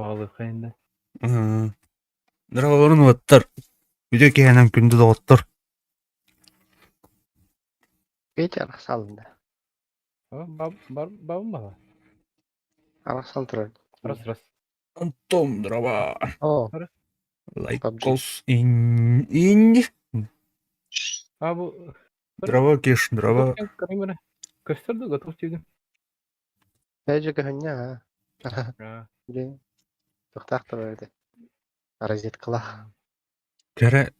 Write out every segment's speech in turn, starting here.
Баҕалыахха иннэ. Дорооболорун уоттар. Үтүө киһинэн күндү доҕоттор. Петя арахсалында. Бабым баҕа. Арахсан турар. Раз раз. Антон дрова. О, Лайкос ин ин. А бу Дрова кеш дрова. Көстөр да готов тиги. Эже көһүннэ аа. Блин. Тохтаах да бэрди. Розеткалаах. Кэрэ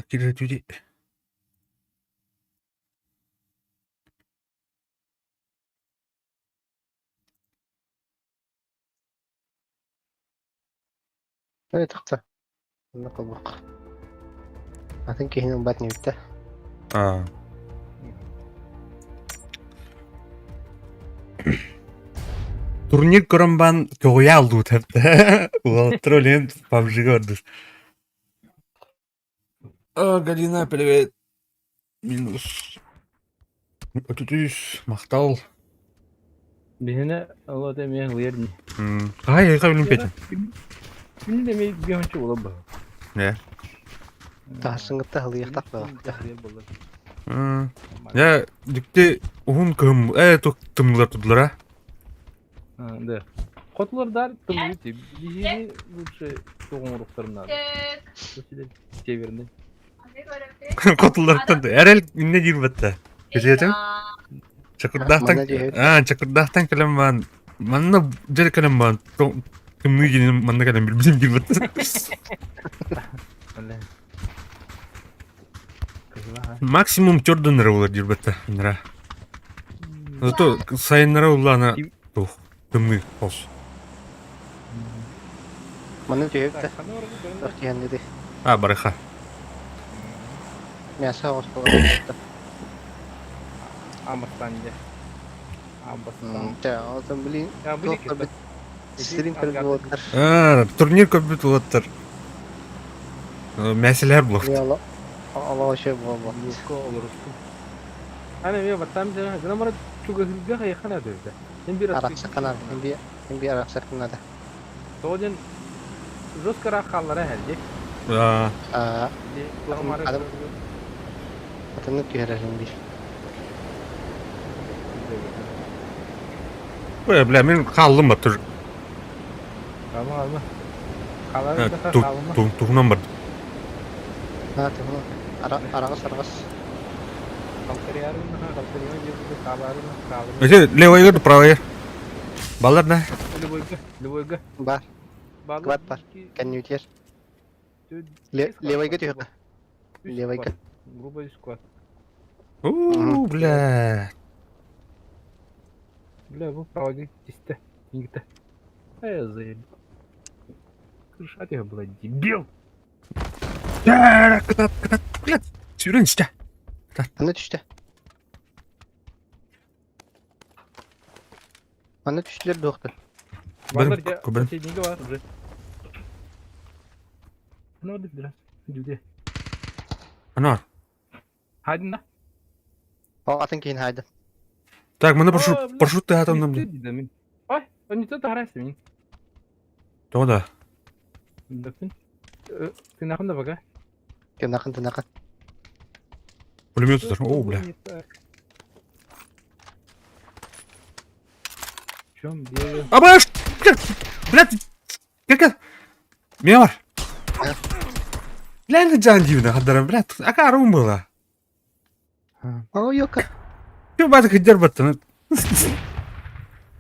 кирэ түди. Э тахса. Онно холбуох. Атын киһини ылбат ньүттэ. Аа. Турнир көрөн бан көҕүйэ алдыбыт эбит. Уолаттар олен PUBG-га ордур. А, Галина, привет. Минус. Өтүтүс, махтал. Биһине ол ата эмиэ ылыйар ини. Ай, айга билим петин. Мин да эмиэ биһончу буолар баһа. Не. Таһсыҥҥытта ылыйахтах баҕа. Я дикти уһун кыһым э тук тымнылар тудулара. Да. Хотулардар тымныы биһиги лучше тоҕоҥоруктарым наада. Северный. Хотулартан эрэл инне диир батта. Билетим? Чакырдаахтан аа чакырдаахтан кэлэн баан манна дьэ кэлэн баан тымныы диэн манна кэлэн билбитим диир батта. Максимум төрдөн эрэ буолар диир батта нара. Зато сайыннара уллаана тух тымныы хос. Манна түһүк да. Тиһэн диди. А, барыха. Мясо оҕус Амбастан дьэ. Амбастан. Чэ, отон блин, туох көрбүт стрим көрбүт уолаттар. А, турнир көрбүт уолаттар. Мәселер булуохт. Олоо вообще буолбат. Ана мен баттам дьэ, гына мара чугаһыырга хайахана дөйдө. Эн бир Арахсаканар, эн би арахсаканада. Тоҕо диэн жестко ыраах хааллара эһэлди. Аа. Атыннык түһэрэр эн биир. Ой, бля, мин хааллым батыр. Хаалма, хаалма. Хаалар хаалма. Туһунан бардым. Аа, туһунан. Араҕас, араҕас. Эти левая правая. Баллар да? Любойга, любойга. Бар. Квад бар. Кэннүтер. Левойга түһүөххэ. Левойга. Грубый сквад. У, бля. Бля, бу правый тисте. Ингите. Э, заеб. Крыша тебя была, дебил! Кытат, кытат, блядь. Сүүрэн истэ. Аны түстэ. Аны түстүлэр дуохтар. Балар дьэ, соседнийга бар уже. Ну, вот Дүде. Анар. Хайдын да. О, атын киһин хайдын. Так, маны парашют, парашют тыһаатам. Ой, он не то тарайся мин. Тоҕо да? Даппын. Тынахын да пока. Тынахын, тынахын. Пулемет тутар. О, бля. В чем дело? Абаш! Блядь! Как? Мемор! Бля, жан дивна хаддара, блядь, акарум была. О, ёка. Ты бата хидер баттан.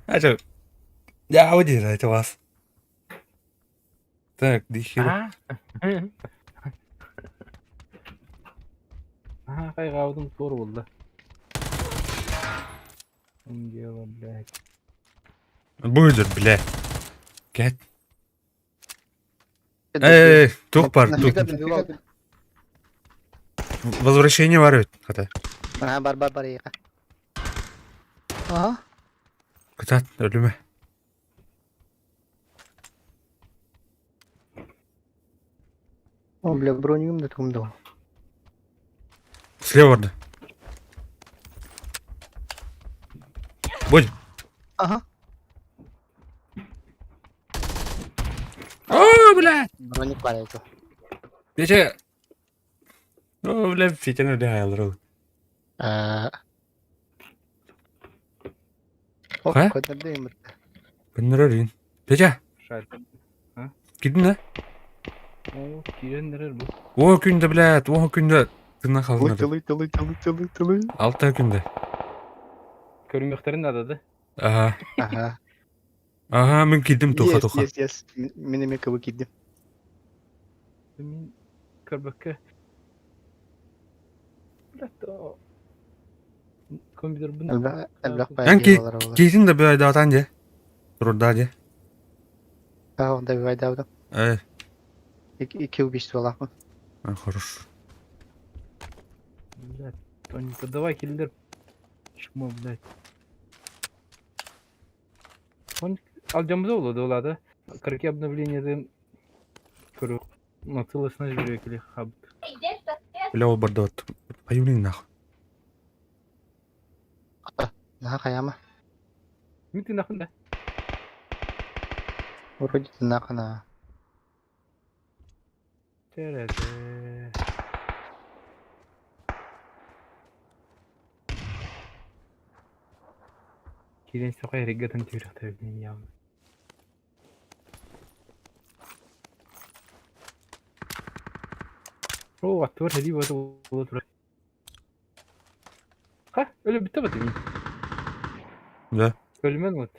А Я один, это вас. Так, дихер. Аха, хайҕаабытым туор буолла. Дело, блядь. Будет, бля. Кэт. Эй, тух бар, тух. Возвращение бар хата. Ага, бар, бар, бар, ека. Ага. Кытат, өлүмэ. О, бля, бронюм да тумдал. Слева барда. Будь. Ага. блядь! Броник бар это. Петя! О, бля, Петя набегал. Оп, Ха? көрдөрдө Көннөрөр Петя, Шарик. кирдин да? О, киирэн эрэр бу. О күндө, блядь, о күндө тына халынады. Тылый, тылый, тылый, тылый, тылый. Алта күндө. Көрүнүөхтэрин наада да. Ага. Ага. Ага, мен кирдим туха Yes, туха. yes, yes. Мин эмиэ кыбы киирдим. Мин көрбөккө. Блядь, о. Компьютербын Элбэх элбэх Эн баайы болар болар. Киитин да бөйдаатан же. Турурда же. Аа, онда байдаабыт. Э, Икки убийстволаахпын. хорош. Блядь, Тоненько, давай, киллер. Чмо, блядь. Он алдьаммыта буолуо дуо да? Кыракый обновлениетын көрүөх нацелочнай бүрүөкүлү хабыт. Бля, ол барды вот. Появление нахуй. Наһаа хайаама. Мин тыынахпын да. Вроде тынаахына. Тэрэтэ. Киирэн саха эриггэтин түһүөхтэрин явно. Оо, аттыбар сэлии бөҕөтө буола турар. Ха, өлө бүттэ бата мин. Да. Өлүмэн вот.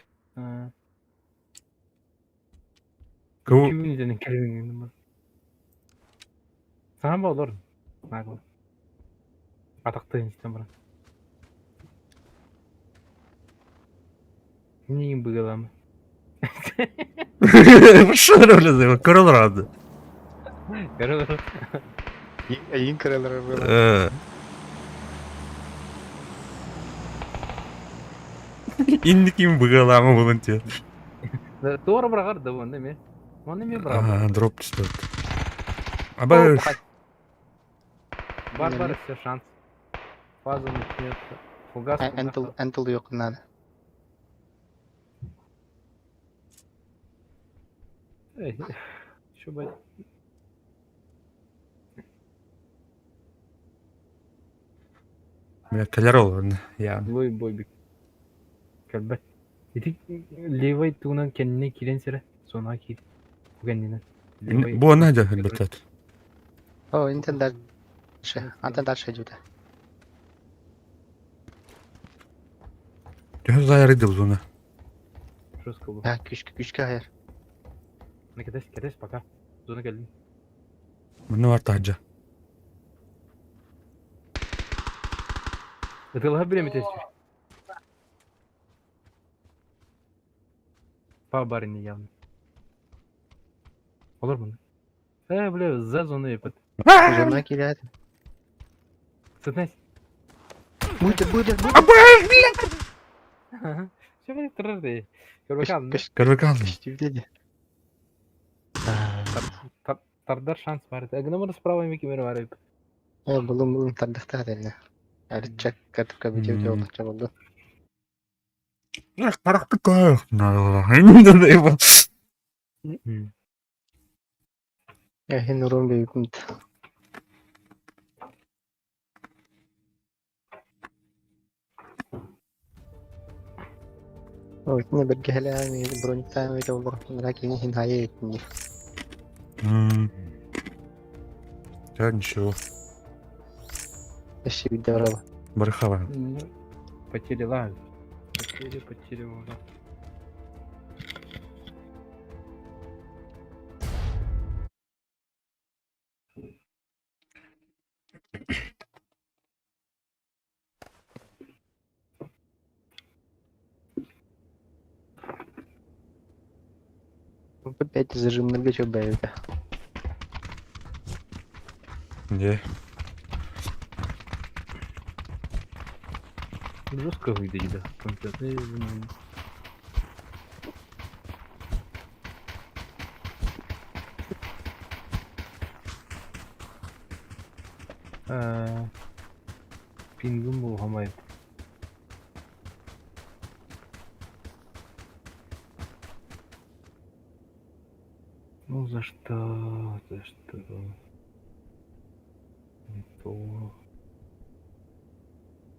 Кого? Күүнүдэнин кэлиҥин Саҥа олор. Нагло. Атахтыын истэн баран. Миигин быгалаама. Что бля, көрө олорор. Көрө Эйин кыралары было. Инникин быгалаама булун те. Туора быраҕар да уонна эмиэ. Уонна эмиэ быраҕар. Ага, дроп стоит. Аба, Бар бар все шанс. Фаза начнется. Фугас. Энтл энтл yok надо. Эй, Еще бы. бля, кэлэр ол я. Злой бойбик. Кэлбэт. Ити левой туунан кэннинэ киирэн сирэ. Зона киир. Бу кэннинэн. Левой. Бу она да бетет. О, интен дальше. Антен дальше идет. Төһө зайрыды зона. Жестко был. Ha, күшкө күшкө hayır. На кэтэс, кэтэс пока. Зона кэллин. Маны бар тахжа. Ытылаһа бириэмэ түһүр. По барыне явно. Олор муну. Э, бля, за зону епат. Зона килет. Сытнась. Будет, будет, будет. Все, блядь, тррры. Көрбөкан, Көрбөкан. Күштү тардар шанс бар. Гномор справа микимер бар. Э, булум булум тардыхта дэнэ. Арычак катыка битеп жолдукча болду. Каракты көр. Надо. Э, хин урун бейгүнт. Ой, не бергеле брониктаами жолдук. Лакин хин хайы этни. Да, ничего. Эши бидде барабы. Бархава. Потери лагают. Потери, потери, уже. Опять зажимнарга чөбөйбүтэ. Не. Жестко выйдет, да. Компьютер. Пингым болғамай. Ну, Ну за что? За что? Не то.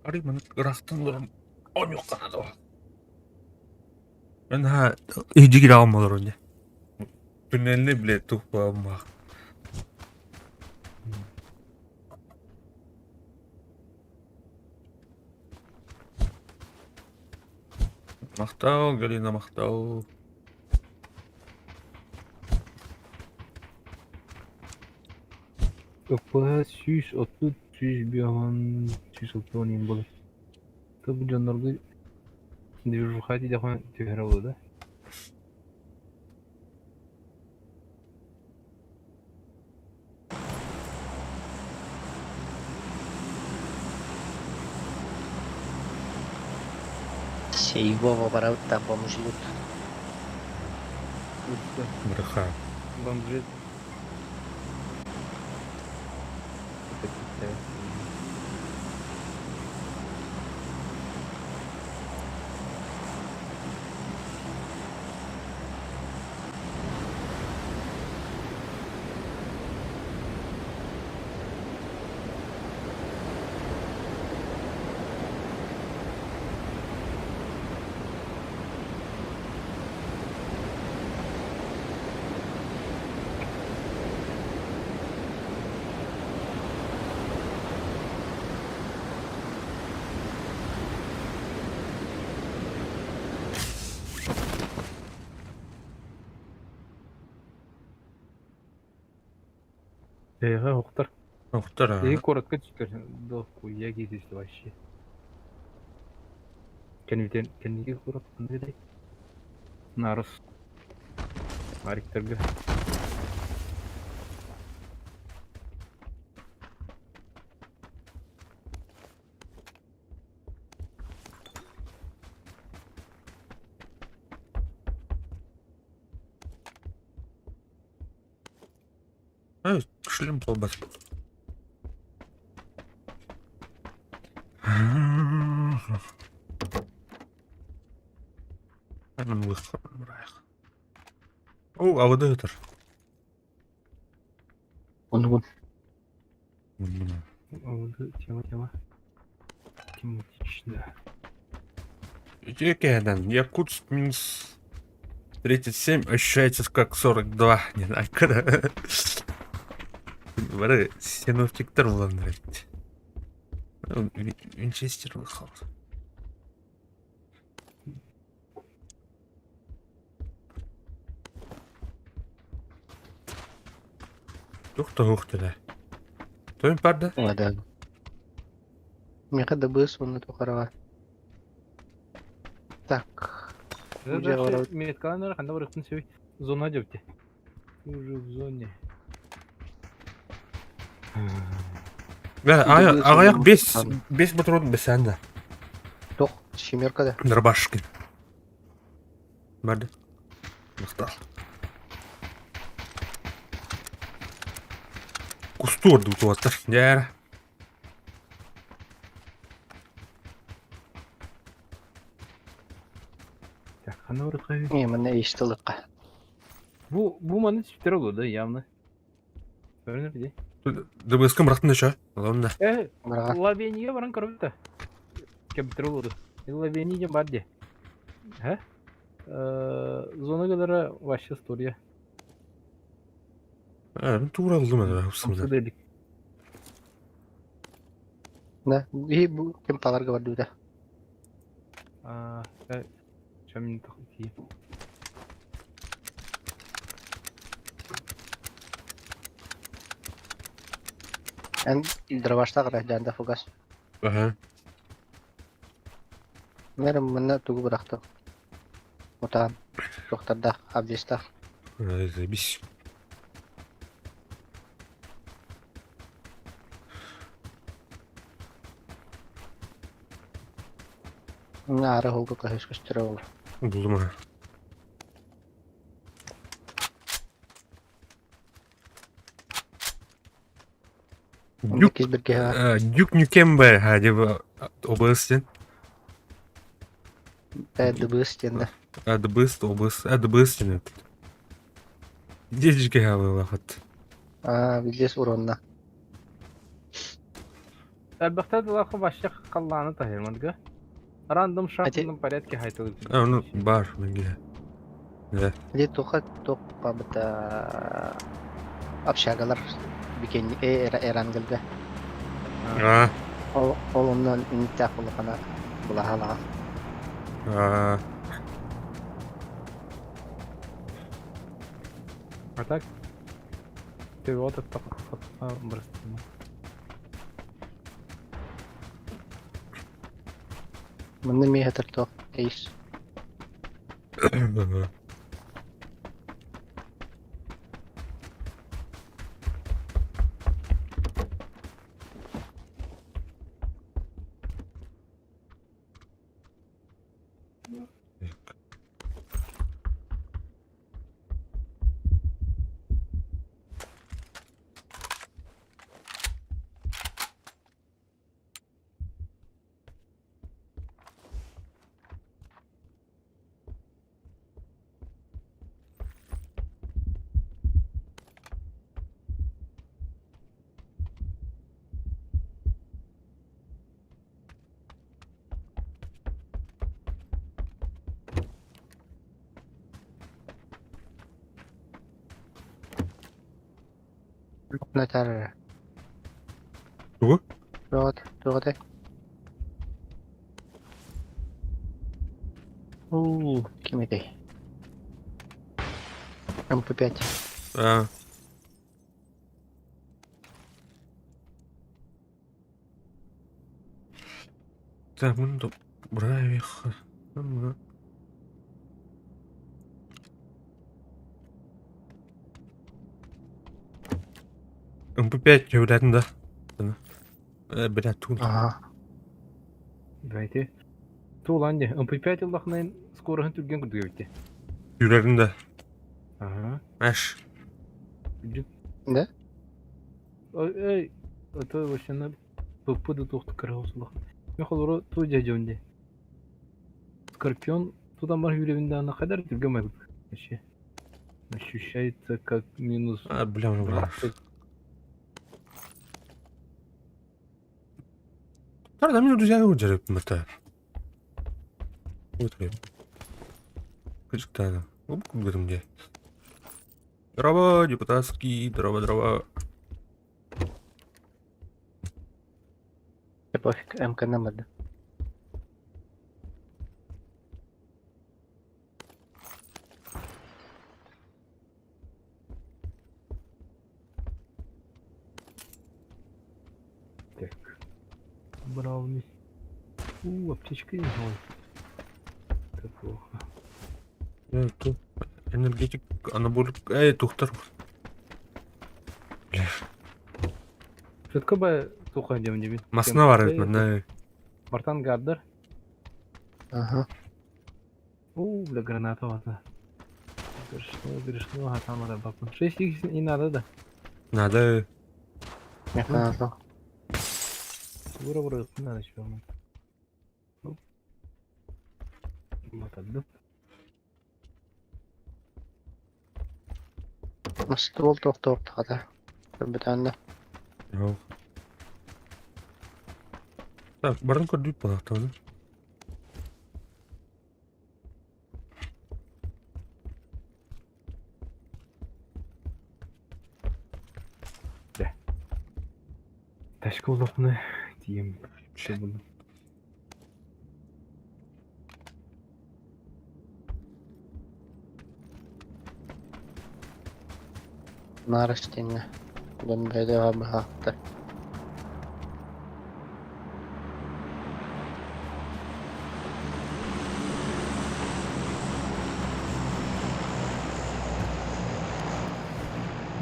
Арый маны ыраахтан олорон оонньуохха наада. Мен ха иһдьигир аҕам олорон дьэ. Туннельный, блядь, тупо мах. Махтал, Галина, махтал. ПП 130, 105, 160 иһин буолар. То бу дьоннорго движуха дидэхэ түһэрэ буолуо да? Сейвова барабыт да бомжлут. Браха. Бомжи. Эйиэхэ уһуктар. Охтор Эһиги куоратка түстэр дохуя киһи түстэ вообще. Кэннитэн кэнники куорат ханныгый? Нарус. Мариктарга. Шлем полбас. О, а вот это. Онугун. Тема, тема. Тематично. Кедан, Якутск минус 37 ощущается как 42. Не знаю, когда. Бары синоптиктар булан нравится. Винчестер выхал. Тух тух да. Тойм парда? Да. Миэхэ да быыс уонна тухараҕа. Так. Меткаланар ханна барыахпын сөбүй? Зона дьэбитэ. Уже в зоне. Да, аҕыйах бес бес патрон бесән да. Туох, семерка да. Дробашкин. Барды. Махтал. Кустур дутуаттар. Дьэ. Так, ханна барыахха Не, манна иш тылыкка. Бу бу маны сүтэр олу да явно. Көрүнэр дии. ДБС-ка мырахтын да ча. Алам да. Э, Лавения баран көрбүтэ. Кэбитэр олуду. Лавения диэн бар дии. Һэ? Зона гылара вообще история. Э, тура ылдым это. Хамсыдылик. Да, и бу ким паларга бардыта. А, чем не Эн дробаштаах дьаанда фугас. Ага. Мэр манна тугу бырахтым. Утаан. Туохтардаах, обвестаах. Заебись. Аара уһулга көһүс көстөрө ол. Булдум ага. Дюк, Кис бирге Дюк Нюкембе, ха, деп ОБС ден. ДБС диэн да. ДБС, ОБС, ДБС ден. Дедушка хаалыылаахыт. Аа, билиэс уронна. Элбэхтэ дылахы вообще халлааны таһыймадга. Рандом Ати шахматном порядке хайтылы. А, ну, бар, менге. Да. Ити туха туох бабыта общагалар бикенни эрангелга. А, Ол ол онно интях улахана булаһалаҕа. а, А так ты вот это бырыстыма. Манна миэхэ туох эйс. Натар. Тугу? Туох туох этэй? Уу, ким этэй? МП5. А. Так, муну бравих. МП5 сөбүлээтим да. Э, бля, туун. Ага. Давайте. Туулан дии. МП5 ыллахнайын скороһын түргэн курдук эбит. Сүүрэрин да. Ага. Аш. Да? Ой, эй, это вообще на ПП да туохтук кыра улахан. Мен холоро туу дьадьон дии. Скорпион тутан бар үүребин даана хайдар түргэн майгы. Вообще. Ощущается как минус А, бля, ну бля. 20. Тарда мин друзья дьарык мата. Вот Кычыктаана. Оп, где. Дрова, депутатский, дрова, дрова. Да пофиг, МК намада. Так. Брауни. У, аптечка не ой. Это плохо. Э, тут энергетик, анаболик. Эй, тухтар. Бля. Четко бы туха дем дебин. Масна бар бит манна. Бартан Гардер. Ага. У, бля, граната ладно. Грешно, грешно, а там надо бабку. 6 х не надо, да? Надо. Меха надо. Ура, ура, не надо еще. Оп. Вот одну. Ствол туох туох тахата. Көрбүтэннэ. Yok. Так, барын көрдүк балактаны. Ташка улапны тием. Что буду? Нарастинна. Дон бэдэ баахта.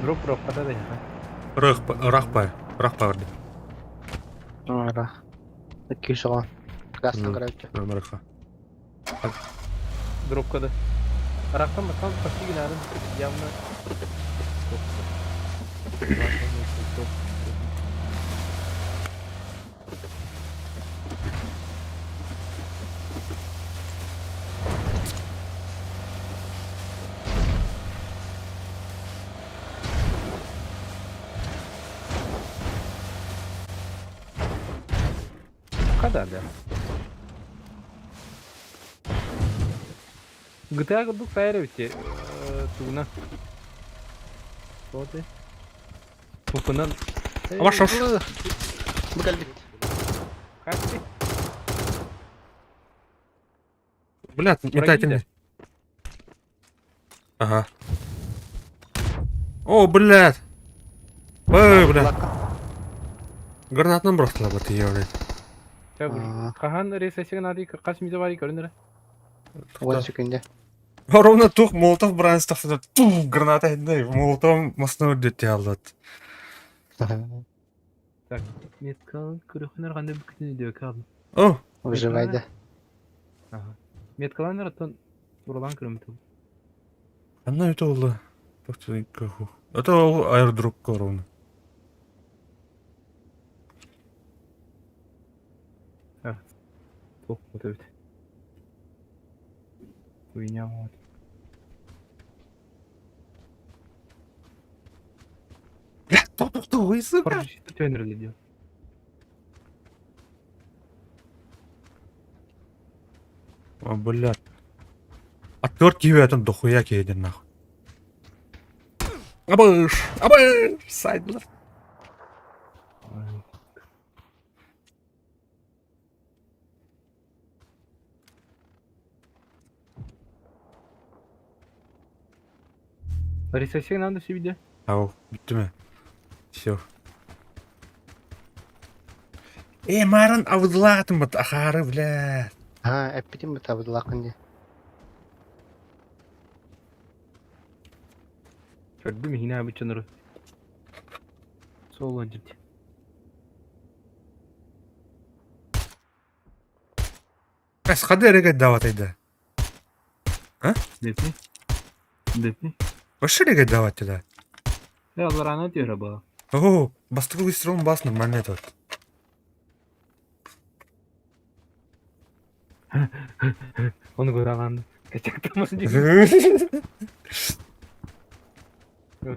Дроп дроп када да я. Рах, рахпа, рахпа барды. Ара. Кишоон. Гастан көрөччү. Рахпа. Дроп када. Рахтан батан почти генерал явно. Топ. Хата да. GTA курдук сайар эбит дии тугунан. Вот Тупунан. Абаш ош. Бу кэлбит. Как ты? Блядь, метательный. Ага. О, блядь. Ой, блядь. Гранатынан бырахтылар бу тиийэ, блядь. Хаһан рейсэсигин аады хас мизе барый көрүнэрэ? Уон секунда. Ровно тух Молотов бран тахсыта тух граната хинде Молотов масына үрдетти аллат. Так, меткалын көрөхүнэр ханна бүкүтүн өйдөөкө алдым. О, Выживай да. Ага. Меткаланар оттон уралаан көрөмүт. Ханна өтө олла. Это ол аэродроп ровно. Туох вот эбит. Хуйня вот. Бля, тохтоо, сука. Парашютты түөнүрүллэ диэн. О, блядь. Отвертки киһи дохуя киһи нахуй. Абыш, абыш, сайдлар. Ресессия надо себе. Ау, бүттү ме? Все. Э, марын абыдылаатым бат, ахары, бля. А, эппитим бу табыдылаакын дии. Көрдүм иһинэ абыччаныры. Соло дьит. Эс, хады эреге дават айда. Депи. Депи. Вообще эреге давать да. Э, аларана түһэрэ баа. О, бастакы выстрелом бас нормально этот. Ону көрөҕөн. Качактамас дии.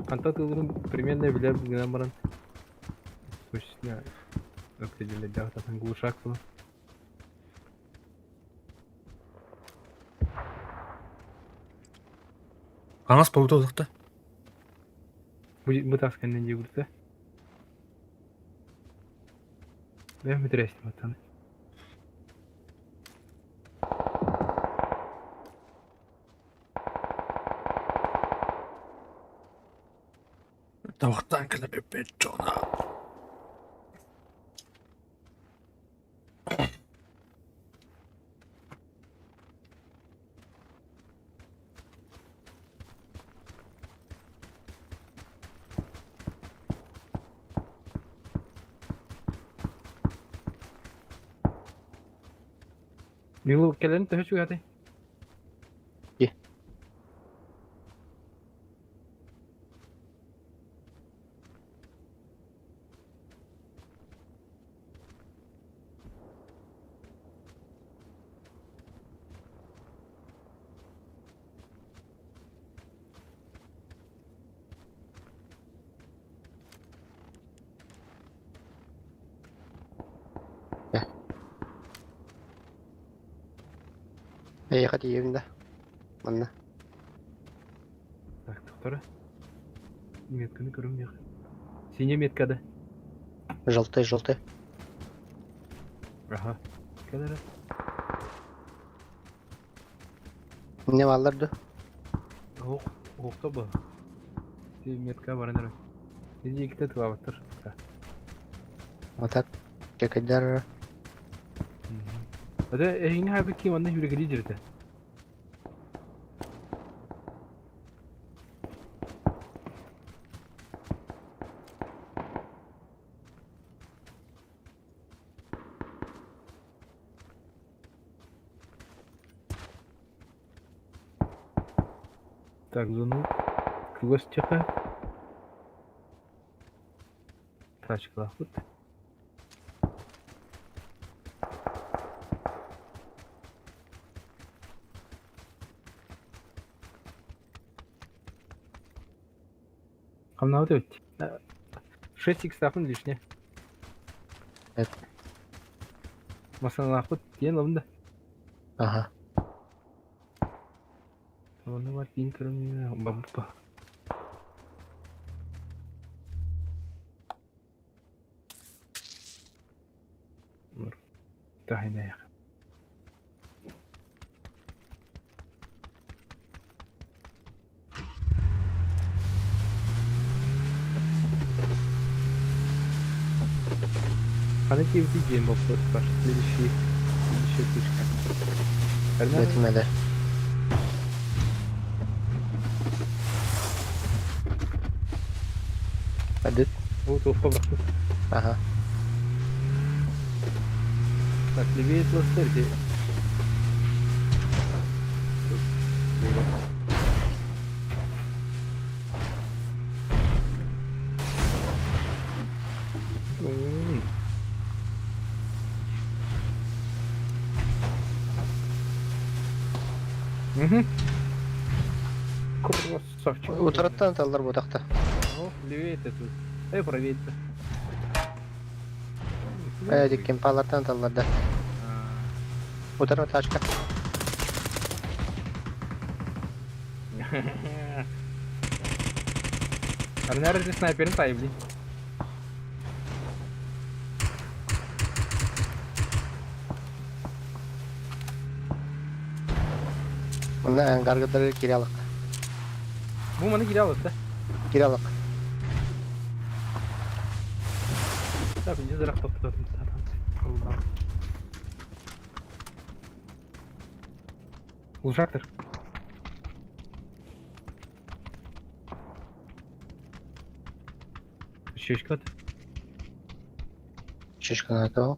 Хантан тылырын примерно билэр гынан баран. Точно определить татан глушак был. Анас поводу. Бу тас кэннин дии Бэм бүтүрээстим аттаны. Тавахтан кэлэ Джона. Милу кэлэн төһө чугатай? Е. Эйиэхэ тиийэбин да? Манна. Так, тоқтора. Метканы көрүм. Синяя метка да. Желтый, желтый. Ага. Кэлэрэ. Не бааллар ду? Ох, охто бу. Ти метка баран эрэ. Иди иккитэ тылаабаттар. Вот так. Чекайдар. Это эһиҥҥэ хаайбыт ким манна хүрэгирии дьиритэ. Так, зону. Кугас тихо. Тачкалаахпыт. Хамнаабыт эбит. 6 икс лишне. Это. Масыналаахпыт диэн ылым да. Аха. Онно бар киин көрүҥҥэ бабыппа. Тахинайах. Ханна тиийбитий диэн боппуруос бар. Следующий, следующая точка. Бэтимэлэ. Адыт. О, туохха бырахпыт. Аха. Так, левее пластырь, где? Угу. Красавчик. Утарыттан таллар бутахта. Ну, левее это тут. Эй, правее это. Э, кемпалартан таллар да. Утары тачка. Арнер снайперин тай, блин. Мына ангаргадары киралык. Бу маны кире алат да. Киралык. Так, иди зырақ топтататын. Улжактыр. Шешка. Шишканы атау.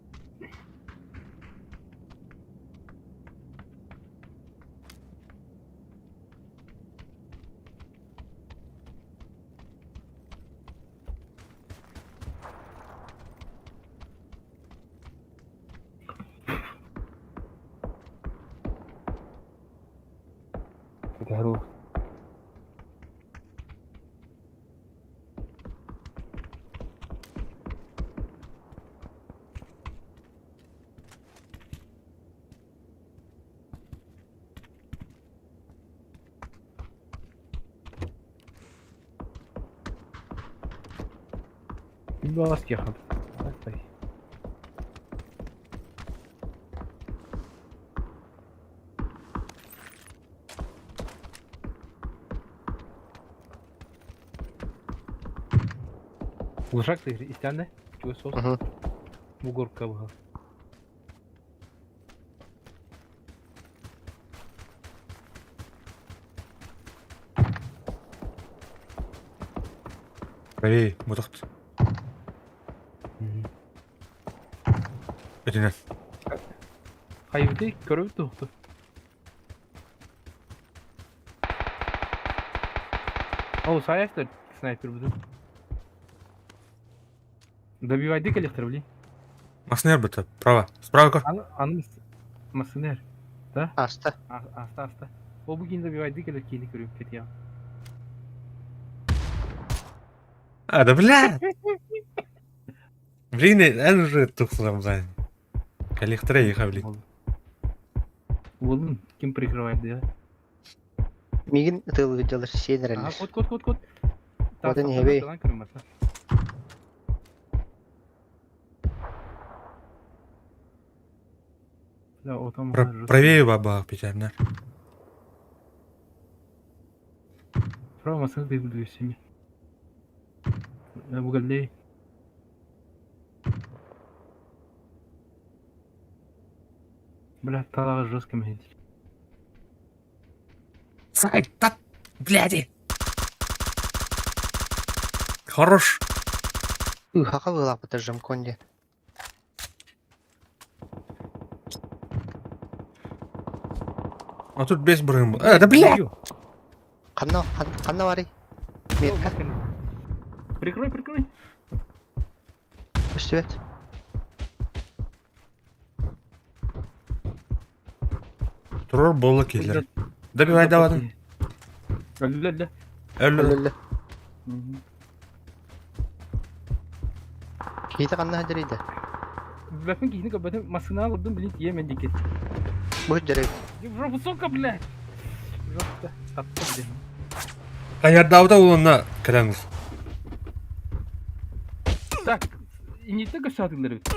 Здорово. Бас ехал. Улушак ты истянне? Чего сос? Угу. Бугорка была. Правее, мутахт. Этинен. Хайбыты көрөбүт тухту. О, саястар снайпер буду. Добивайды коллектор, блин. Маснер быта. Право. Справа. Аны аны масынер. Да? Аста. Аста аста. Ол бүгін добивайды келер кейini көрөм кетия. А, да бля! Блин, эн уже тухсам блин. Коллектора еха, блин. Болдун ким прикрывает, да? Мигин тыл виделер сенер Ага, кот, кот, кот, кот. Вот они, хебей. Да, вот там Правее баба печально. Право машина ты буду всеми. Бугалей. Бля, талага жестко меня. Сай, та, бляди! Хорош! Хака была подожжем конди. А тут без брым. Да бля! Ханна, ханна вари. Метка. Прикрой, прикрой. Үстүбет. Турор бола киллер. Добивай давай. Ля, ля. Өллө. Өллө. Кейте ханна хадырыйда. Билбэппин киһини көрбөтүм, массыынаҕа олордум, билин тиийэм эн диэки. Бу дьэрэй. Жопу, сука, блядь! Жопта, таптым диэн. Хайардаабыта уонна кэлэн Так, инниттэн көссаатылар эбит.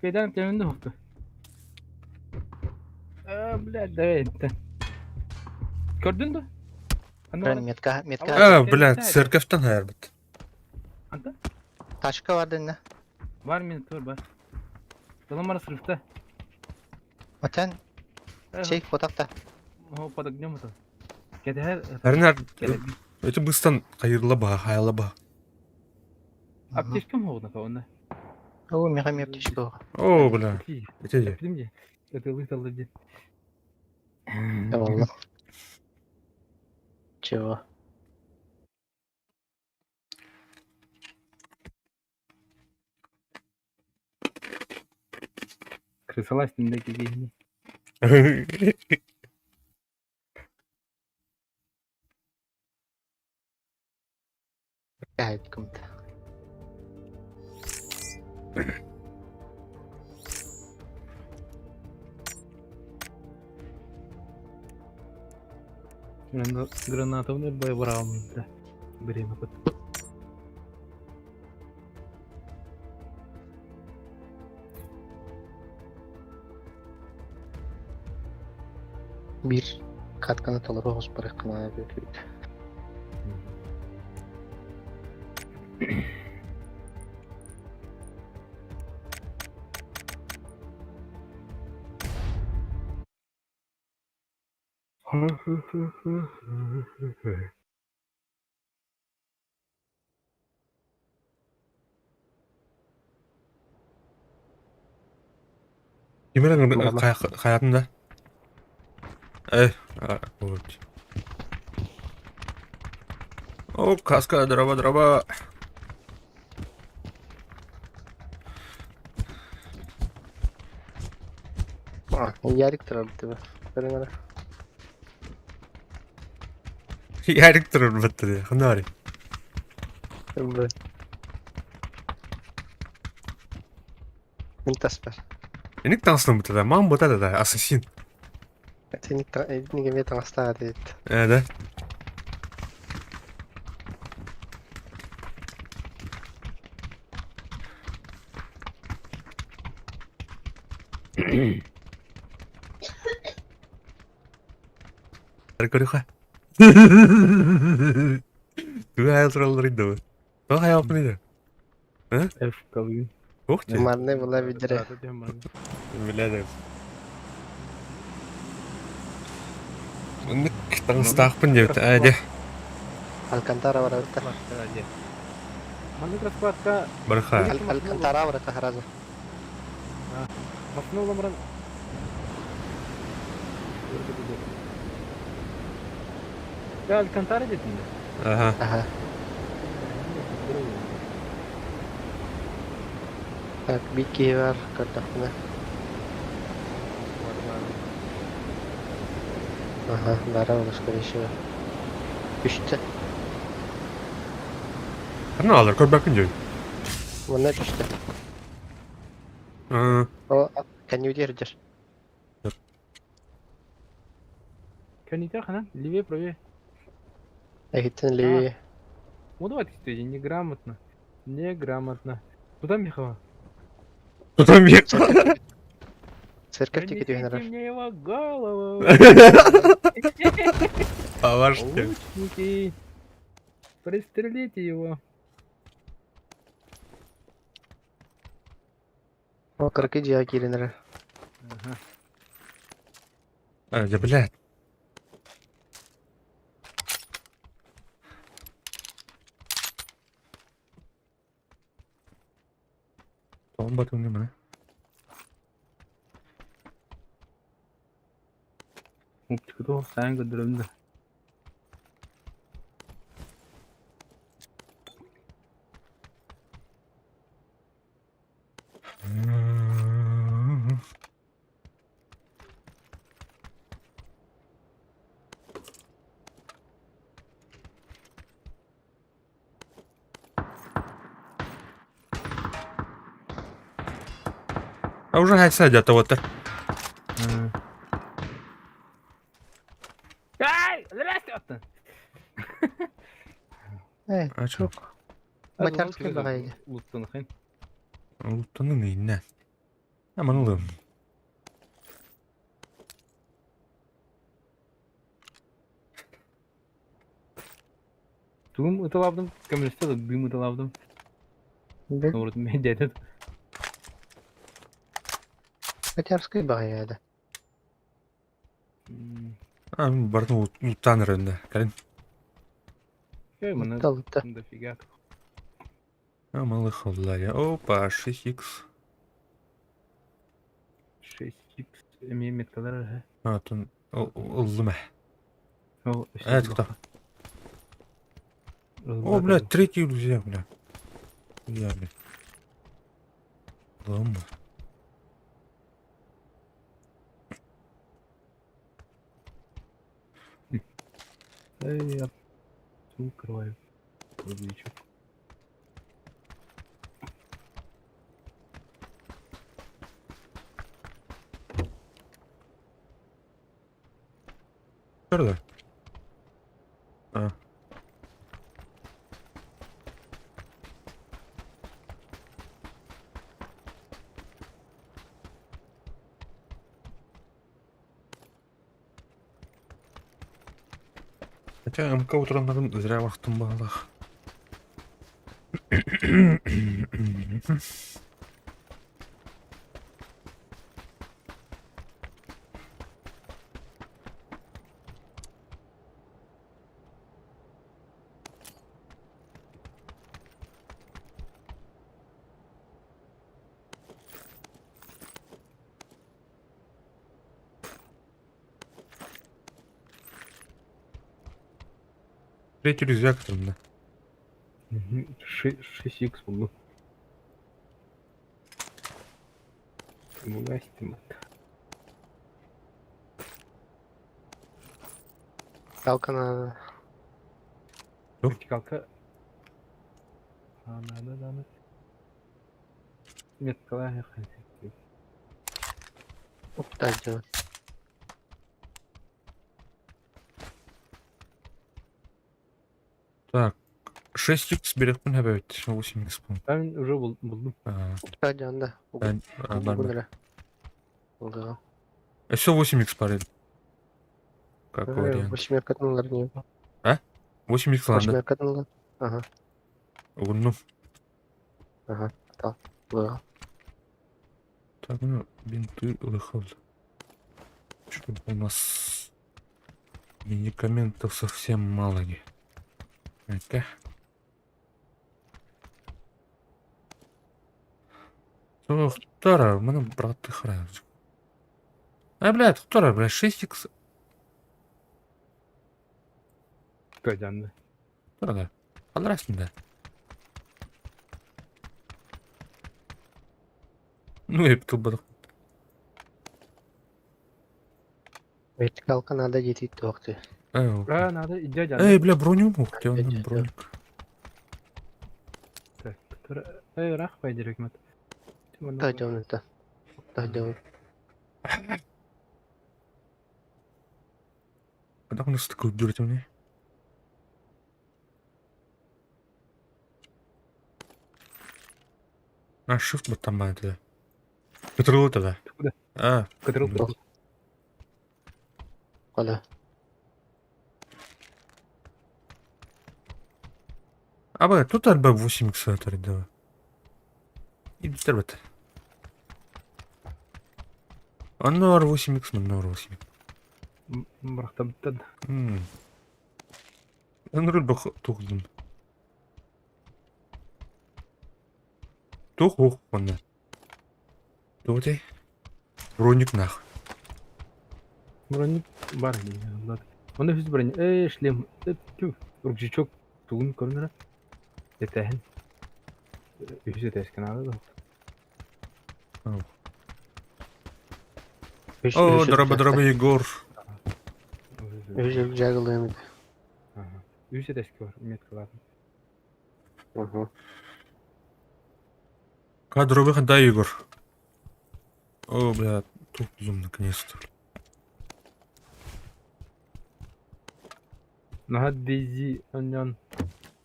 Федан теминде хоппу. А, блядь, давай это. Көрдүн да? Прям метка, метка. А, блядь, церковьтан хайарбыт. Anta? Тачка бар дэннэ. Бар мен тур бар. Балам ара срывта. Отен чей хотакта. О, под огнем это. Кэтэһэр. Эрнер, эти быстан хайырла баха, хайла баха. Аптечкам хоҕуна каонна. О, меха ми аптечка. О, бля. Эти же. Эппитим дии. Ытылыы талла дии. Eyvallah. Чего? Крысалась түндэ кигиһини. Кайт кумта. Гранатовный бой браунда. Время под. Биир катканы толору оҕус барыаххына бүкүүт. Кимэрэ хайатын да? Э, вот. О, каска, дроба, дроба. Ярик турар бит. Ярик турар бит. Ханнари. Мин таспар. Эник таҥастан бутада, мам бутада да, ассасин. Сеник таҥастаах диэт. Э, да. Көрүхэ. Туга хайал тураллар идэбэ. Туга хайал иде. F калгын. Ух ты. Манны була бидере. Билэдэ. Маннык таҥастаахпын диэбит. Ээ дьэ. Алькантара барабыта. Маннык раскладка Барха. Алькантара барата сразу. Массыына уламыран Я Алькантара диэтин да? Аха. Аха. Так, бикки бар көрдөхпүнэ. Аха, бара ол скорее всего. Түстэ. Ханна алар көрбөккүн дьэ. Манна түстэ. Аа. О, кэннибитигэр дьэр. Кэннитэ ханан? Левее, правее. Эһиттэн левее. Ну давайте ты неграмотно. Неграмотно. Куда Михова? Куда Михова? Церковь тики түһэн Принесите мне его голову! Поважте. Лучники! Пристрелите его! О, кыракый дьиэҕэ киирэн эрэр. Ага. А, да, блядь. Тоҕон батыҥҥа маны. Уптикото сайын көрдөрөбүн да. А уже хайса дьата вот. Ай, здрасте оттон. Э, А чё? Батярскай баҕайы. Луттанахын. Луттанын иннэ. А манылым. Тугум ыталаабытым, көмөлөстө да дым ыталаабытым. Бэл Урут медиатет. Батярскай баҕайы да. А, бардым луттан эрэннэ. Кэлин. Кэй маны Талытта. дофига. А, малых холлая. Опа, 6х. 6х эмиэ меткалар. А, тун ыллым э. О, Это кто? О, блядь, третий друзья, бля. Я, блядь. Лом. Эй, я укрываю. Рубличок. Көрдө? А. Хотя МК утраннарын зря вахтым бағалақ. Третий рюкзак там, да. 6х буду. Бугасти мат. Талка надо. Тух? Вертикалка. А, надо, надо. Меткала. Опта сделать. Так, 6х берекпин хэбэбит, 8х пун. Ben уже buldum. А, Опта да. да, а, бар, бар. Угу. Все 8х парень. Как вариант. Восьмерка доллар не. 8х ладно. Восьмерка доллар. Ага, Ну, ага. Так. Да. так, ну, бинты выход. Что у нас медикаментов совсем мало. Не. Это. Втора, у мене брати хрен. А, блядь, втора, блядь, 6х. Көдәнді. Втора, да. Алрасın да. Ну, я тылбадық. Вертикалка надо дети туакты. Эй, А, надо, иди, дядя. Эй, бля, броню мог, где Опять он это. броник? Так, Эй, рах пойдерек мат. Да, делаем это. Да, делаем. Когда у нас такой дурить мне? А, shift баттан это. Көтөрүлү тогда. Куда? А, Көтөрүл. Да. Куда? а бля, тут альба 8 х давай. И бит. Аннор 8 х маннор 8. Барахта биттен. Аннор бах тухдум. Тух ух онна. Тугти. Броник нах. Броник бар дейін. Онда хүз броник. Эй, шлем. Тю. Рюкзачок тугун көрінір. Этәһин. Үһүс этәскен ады да. О, драба драба Егор. Үс рюкзак Үһүс этәске бар. Меткалар. Угу. Кадровый да Егор. О, бля, тут зум наконец-то. Наһаа Дейзи онньон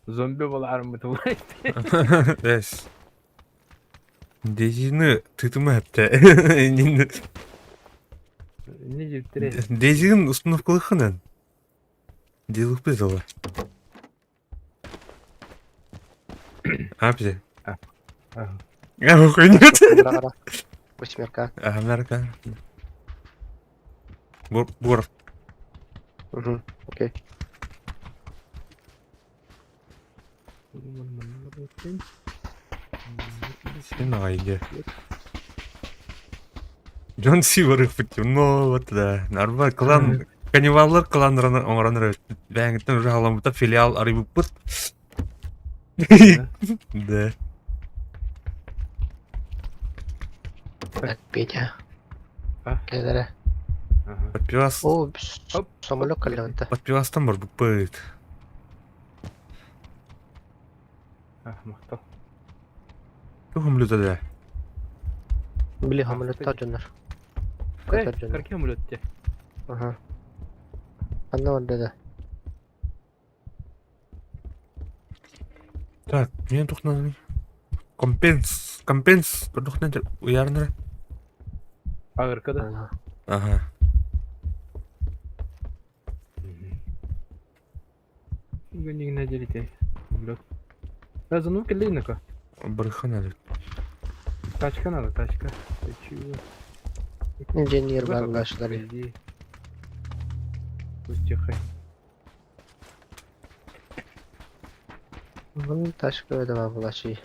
зомби буолаарыммыт булай. Эс. Дейзини тытыма эптэ. Не диэбиттэрэй? Дейзигин установкалыххынан. Делых дала. Апзе. Ага. Я хуйнет. Быраҕара. Восьмерка. Америка. Бур. Бур. Угу. Окей. Сен аҕай Джон Си барыахпыт но вот да. Нормально клан каннибаллар кланнарын оҥорон эрэ бэйэҥиттэн уже халаммыта филиал арыйбыппыт. Да. Так, Петя. А? Кэлэрэ. Ага. Подпивас О, Оп. самолет кэллэҕинтэ. подпивастан барбыппыт. А, махтал. Тугум люда да. Били самолеттар дьоннор. Эй, Көтөр дьоннор. карки самолет те. Ага. Ханна барда да? Так, мне тух надо. Компенс, компенс, көрдөхнө уярныр. Агырка да. Ага. Ага. Гонигна делите. Самолет. Да, за ну кэллинака. Барыхан надо. Тачка надо, тачка. Ты чего? Инженер Куда бар тачка, булаачылар. по идее? Пусть тихо. Bunun ташка да бар булаачы.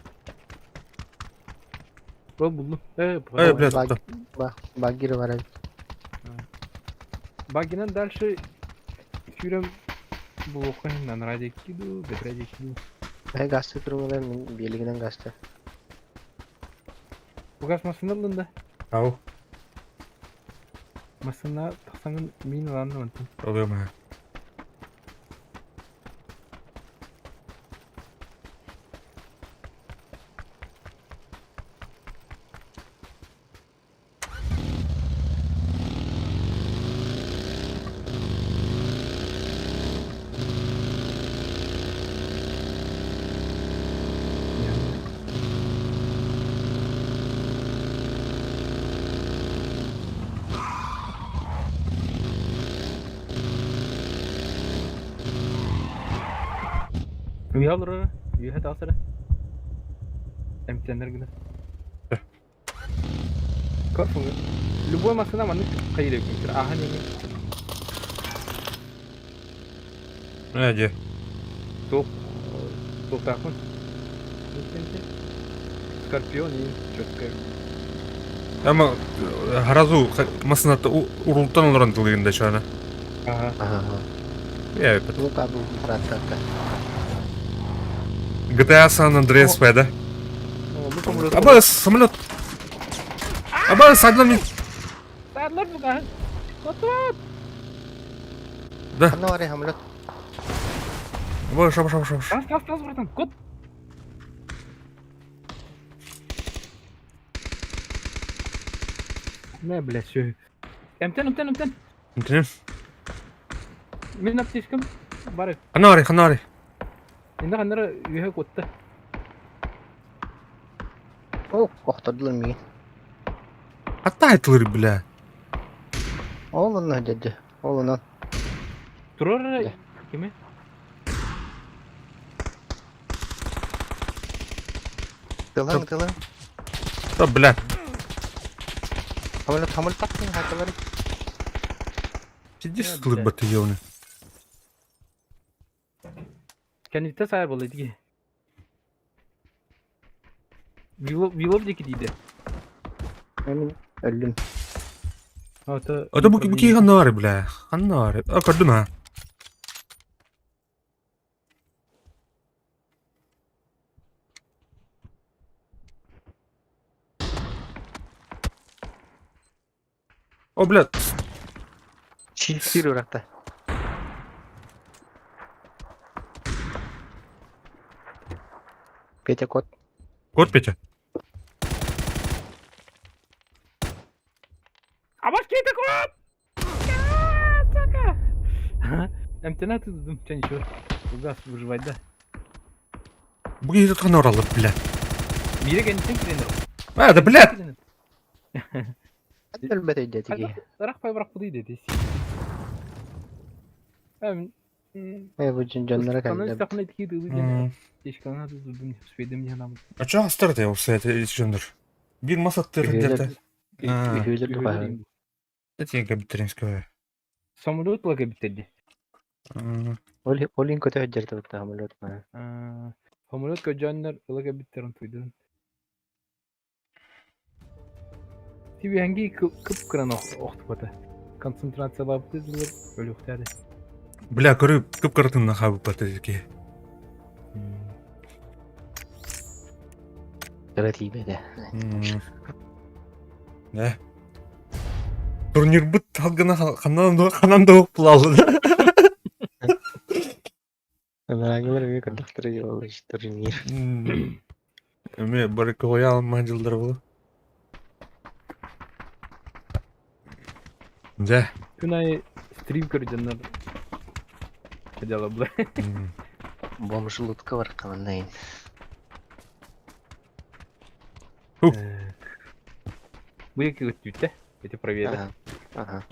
Ол буллум. Эй, Э, блядь, Баг- да. Багир бар эбит. Багинан дальше сүүрэн булуохха на радио киду, бет радио киду. Э, гасты турулар мин биэлигинэн гасты. Бугас массыына ыллын да. Ау, Массыына тахсаҥын миин ылаанна мантан. ылыам аа. Үйэ олорор, үөһэ тахсара. Эмтэнэр гына. Как Любой массыына маннык хайыр эбит. Ахан эҥин Ээ, дьэ. туох туохтаахпын. Скорпион и четко. Ама харазу массыната урултан олорон тылыгын да чана. Ага. Ага. Э, Ну табу братка. GTA San Andreas да? Ну, Аба, самолет. Аба, садлам. Садлар буга. Котот. Да. Ханна барый самолет. Аба, шаба, шаба, шаба. Тас, тас, тас, братан. Кот. Не, блядь, все. Эмтэн, эмтэн, эмтэн. Интенем. Мин аптечкам бар. Ханна ханна барый. Инде ханнара үөһэ куотта. О, охтордулар миигин. Хатта айтылыр, бля. Ол онно дьэ. Ол онон. Турар Да. кими? Тылаң, тылаң. Да, бля. Самолет, самолет тактың хатылар. Пиздец Э, тылыр бля. баты ёбаный. Кэнниттэн саайар буолла итиги. Вилов, Вилов диэки диде. Мен өллүм. Ата Ата бу бу ки ханна барый, бля. Ханна барый. А, көрдүм а. О, бля. Сир уракта. Петя кот. Кот Петя. Эмтэнэ тыдым, чэ ничего. Угас выживать да. Бу киһи тутхан оралып, бля. Биирэ кэнниттэн киренер. А, да, блядь! Өлбөт өйдөтүги. Ырах пай бырахпытый дети. Э бу дьонноро кэллэ. А чё астар это все это дьоннор? Бир мас аттыр дерте. Үһүөлэр тухаһын. Это кабитеринская. Самолет ла кабитерди. Олин көтө дерте бутта самолет. Самолет көжөннөр ыла кабитерин туйдун. Тибиһэнги кып-кыран охтубата. Концентрациялаабыты дылар өлүөхтээри. Бля, көрү кып-кыратынна хаабыппата ки. Кыра тиийбэтэ. Э. Турнирбыт халгына ханан да ханан да булаллы да. Анааңылар эмиэ көрдөхтөрө дии турнир. Эме бары көҕүйэ алмаан дьыллар буолу. Дьэ. Күн аайы стрим көрдөннөр дела бла. Бомж лутка бар хаманнайын. Бу екі өттүүтэ. Эти проверили. Ага. Ага.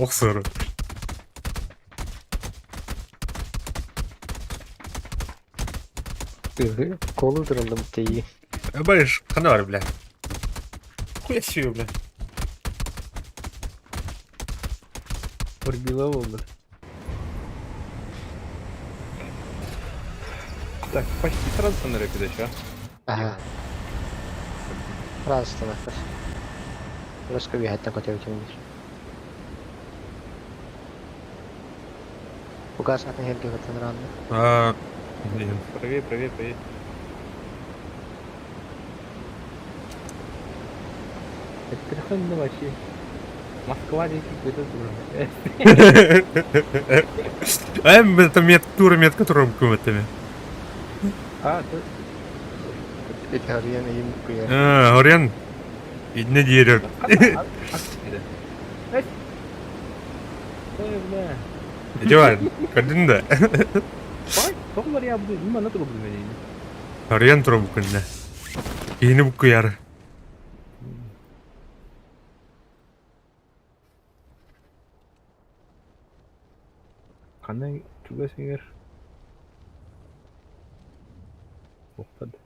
Охсору. Колу тураллым тейи. Барыш, хана бар, бля. Хуя себе, бля. Пробила болды. Так, почти сразу на еще. Ага. Сразу станахтар. Роско бихаттан көтөбүтүм. Указ атын херге көтөн ранны. А, блин. Правее, правее, правее. Это да вообще. Москва здесь какой-то тоже. Эм, это мет, тура мет, которым көмөттеме. А, то... Итальян им куя. А, Орен. Идне диэрер. Дива, көрдүн да. Тоғылар я буду, мен туру буду мен. Орен туру күнне. Киини буккуяр. Қандай чугасыңар? Тоқтады.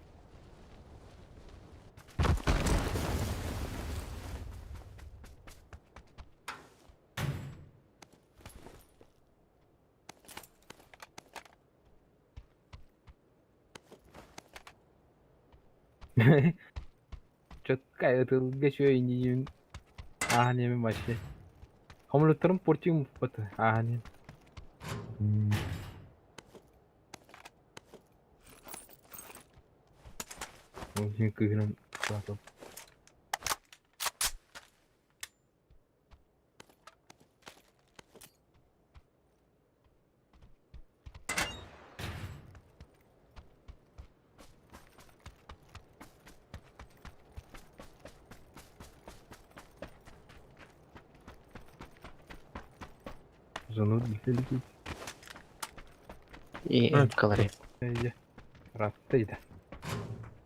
Четко это geçiyor indiğim Ahanemin başı. Homolotlarım portium batı. Ahane. Ол кыһынан платон. Зануд билики. И калорий. Раттайда.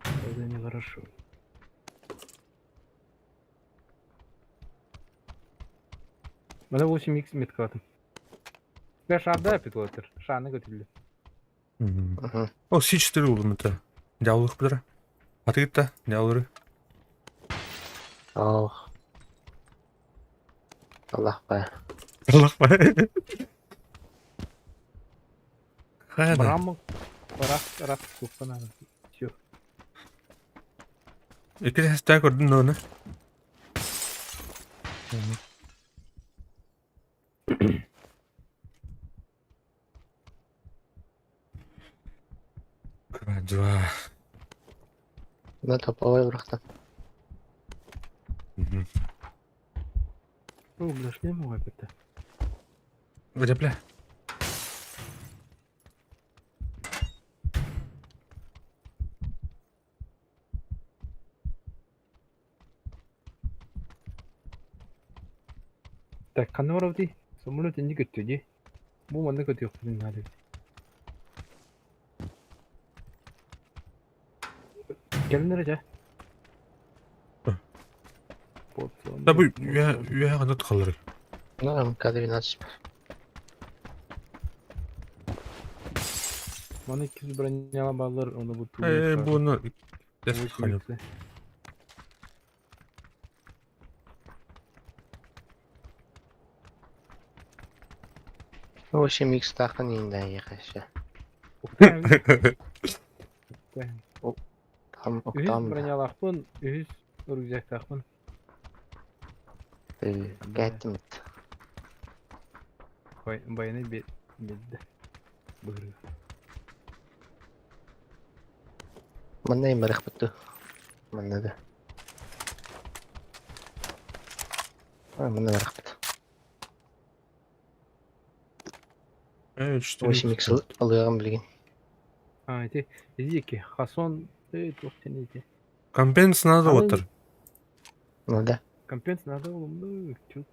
Это нехорошо. Мана 8x меткалатым. Я шарда пилотер. Шаны көтүллү. О, С4 булдум это. Дявлых бідір. Аты кетті, дявлыры. Ох. Аллах ба. Аллах ба. Хайда. Брамы рах рах купана. Все. Эки хәстә көрдүм да оны. Два. На топовой урахта. О, бля, шлем оҕайбыта. Где, бля? Так, ханна барабытый? Самолет инди көттө дии. Бу манна көтүөхпүтүн наада эбит. Кэлин эрэ дьэ. Да бу үөһэ ханна тахалларый? Ну, МК-12. Маны 200 броняла баллар, оны бу Э, буну В общем, X-тахын индайы еще. Там, Үһүс там. бронялаахпын, үһүс рюкзактаахпын. Кэттимит. Байыны билdi. Быгыры. Манна имарах буту. Манна да. А, манна барах бут. 8x алыгам билигин. А, ити, ити Хасон, туох тен ити. Компенс надо отыр. Ну да. Компенс надо ну, чуть.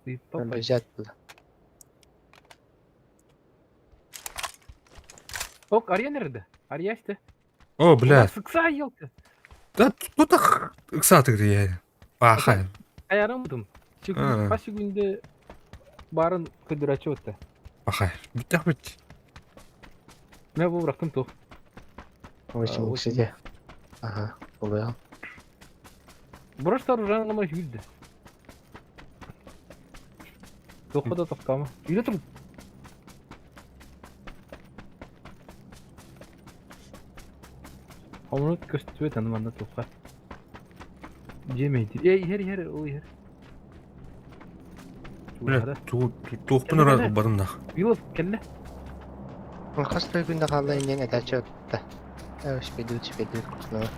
Ты Надо взять туда. Ок, Ария nerede? Ария işte. О, бля. Сыкса елка. Да тут ыксатык я. Ахай. Ayaramadım. Çünkü kaç günde barın kıdıracı ötte. Ахай. Бүттэх бит. Ne bu bıraktım tuh. 8x иди. Ага, улыгам. Burası оружие yüzdü. Тоққа да тоқтама. Үйде тұр. Хомрут көстүбөт аны манна тоққа. Жемейди. Эй, хер, хер, ол хер. Бля, туохпун ора барын да. Билов, келле. Хас той күндө хаалла иннен этачы отта. Спидут, спидут, снова.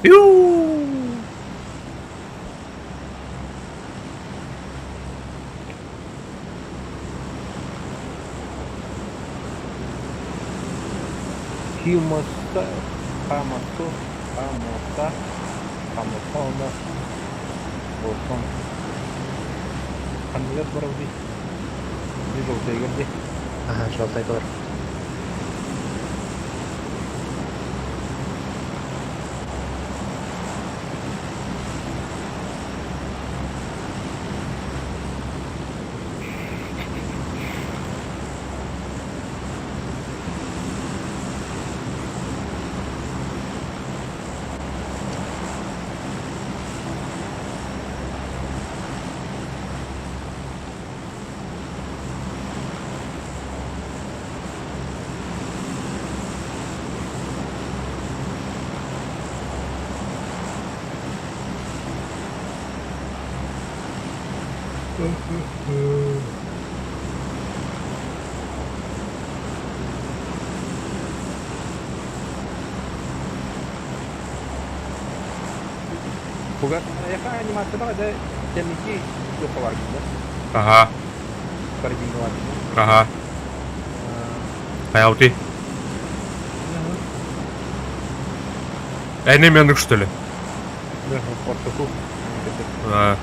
Ю! Химоса, хамасо, хамоса, хамоса онда болсон. Қандайлар бар ау Bir жолтай кірді. Ага, желтый бар. Бугат яка анимация бар да кэнники туохха бар да Ага, Карабинга бар да. ага. Хаялти. Эй, не менук, что ли? Да, ортоку. А,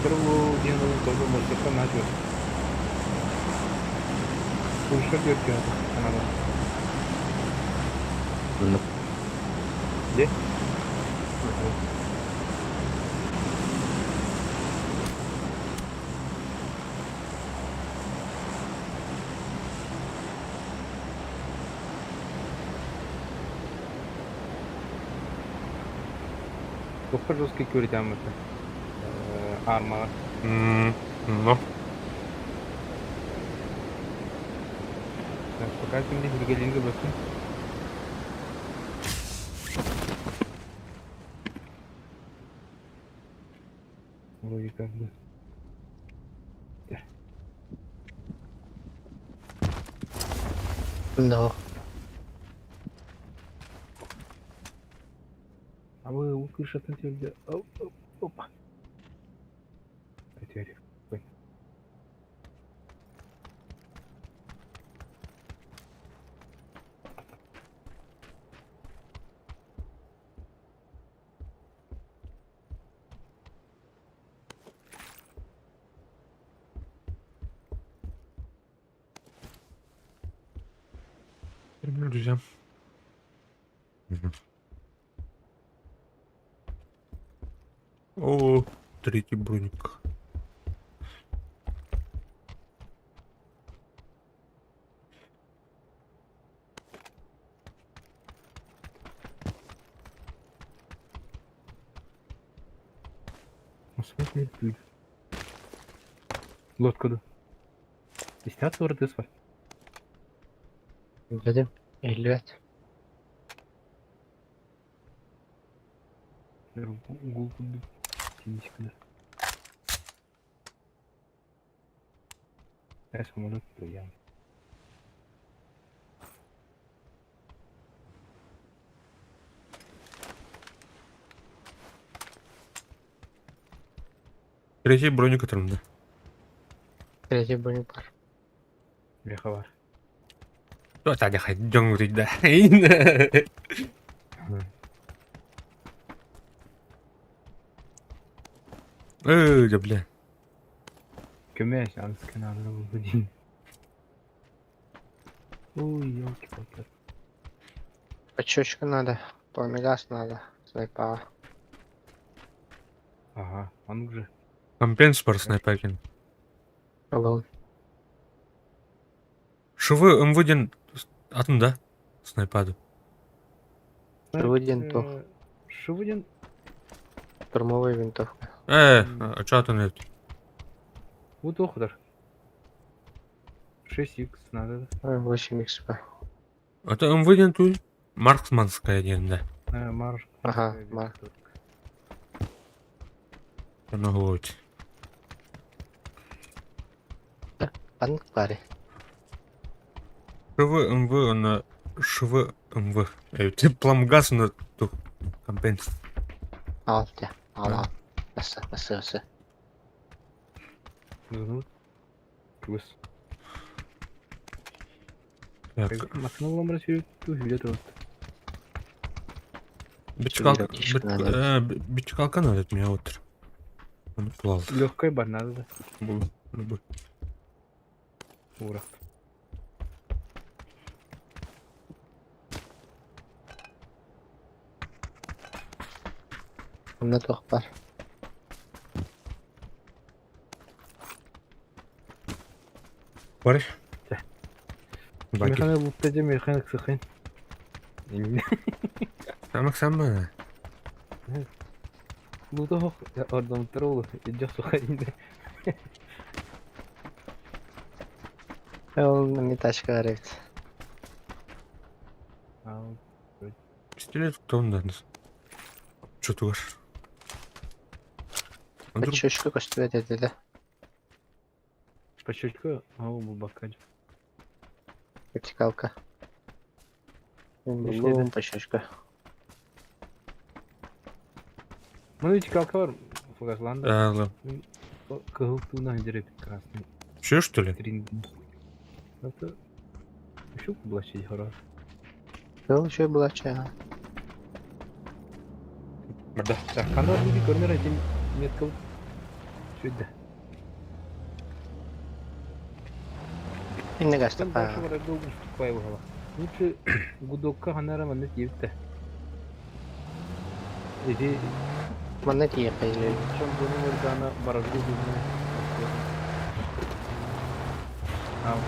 Первую день тоже может начал. Слушай, надо. Где? Тоққа жесткий көреді это. Армаға. Ну. Так, пока кімде жүргеленге бөкін. No. Абы ол крышатын сирде. Опа. Теперь. Друзья. О, третий броник. Смотри, Лодку да. Истят суордыс var. Dedim. 50. Гул курдук тиискэ. Э, самолет прием. Третий броник отрымда. Третий броник бар. Меха бар. Ну, Таня хайдён да. Да бля. Көмөс анскын аны булдин. Ой, елки-палки. Подщечку надо. Пламегаз надо. Снайпа. Ага, он уже. Компенс бар снайперкин. Алло. Шывы МВ-ден атын да? Снайпаду. Шивыдин тух. Шивыдин. Штурмовая винтовка. А чё атын это? Вот охдар. 6х надо. 8 xp. Это МВ-ден туй? Марксманская ден, да. Марш. Ага, Марк. Оно говорит. Банк бари. Швы МВ на швы МВ. Ты пламгаз на ту компенс. Ал, те. Ал, ал. Осы, осы, осы. Ну, плюс. Так, Машина буламра сүйүп билет вот. бичкалка, Надо. бичкалка надо от меня утр. Он плал. Легкой бар надо да. Бу, бу. Ура. Онна туох бар. Бар. Те. Баки. Механа лутта же механа ксыхын. Самак сама. Лута хох ордон тролл идёт сухарин. Ол не тачка говорит. Пистолет кто он да? Чё ты говоришь? Подщечку көстүбэт этэ да. Пощечка, а ол бакач. Вертикалка. Лишний, Булум, подщечка. Ну ведь калкар фугасланда. Да, Кыл туна дереп красный. Чё, что ли? Трин. Это еще блащить хорош. Был еще была чая. Да. Так, канал будет көрінер один меткал. Сюда. Инне гаста. Там дальше вроде долго штука его. Лучше гудокка ханара манна тиепті. Эти Манна тие кайли. чем буну органа баражгу буну. А, вот.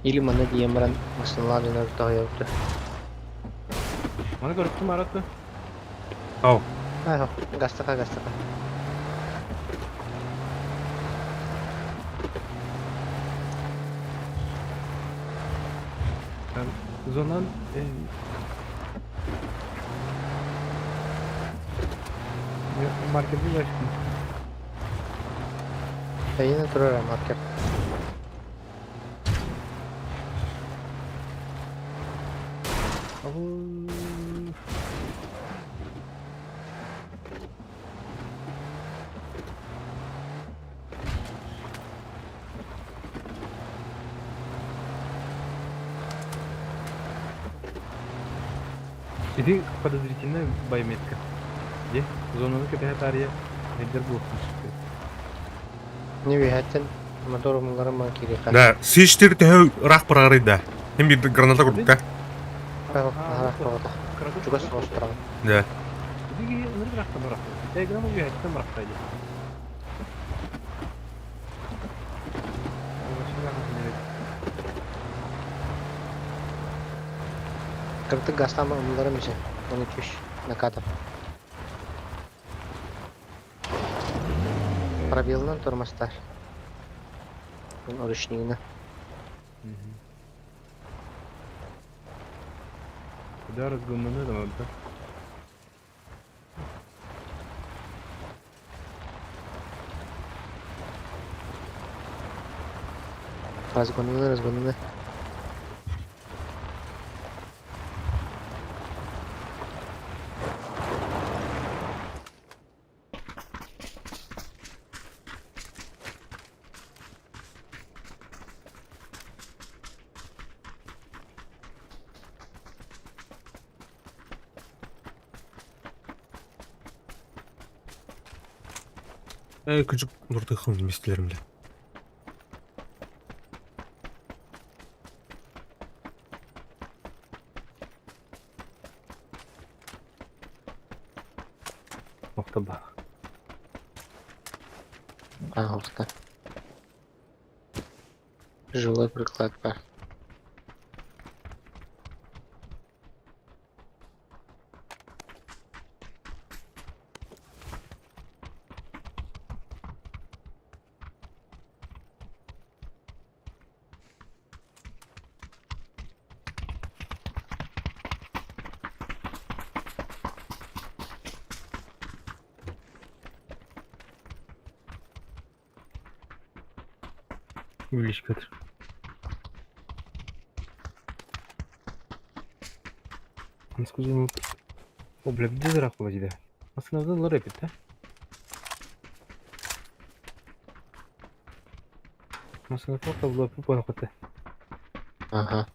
Или манна тие маран масалары тойопту. Маны көріп маратты. Ау. Ага, гастака, гастака. Зонан маркетте жашкын. Кайына турара маркер. Ити подозрительная боеметка. Дьэ, зонаны кэтэһэ таарыйа эдэр буолуохтун сөп. Не үөһэттэн мотор умулларын ман киириэххэ. Да, сиштир төһө ыраах быраҕарый да. Хим биир граната курдук да. Ыраах баҕата. Чугас соҕус тураҕын. Да. Ити киһи ынырык ыраахтан бырахта. Ити гынан үөһэттэн бырахта дии. Кырдык газтаама умулларым ise. Оны түш. Накатом. Пробелынан тормозтар. Ручнигына. Куда разгоннаны да да? Разгоннаны, разгоннаны. Э, күчүк нуртыхым мистелерим бile. Махтаба. Пожалуйста. Жилой приклад бар. Увеличка. Скажи, о, бля, где зрак была Основной рэпит, да? Масына была пупа хата. Ага.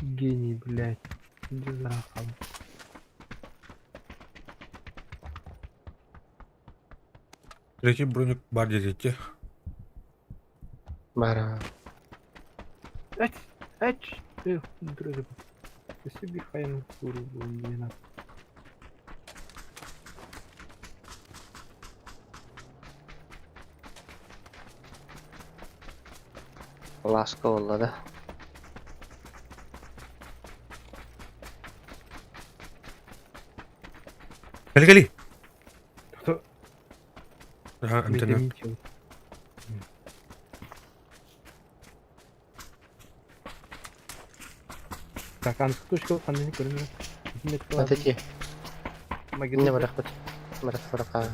Гений, блядь. Где зарахал? Третий броник бар дедете. Бара. Эч! Эч! Эх, друзья. Спасибо, хайну куру, не надо. Ласка буолла да. Кали кали. Кто? Ага, антенна. Заметил. Так, ан точка ханны көрүнөр. Вот эти. Не барахпыт. Барах бараха.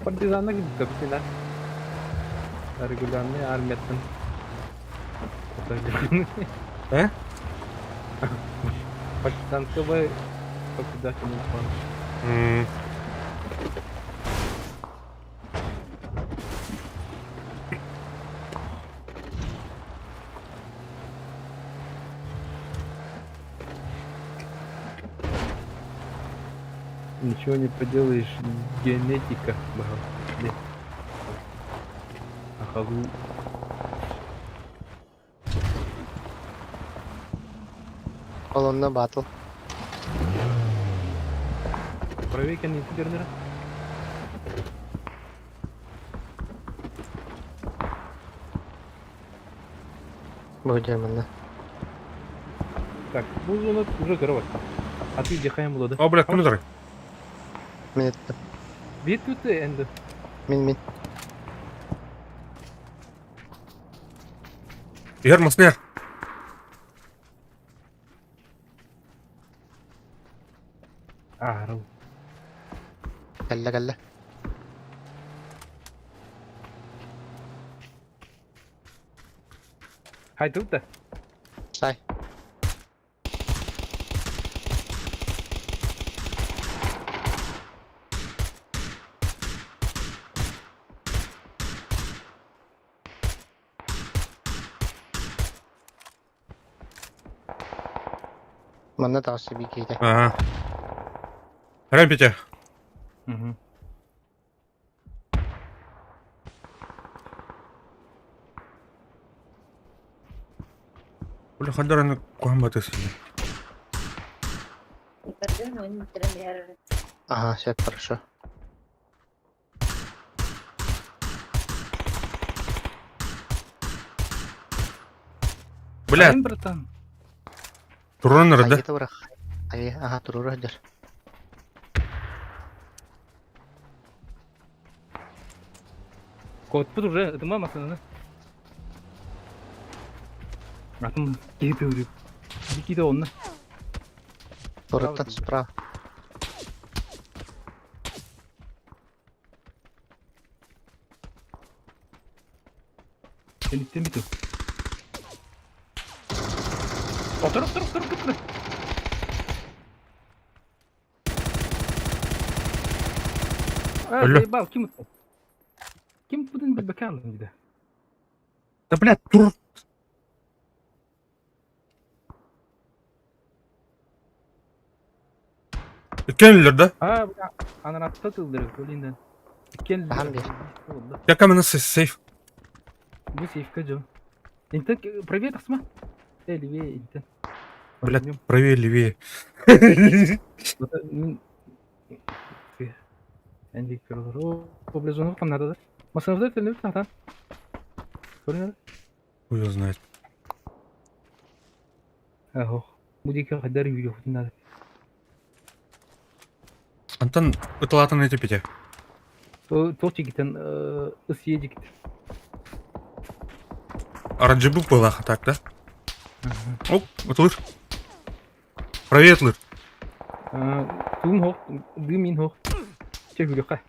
Партизанна капитана. Регулярный армияттан. Э? Партизанского покидательный план. Ничего не поделаешь, генетика. Ахалу. Колонна батл. Правее не көрүнөр. Будем манна. Так, бу зона уже кыра А ты где хаям было, да? О, бля, ким турар? Мин эттим. Бит тут энди. Мин мин. Иһэр массыына иһэр. Аарыл. Кэллэ кэллэ. Хайдыбыт да? Сай. Манна таҕыста биир Аа. Арай Петя. Угу. Бля, хандараны куһан батысың. Ага, все хорошо. Бля, Айн, братан. туран да? Хайы бырах. Хайы, ага, турура сылдьар. Куотпут уже, ытыма массыынаны. Атын киһи тыырыы. Киһи онно. Туруттан справа. Кэнниттэн бүтүн. Отор, отор, отор, отор. А, Өллө. заебал, ким это? Ким будын билбэкэ алын диде. Да, блядь, тур. Иккен да? А, бля, анаратта тылдыры, блин, Иккен Аһан биэр. Я камена сейф. Бу сейфка жо. Интен правее тахсма. Э, левее интен. Блядь, правее, левее. Энди көрөр. О, бля, зону там надо, да? Масынавда теле тахтан. Көрүнөр. Хуй его знает. Ахо. Мудика хадар видео надо. Антон, ыталатын эти Петя. То точигитен ыс ежигит. Оранжевый была, так, да? Оп, ытылыр. Правее ытылыр. Туум хох, дым ин хох. Че хүрүхэ.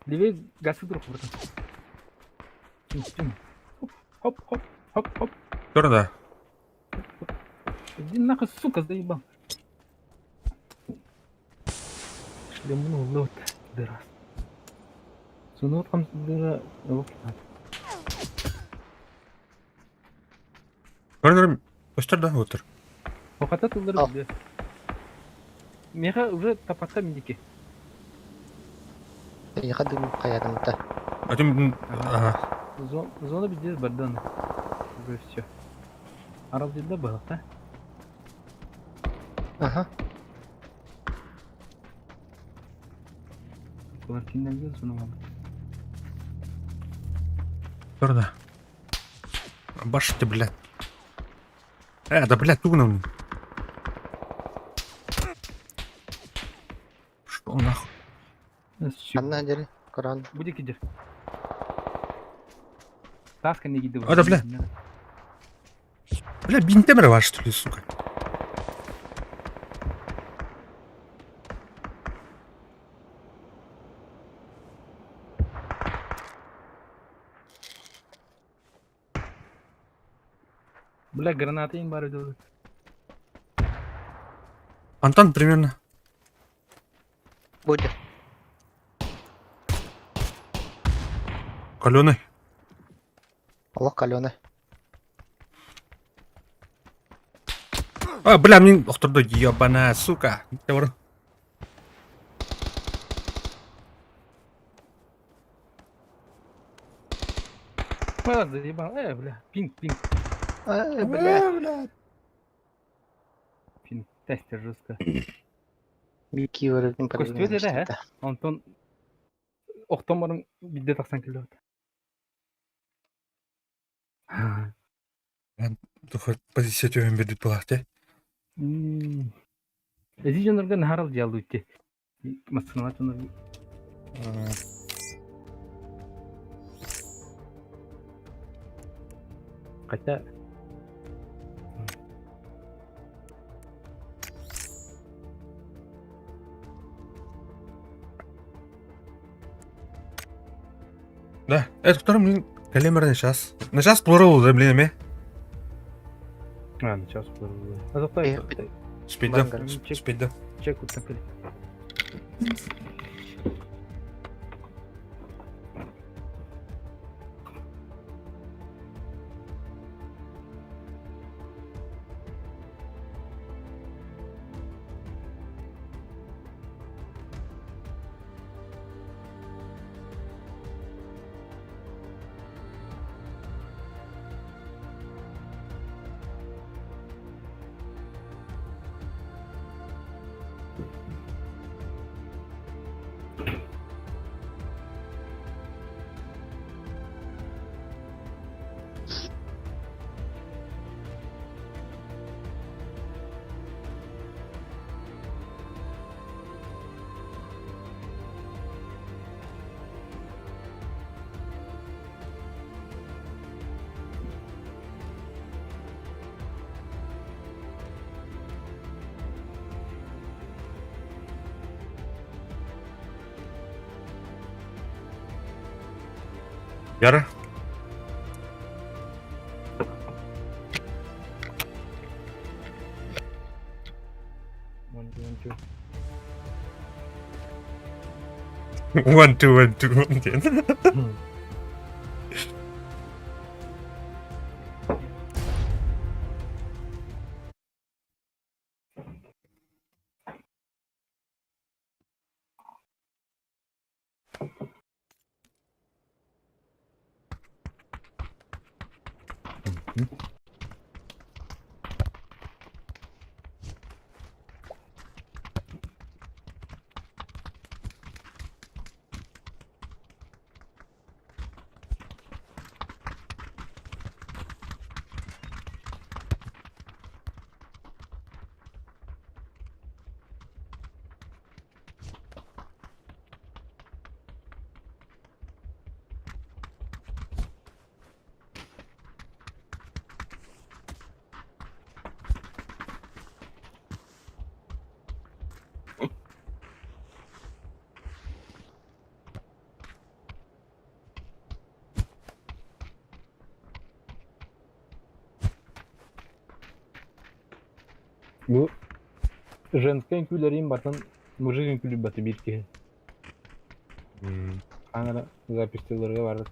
Левее гасы турух братан. Хоп, хоп, хоп, хоп, хоп. Көр да. Иди нахуй, сука, заебал. Шлемун уллот, дырас. Сунут хам дыра, оп. Көрнөр көстөр да отыр. Хохата тыллар Ал. биле. Меха уже тапатта миндики. Эйиэхэ дым хайаатым да. Атым ага. Зона бізде бардан. Уже все. Арал деді было, да? Ага. Олар киндерге зона алды. Көр да. Баш ты, блядь. Да, блядь, тугнул. Что нахуй? Ханна дери Коран. Буде кидер. Таска не гиди. А, да, бля. Бля, бинтемер ваш, что ли, сука? Бля, граната им бар еді. Антон примерно. Будет. Каленый. Олох каленый. А, бля, мне охтордо ебаная, сука. Ты А, заебал. Бля, пинг, пинг. Э, бля. Пинг. Тестер жестко. Бики вырытын Көстүбэт этэ, э? Антон охтоморун бидде тахсан кэллэ. Позиция төһөн бердит булаахте. Эзи дьонорго наһарал дьааллыытте. Массыналар дьонорго. Хотя... Да, это второй, блин, калемер на час. На час плорол, да, блин, эме. А, на час плорол. А завтра Спидда, спидда. Чек вот такой. Яра. One, two, one, two. One, two, one, two, one, диэн. Бу женскай үҥкүүлэрин бартан мужик үҥкүүлүүр биир киһи. Аҥара записьтыыларга барар.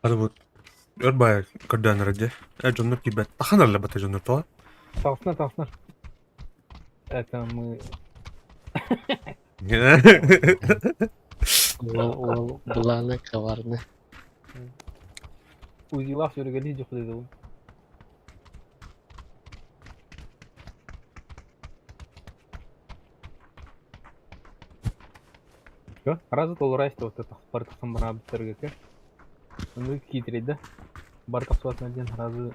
Хата бу өр баайа көрдөөн эрэр дьэ. Э дьоннор киирбэт. Тахан эрэллэр бата дьоннор тоҕо? Таҕысына таҕысына. Это мы Уол уол былаана коварный. УЗИлаах сүрүгэлии дьухлыдыбын. Разы толорайсты вот это бары тахсан бараабыттарга Ону киитирейдэ. Бары тахсыбатына диэн сразу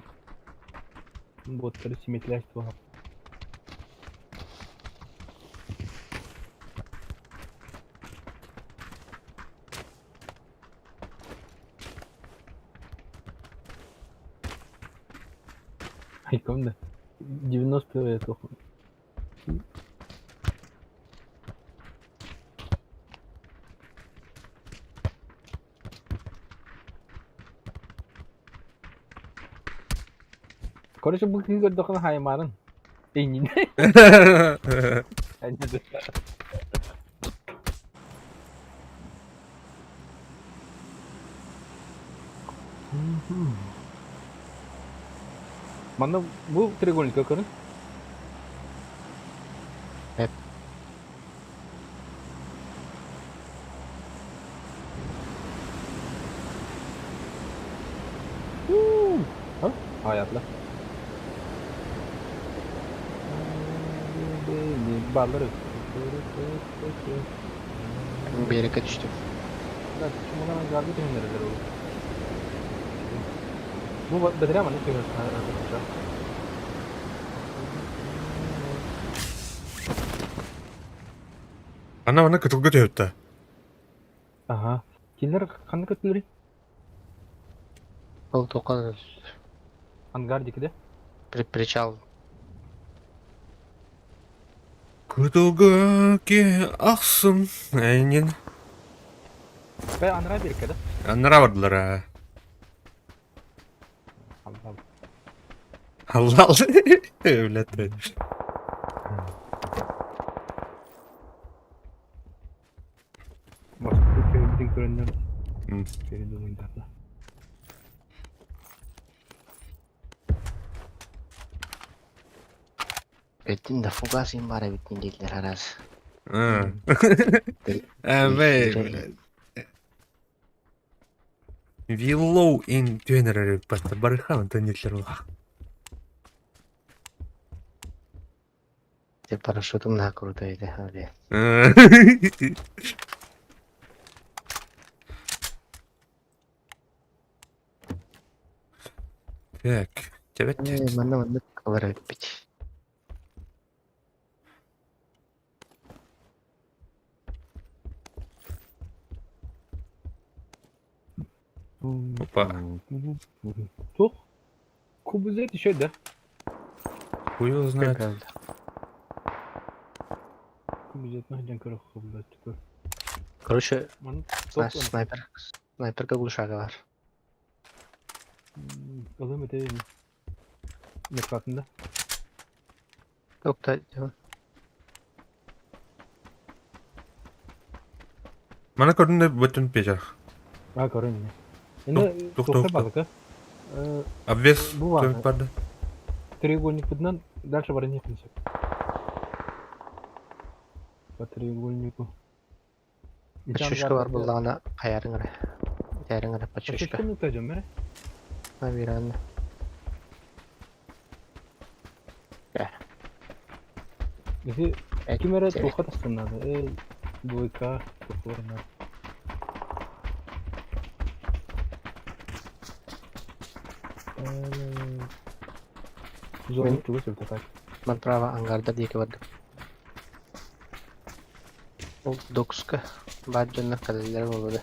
боттары симметлээчти Айком да. 90 туох Короче, бу киһи көрдөххүнэ хаймаарын. Эйнин. Манна бу треугольникка көрүн. Эп. Аятла. Баллар. Биэрэккэ түстүм. Чумунан гаргы түһүннэрэлэр ол. Бу бэдэрэ маннык түһэр. Ана манна кытылга түһүптэ. Аха. Кинилэр ханна көттүлэрий? Ол тоқа Ангар диэки да? Причал. Кытылга ки ахсын эйнин. Бэ анараа биэркэ да? Анараа бардылар аа. Аллал. Блядь. Бастакы көһүбүтүн көрөннөр перед умайдарда. Бэттин да фугас им баар эбит дииллэр араас. Э, Виллоу ин түһэн эрэр эбит барыхан төннүллэр улах. Те парашютум на крутой этэ бля. Так, тебе Манна маннык кылар эбиппит. Опа. Туох? Кубузет еще да? Хуй его знает. Правда. Кубузет нахрен көрөх кубузет. Короче, Ман снайпер. Снайперка глушага бар. Ылым эте Меккатында. Токта Мана көрдүн да бөтүн печер. А көрөн. Енді Тух, тоқта тух, балыка. Обвес Бу бар. төп барды. Треугольник бытынан дальше баран не По треугольнику. Подшишка бар буллаҕына хайарыҥ эрэ. Этээриҥ эрэ подшишка. Подшишка тажым эрэ. Наверное. Если ким эрэ туохха тахсан наада. Э, двойка туохха надо. Зона чугас өлтө так. Ман право ангарда диэки бардым. Ол докска баар дьоннор кэлэллэрэ буолуо да.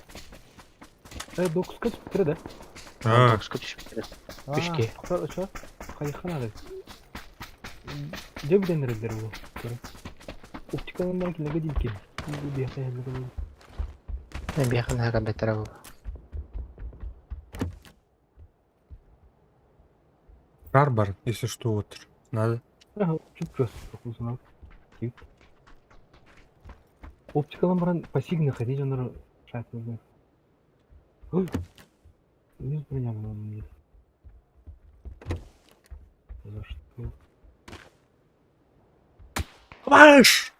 Э, докска түптэрэ да. А, Докска түспүттэрэ. Үчки. Очо хайыха надо. Дьэ бүтэн эрэллэр бу. Оптиканан баран кинилэргэ диилки. Биэхэ Биэхэн хака бэтэрэ буолуо. Шар бар, если что, вот. Надо. Чуп-чуп Оптикалан баран пассивно ходи дьоннор шатны. Ой. Не броня мне. За что? Маш!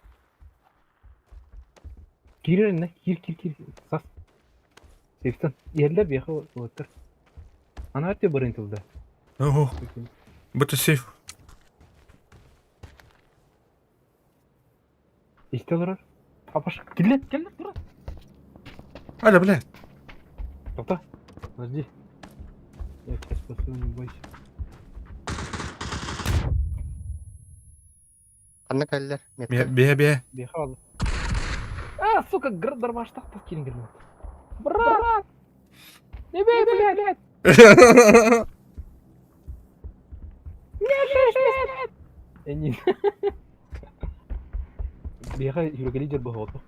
Киирэр иннэ, киир киир киир. Сас. Сейфтан. Иһэллэр биэхэ уолаттар. Ана өттө барын тылда. Ого, это сейф. Истэ олорор. Апаш, киллер, киллер, тура. Аля, бля. Тоқта. Подожди. Я тебя спасу, не бойся. Ханна кэллэр? Бе, бе, бе. Биэхэ алла. А, сука, град дармаштах киирин кэлбит. Брат! Не бей, блядь! Эни. Биэхэ юргали жер бохото.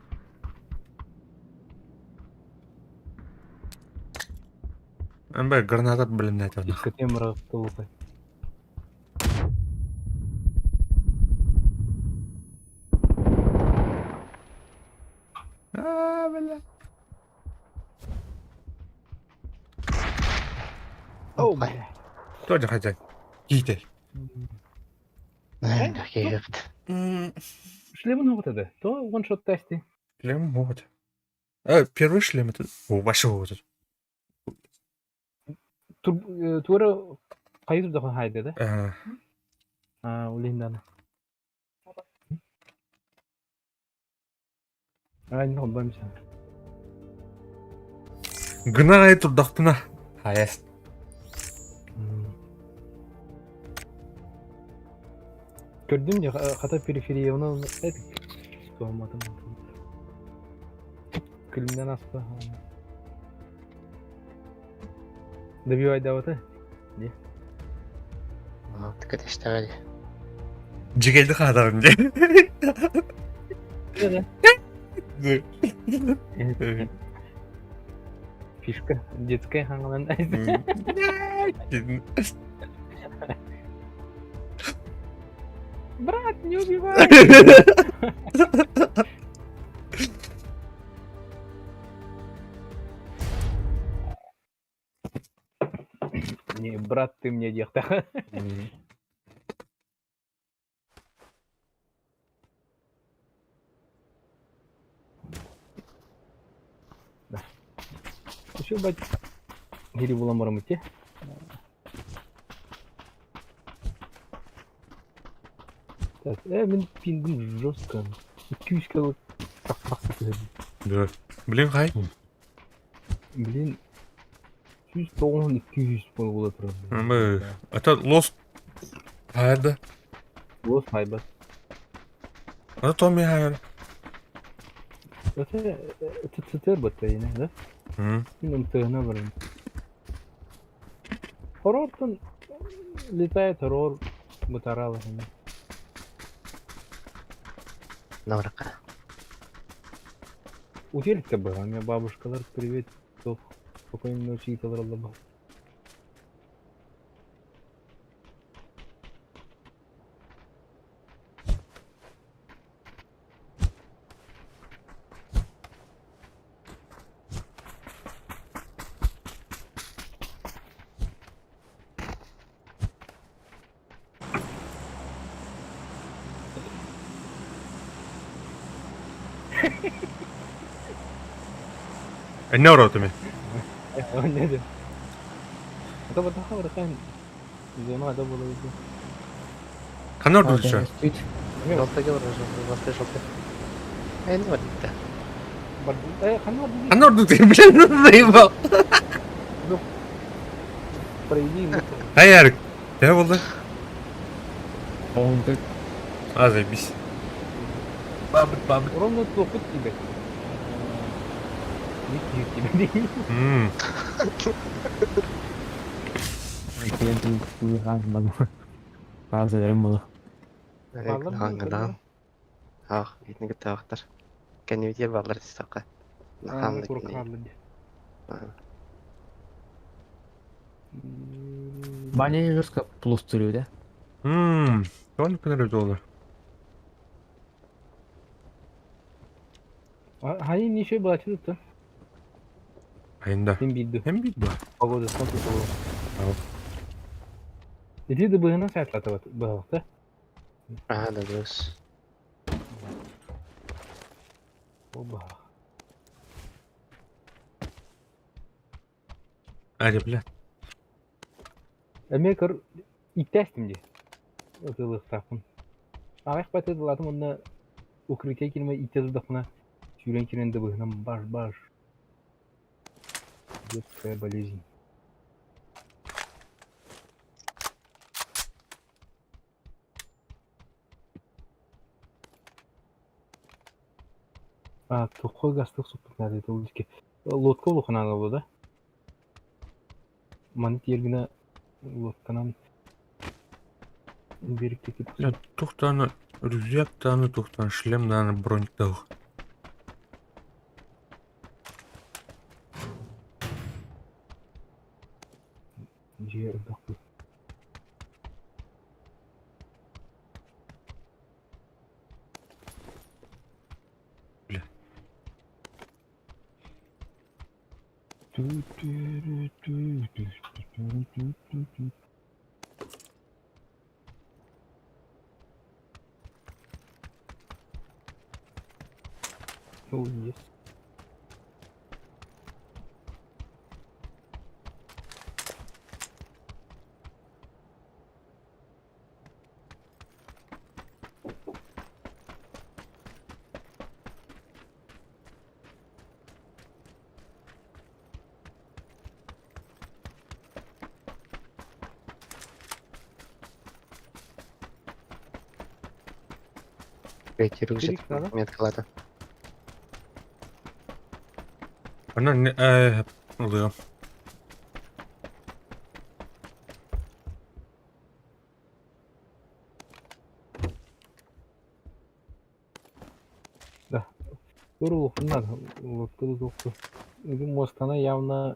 Амбе граната блин это. Искатем мырағықты болса. О, бля. Тоже хозяин. Киитэй. Киһибит. Шлемын оҕото То one-shot тести. Шлем вот. А, первый шлем это... О, вообще вот. Тура хайыр да хайда да? А, улиндан. Ай, ну, бамся. Гына аҕай турдахпына. Хайас. Көрдүм дьэ, хата периферияны туһамматым. Күлүмнэн аспа. Добивайдаабыта. Кэтэстэҕэ Дьигэлди хаатарым дии. Фишка детская хаҥалан. Брат, не убивай! Не, брат, ты мне диэхтэх. Еще бать гири булан барамыт те. Так, мин пингим жестко. 200 тахса түһэбин. Да. Блин, хай. Блин, 190-200 буола турар. Это лос хайда. Лос хайбат. Это Томми хайр. Это ТЦТ баттайына, да? Мин МТГ-на баран. Хоррортон летает хоррор бытарал. Наврака. Утелькка была, у меня бабушкалар привет, спокойной ночи, италар Энне оротуми. Не Ханна ордуучу? Желтый, желтый. Эн барбыта. Ханна ордуучу? Блин, заебал. Пройди. Хай, Ярик. Төһө буолла? А, заебись. Бабыт, бабыт. Ровно тохут тебе. Не тебе. Аңгадан. Ах, итини кытта Кэннибитигэр бааллар тистахха. Баня жестко плюс да? Тони күнөр доллар. Хай ничего было то. Айында. Хем бидди. Хем бидди. Погода смотри было. Иди до быгына сайтлатып быгылыкта. А, да, дұрыс. Оба. Ари, бля. Эмекер иттәстим ди. Ытылыктакын. Ағайх баты ладым онна укрытие килме иттез дахына сүүрэн кирен дыбыһынан баш баш. Детская болезнь. А, тухой гастык суппут надо это улички. Лодка улуханан было, да? Маны тергіне лодканан берік кетіп. Я тухтаны рюкзак таны тухтан шлем даны броник даух. Же бақпы. Бля. Oh yes. Третий рюкзак Феликс надо? меткалата. Она не oluyor. Dur надо. Мостана явно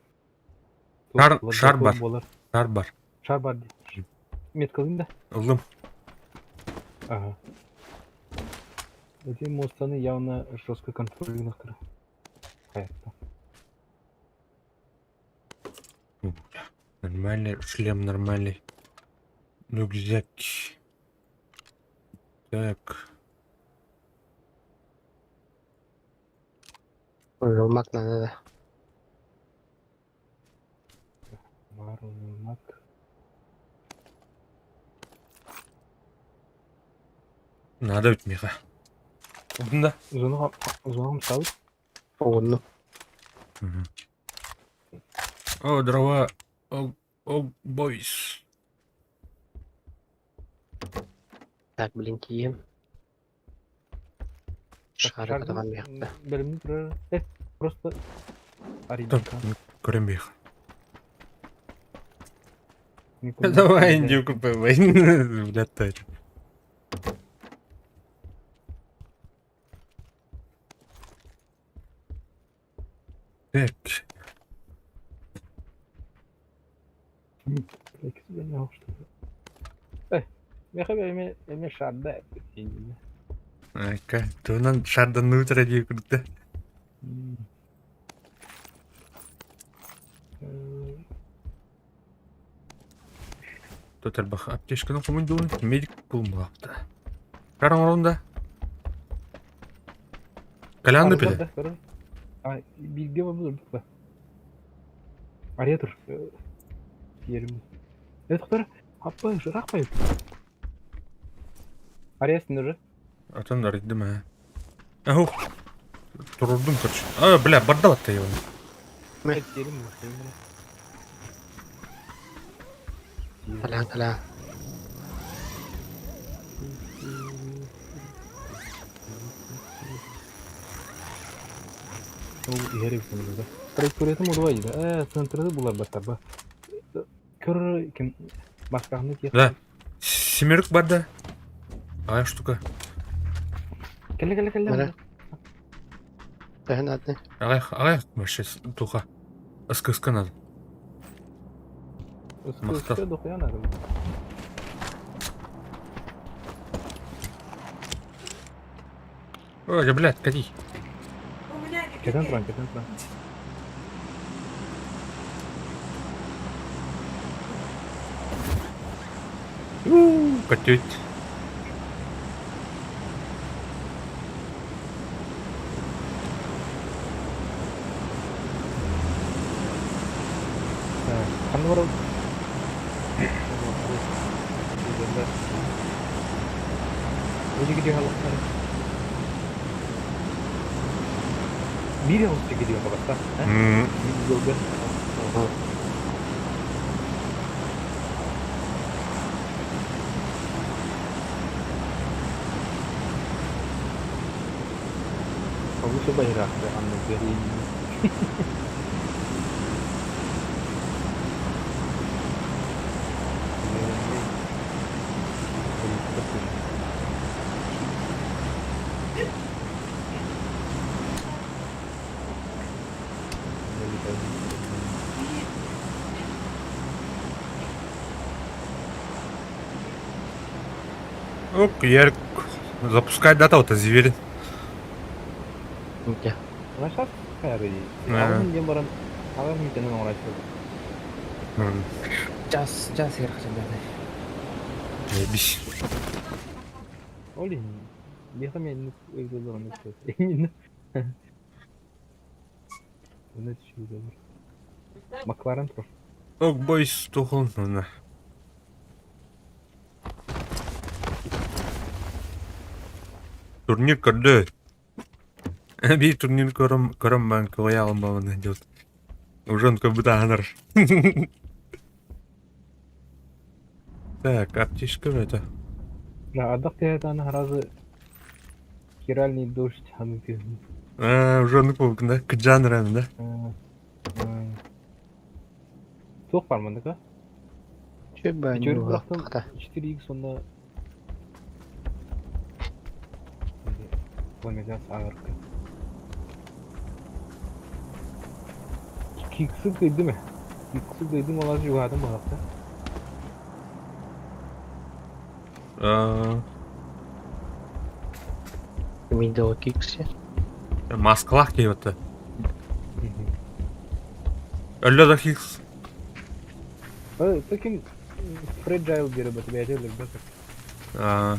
Шар, шар бар. Шар бар. Шар бар. Меткалын да. Ыллым. Ага. Эти мостаны явно жестко контролированы. Hayatta. Нормальный шлем, нормальный. Рюкзак. Так. Уйулмак надо да. Бар уйулмак. Надо ведь меха. Да. Зону зону ставить. Оҕунну. О, дрова. О, о, бойс. Так, блин, тиийем. Шары кытаҕан биэхтэ. Бөлімні тұрар. Просто Там, көрем бех. Давай индюку ПВ. Блядь, точно. Так. Эме шарда. Айка, туунан шардан нутра дии курдук. Тут элбэх аптечканы хомуйдубун, медик булмалапта. Шар оҥорунда. Калянды пиле. Билге бар да. Ария тур. Yerim. Evet, тур. Аппа, жырақпай. Ария сындыры. Атын арыйдым ә. Аху. Турурдум, короче. А, бля, барда батта его. Yerim. Кэлээн кэлээн. Ол иһэр эбит да. Траекториятын модуба дейді. Центрды булар баттар ба. Көр ким басқаны тиек. Да. Семерик барда. Ай, штука. Келе келе келе. Мана. Төһөн атын. Ағай, ағай, вообще туха. СКСК надо. Мақтап. Дохуя надо. Ой, блядь, кати. Кетен туран, кетен туран. Катить. Ханны бар. Өзі gidiyor halakları. Bir yol gidiyor kabakta. Bir yolda. Kavusu bayraktı anladı. Ок, я запускать дата вот зверь. Где? Нашар кайры. Ага. Алын дем баран. Аҕыйах мүнүүтэнэн оҥорооччубут. Час, час иһэр хачардатай. Эбис. Ол иһин биһиэхэ эмиэ инник ыйытыллар оннук суох. Онно түшүгүлэр. Макларен тур. Ок бойс тухун на. Турнир көрдө. Биир турнир көрөн көрөн баран кылайа алынбабын дьыл. Уже он как будто аһынар. Так, аптечка это. Да, ардах түһэтааны сразу хиральный дождь ханыы түһүн. А, уже оннук буолбуккун да? Кыдьаан ыран да? Туох бар мандыка? Чү Пятерку баанньууга бырахтым хата. 4x онно Пламегаз аарка. Киксы кыйдым э. Киксы кыйдым олар жугаатым баһахта. А, Мидо кикси. Маскалаах диэбитэ. Өллө да Хикс. Таким Fragile диэри бэйэтэ өлөрбөт. А,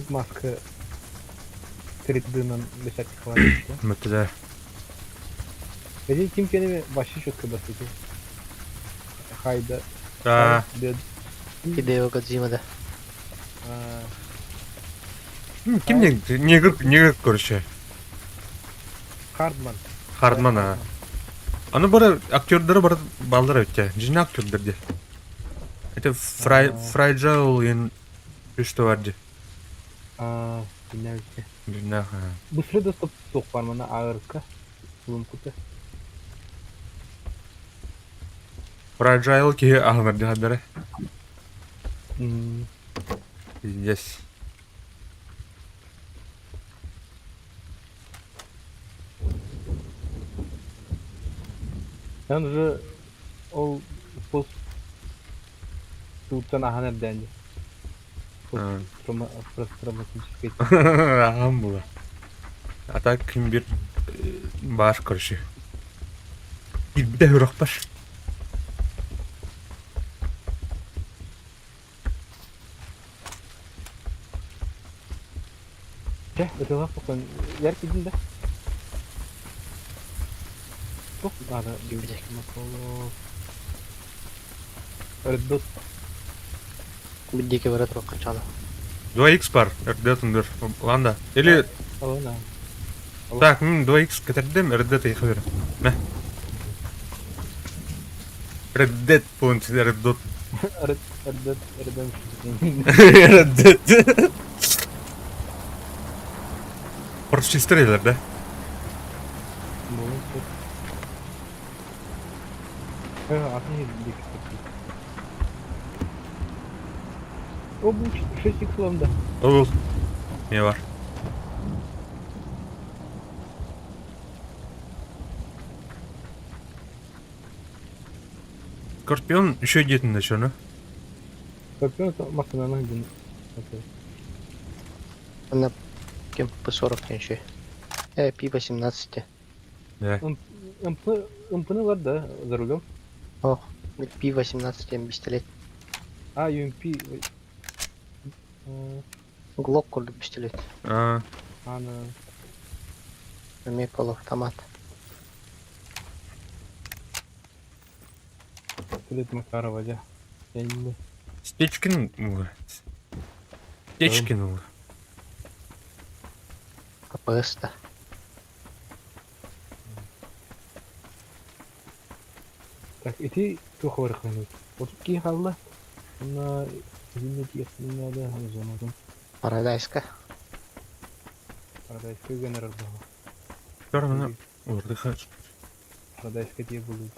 Маска 3D-нан бесятки Мөттүлэр. Эти ким кенеме вообще четко басыты. Хайда. Да. Хидео Кодзима да. Ким не негр негр короче. Хардман. Хардман а. Аны бары актердары бары балдар өтте. Жина актердер де. Это Фрай Фрайджайл ен что бар де. А, билнәбитте. Жина. Бу среда стоп суох бар мана агырка. Улум кута. Фрайджайл ки ахнар де хаддары. Здесь. Он уже ол пост туттан ахан эрдээн Посттравматический. Ахам була. А так ким бир бар короче. Билбите хүрэх бар. Чэ, ытыалаах тохтон яр киирдин да? Туох наада Өрдут. Биддиэки бара туруохха чаала. 2x бар. РД тундур. Ланда. Или Алына. так, 2x кэтердим, РД тайха бер. Мэ. Red Dead пункт, Red Dead. Red Dead Redemption. Red Dead. Просто да? Буолуон сөп. Атын иһирдик. О, бу 6x ылам да. Ол. Не бар? Скорпион еще где-то еще, ну? Скорпион массанан дин. Она кем П40 еще. Пи-18. Да. МП МП-ны да, за рулем. Ох, Пи-18 пистолет. А, UMP. Глок курдук пистолет. А, Ана. Эмиэ полуавтомат. Пистолет Макарова, дьэ. Кэннэ. Стечкин ула. Стечкин ула. КПС-та. Так, ити туох барыхханый? Отут киһи хаалла. Уонна итиннэ тиэхпин наада зонатын. Парадайска. Парадайска үгэн эрэр баҕа. Көрмені ордыха. Парадайска тиэ булуй.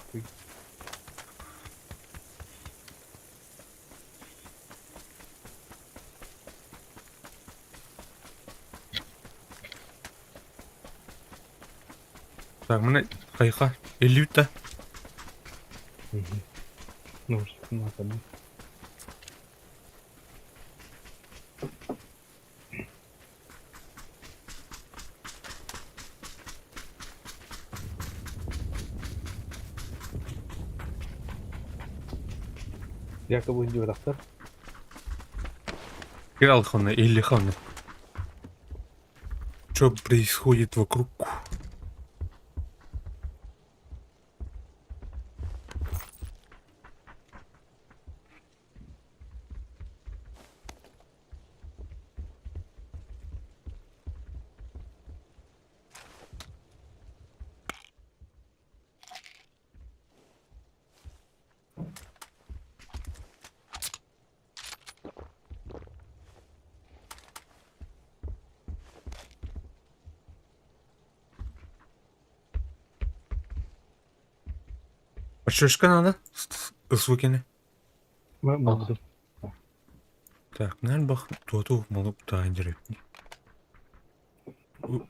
Так, міне қайқа. Элюта. Ну, надо. Якобы диэбэтэхтэр. Киралхана или хана. Что происходит вокруг? Подшишка надо? Звукини. Буолбутум. Так, наверное, бах туоту молук таандыры.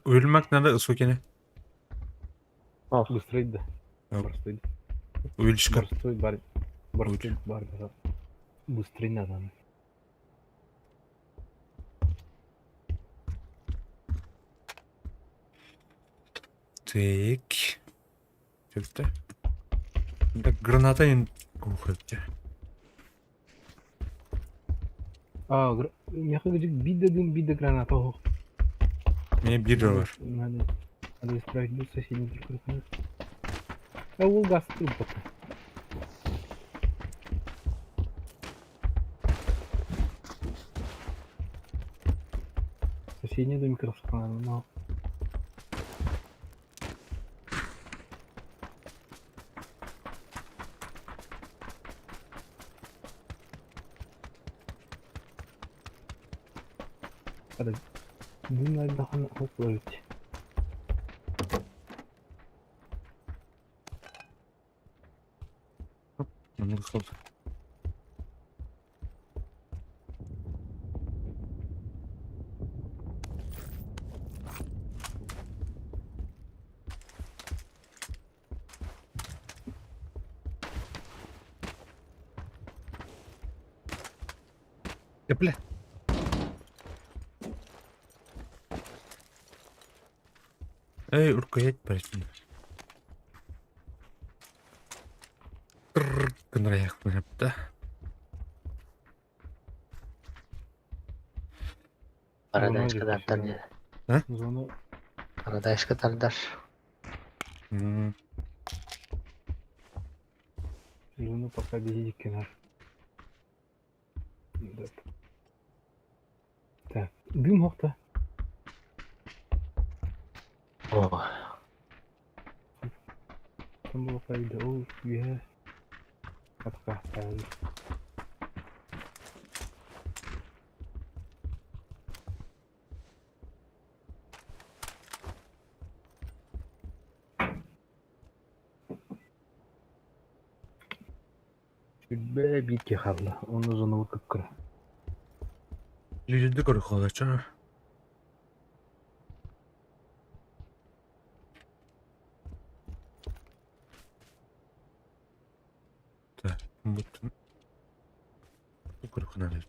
Өлмәк надо звукини. Быстрый да. Борстой. Уилшка. Борстой бар. Борстой бар. Быстрый надо. Так. Что Так, граната не... Ух, это. А, миэхэ биир да дым, биир да граната оһох. Мне биржа бар. Надо, надо исправить был соседний друг. А ол газ трубка. Соседний домик но. Дым хоп. Намного. Да бля. Эй, рукоять блядь. Да. Парадайска тардар А? Зону Парадайска тардар. Зону пока без кино. Да. Так, дым хохта. О, Там было файда. О, я. Атка. Сүрбэ биир хаалла. Оны зону кыккыра. Люди көрөхөлөчө. Так, вот. Көрөхөнө.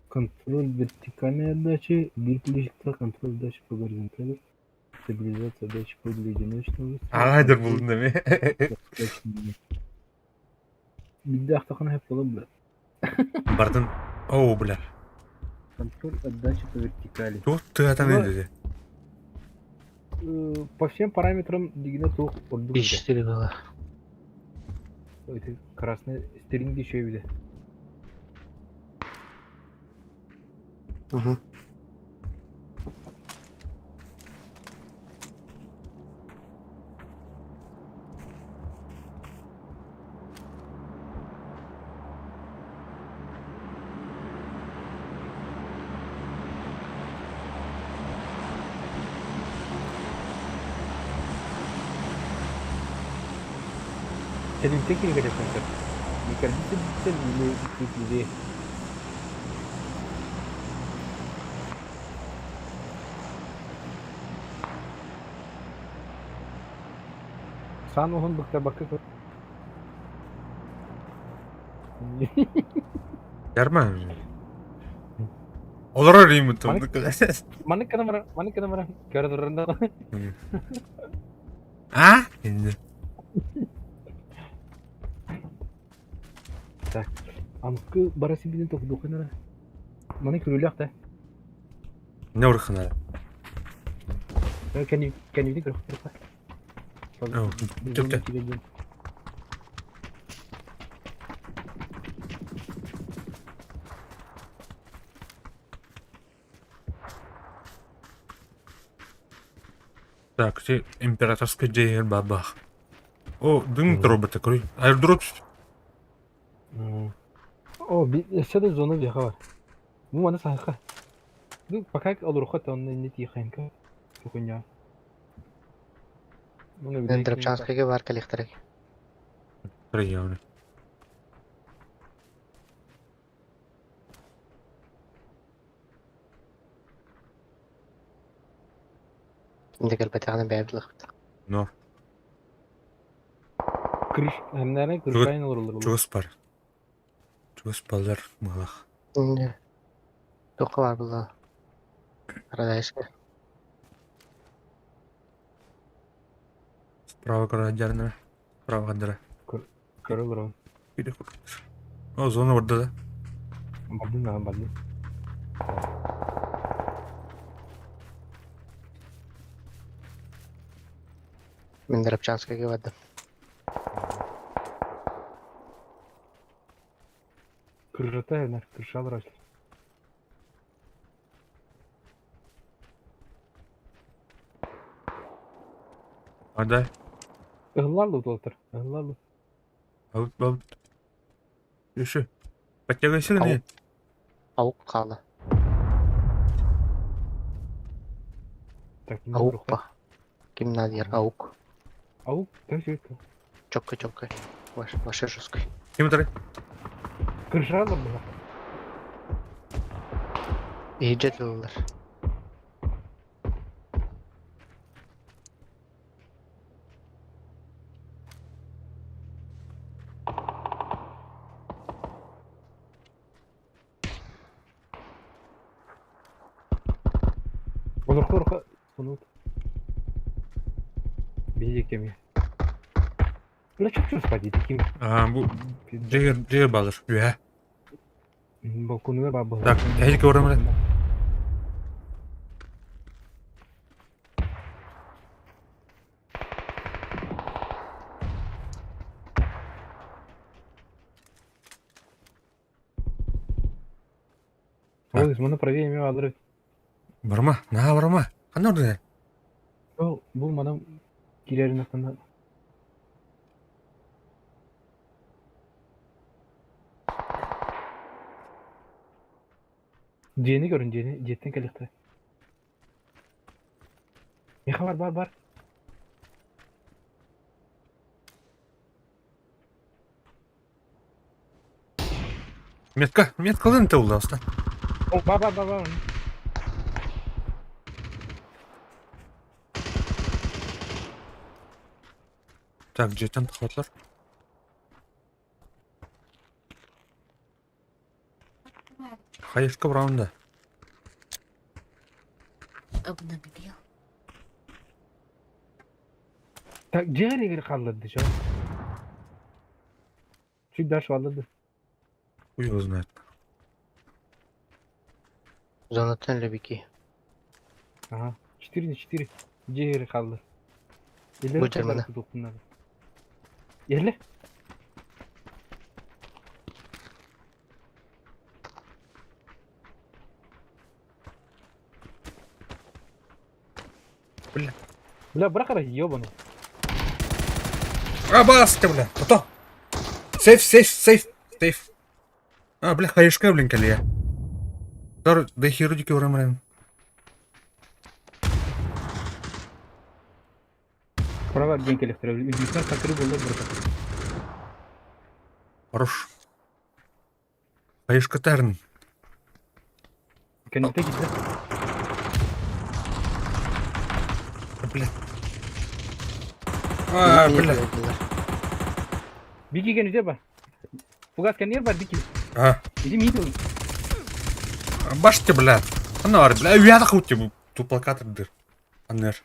Контроль вертикальной отдачи, бир плюсикта контроль отдачи по горизонтали, стабилизация отдачи подле одиночного выстрела. Ағайдыр булдun деме. Бидде ахтахана хеп бола бля. Бардын. Оу, бля. Контроль отдачи по вертикали. Тут ты атан деди. По всем параметрам дигне тух ордук. 4 было. Это красный стеринг еще виде. Угу. Senin tek ilgili konser. Mikrodisi или или Сан уһун быкта бакы Ярма. Олорор римут. Маны кана маны кана көрдөрөндө. А? Енді. Так. Аныкы бара сибилин токудуохха нара. Маны күрүлээх да. Не урхана. Кэни кэнибитин көрөхтөрөххө. Түктэ. Так, ти императорский дьиэ бабах. О, дым дробата көрүй. Аирдроп. О, өссө да зона биэхэ бар. Бу маны саһыха. Ну, пока олоруха онно инни тиэхэнка. Тукунья. Дропчанскайга бар кэлиэхтэрэ. Приемный. Инде кэлбэтэҕинэ бэйэбит ылыахпыт. Но. Крыш, наверное, крышайн олороллор. Чугас бар. Чугас баллар мылах. Туохха баар буолла? Радаешка. Справа көрө Справа хандара. Көрө олорон. О, зона барда да. Бардын да, бардын. Мин Дропчанскайга бардым. Крышата, наверное, крыша олорочулар. Ада. Ыһыллар туолтар. Ыһыллар. Алып, алып. Еще. Подтягайся не. Аук хаала. Так, Аук па. Ким надиэр аук. Аук, так все Чокка чокка. Ваш, ваше жесткой. Ким тарай? Крыша была. Иһирдьэ тыллар. Олорхо орхо сонут. Биһиги кеми. Бля, чуть-чуть спать, ким. А, бу дьиэ дьиэ балыр. Үһэ. Балконугар баар буолла. Так, эһиги көрөмөр. Ол маны правее эме алыр. Барма, наһаа барма. Ханна ордуна? Ол бу манан киирэрин аттана. Дьиэни көрүн, дьиэни, дьиэттэн кэлиэхтэрэ. Миэхэ бар, бар, бар. Метка, меткалын тылла оста. О, бар, бар, бар, бар. Так, дьиэттэн тахсаллар. Хаешка браунда. Обнаглел. Так, дьиэ эригэр хаалларды чё? Чуть дальше хаалларды. Хуй его знает. Зонаттан лебики. Ага. 4 на 4. Дьиэ эрэ хаалла. Илэр Бу дьармана. тутулуннар. Ерле. Бля. Бля, бырах эрэ, ёбаный. А, баста, бля. Ото. Сейф, сейф, сейф, сейф. А, бля, хаешка, блин, кэлиэ. Тар, да хирургики урамрайм. Право диэн кэлиэхтэрэ. Үрдүттэн хатыры буолла барыта. Хорош. Хаешка тарн. Кэнниттэн киирдэ. Бля. А, бля. Бики кэнниттэн бар. Фугас кэннигэр бар Бики. А, Иди миит баште, бля. Ана бар, бля, уяда хути бу туплакатырдыр. Аннер.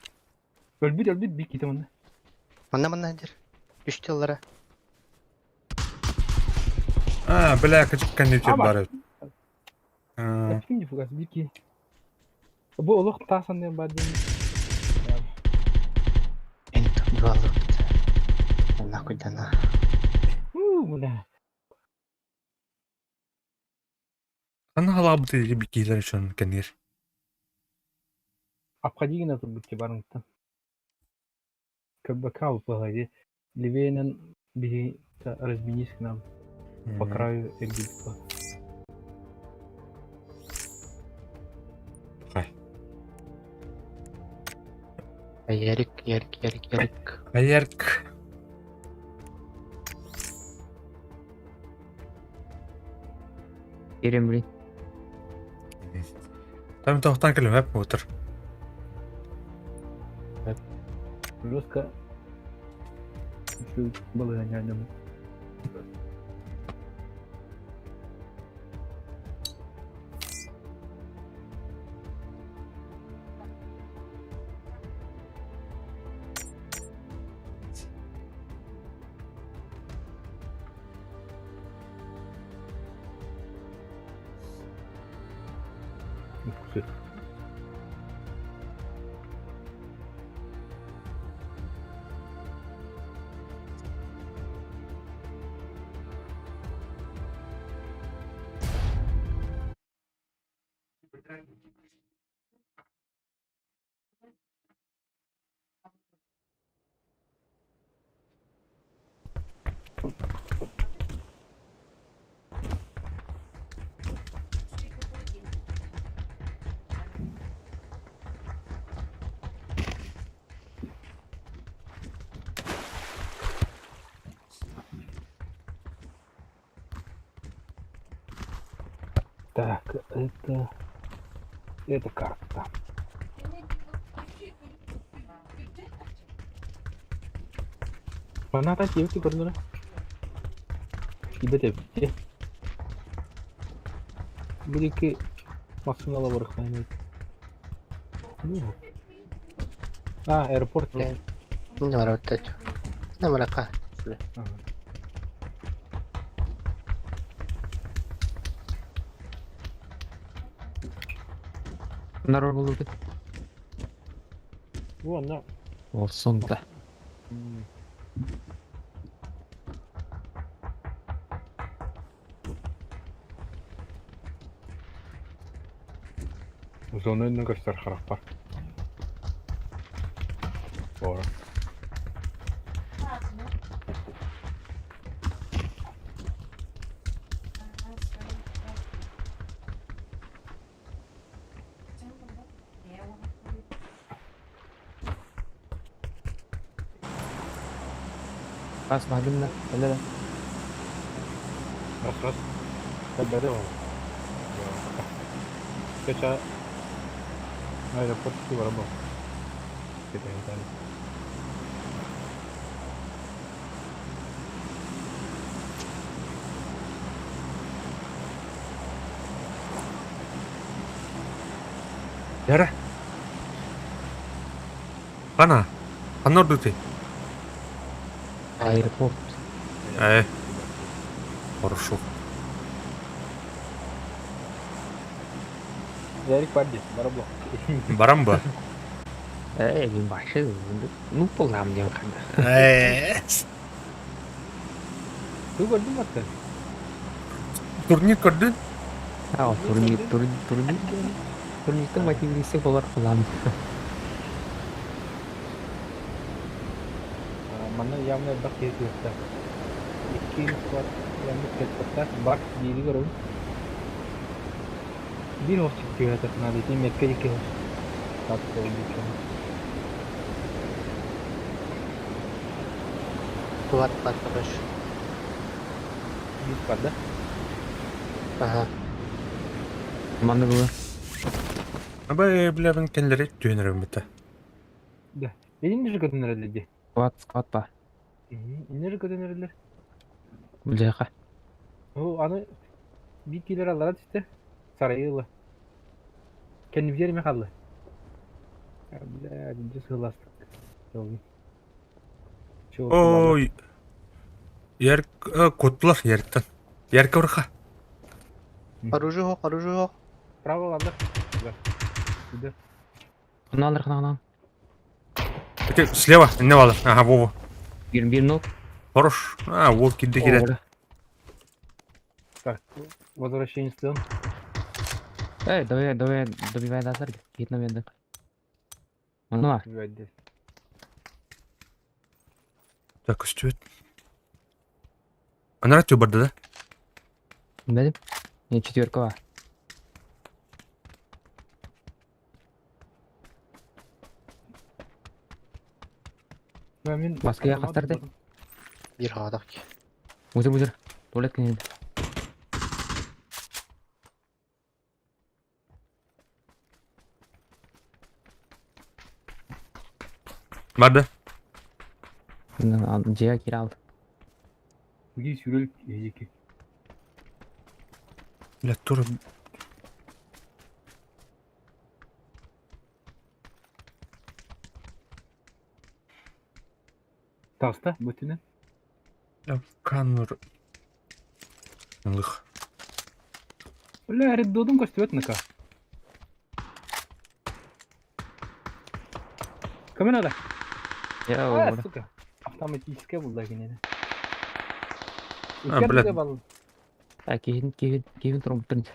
Өлбүт өлбүт Бики манна. Манна манна дир. Үс тыллара. А, бля, кэнники Ама. бар эбит. Аа, Эппин дии фугас биир киһи. Бу олох таас анныгар баар диэн. Интундуаллыбыт. Нахуйдана. Уу, бля. Ханна халаабыт или бикиилэр үчүн кэнниир. Обходи гына турбут барыҥтан. КБК выполнили. Левее бери разменись к нам по краю Египта. Хай. Ярик, Ярик, Ярик, Ярик. Ярик. Ирем, блин. Там тоқтан кэлим эп отыр. Жестко. Балыганяням. Уксы. Так, это... Это карта. Манна тиэбит көрдүнэ. Кибет эбит. Билики массыынала барыхтаан А, аэропорт. Нэмэрэ Нэмэрэка. Народ булбут. Вон, да. Ол сонда. Зона инна көстөр харахпар. Ора. Бас баһдымна. Эле. Раз, раз. Табары ол. Кача аэропорт барабал. Яра. Хана. Ханна ордути. Аэропорт. Э. Хорошо. Ярик Барди, барабал. Барамба. Э, мин башы. Ну, полам диэн ханда. Э. Ты көрдүң батты? Турнир көрдүн? А, турнир, турнир, турнир. Турниртен мотивисе болар полам. Манна явно бак кездесті. Икки склад явно кетпетта бак дири көрөм. Бир ос чыгып надо ити метке ики ос. Так болду. Кулат бар короче. Бир бар да? Ага. Манна было. Абай билебин кенлери түйенерим бите. Да. Эдин же көтөнөрөлөр. Склад, склад па. Эмне же көтөнөрөлөр? Бляха. О, аны бир килер алара түстө. Сарайыла. Кенди жериме калды. Бля, жүз сыластык. Ой. Ярик коттулар яриктен. Ярка урха. Оружие суох, оружие суох. Право ладно. Да. Да. Хыналар, хыналар. Окей, слева, не вала. Ага, Вова. Bir bir ног. Хорош. А, вот киды кире. Так, возвращение сделан. Эй, давай, давай, добивай Дазар. Видно, видно. Онно бар. Убивать здесь. Так, көстүбэт. Анара тю барды да? Билим. Не четверка бар. Мин Баскыга хастарды. Биир хаҕатах дии. Бузыр бузыр. Туалет кенен. Барды. Дьиэ киирэ алды. Үгүй сүрэл эжеки. Бля, тур. Таста бүтүнэ. Канур. Лых. Бля, реддодун көстүбэт нака. Кому надо? Я А, оҕолор. сука. Автоматическая булда кинини. А, блядь. А киһин киһин киһин турумтун.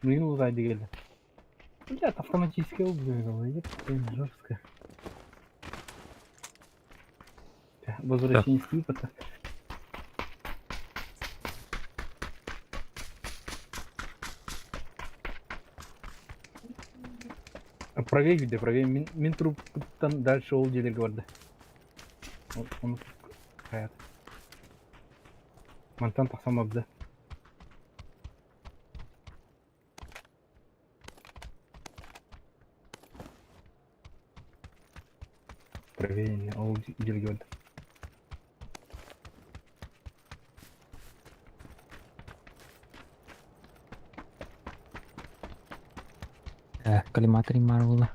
Мин узайды келди. Блядь, автоматическая убила. Жестко. Возвращение с выпада. Правее где, правее. Мин, мин труптан дальше ол делер барды. Он хаят. Мантан тахсам абда. Правее ол делер барды. Э, коллиматор имар буолла.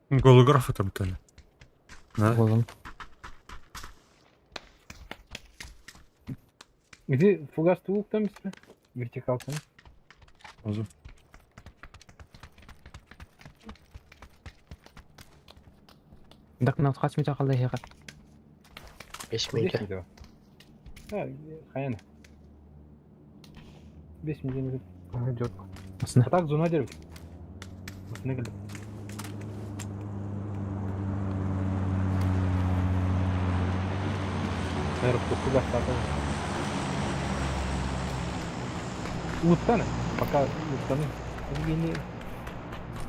Голограф это бутаны. Да? Буоллум. Где фугас тулук там Вертикалка. Озу. Дак на хас мича қалды хеға. Бес мүнүүтэ. А, хаяна. 5 минут. Идет. Осына. А так зона дерев. Осына келди. Наверное, фугас Уттаны, пока уттаны.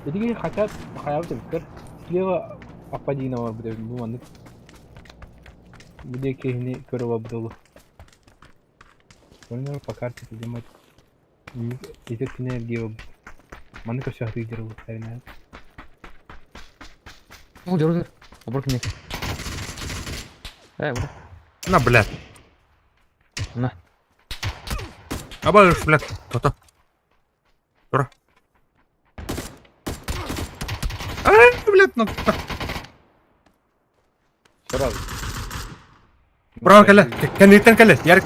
Эдигени хотят хаябыт эбиттер. Слева Аппадинова будет бу Буде киһини көрө бабдылы. Көрүнөр по карте поднимать. Итер энергия. Маны көрсө хатыгер улуттарына. Ол жүрдү. Обор кимек. Э, бура. На, блядь. На. Абаш, блядь. То-то. Тура. Ай, блядь, ну. Сразу. Браво, кэлэ. Кэнниттэн кэлэ. Ярик.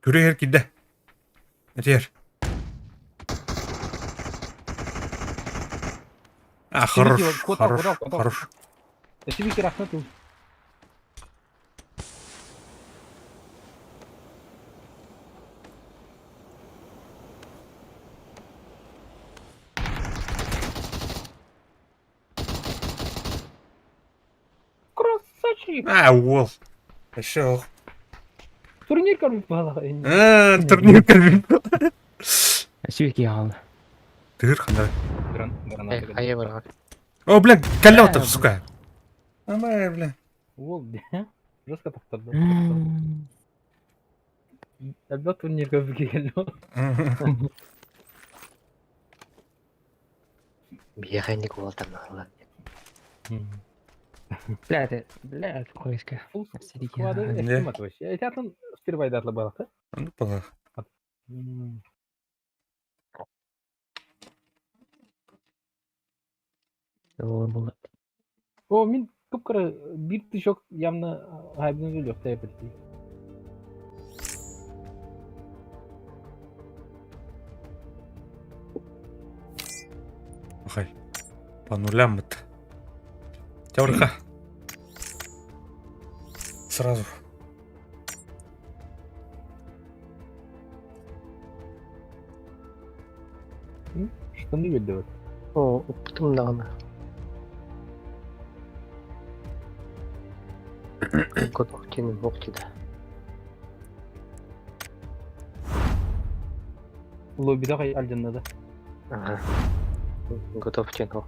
Күрү кидде. Этер. А, хорош, Куда, хорош, куда, куда? хорош. Тебе рахмет. Красавчик! А, уол. Еще. Турнир көрбүт бала. А, турнир көрбүт. Сүйеке қалды. Тыр ханда. Э, хайа барар. О, бля, калётов, сука. Амай, бля. Ол, жестко тоқтады. Әлбә турнир көрбүт келді. Биэхэ инник уолтарнааллар. Бля, это, бля, қойска. Склады Не. эстимат вообще. Этатын стервайдатлы балақты. Ну, пала. Ол буолла. О, мин кып-кыра биир тысячок явно хайбын өлүөхтэй эбит. Хай. По нулям это. Теорха. Сразу. Штаны биэрдибит. Оо, уппутум даҕаны. Котох диэн уһуох дии Лоббида алдьанна да. Ага. Готов диэн уһуох.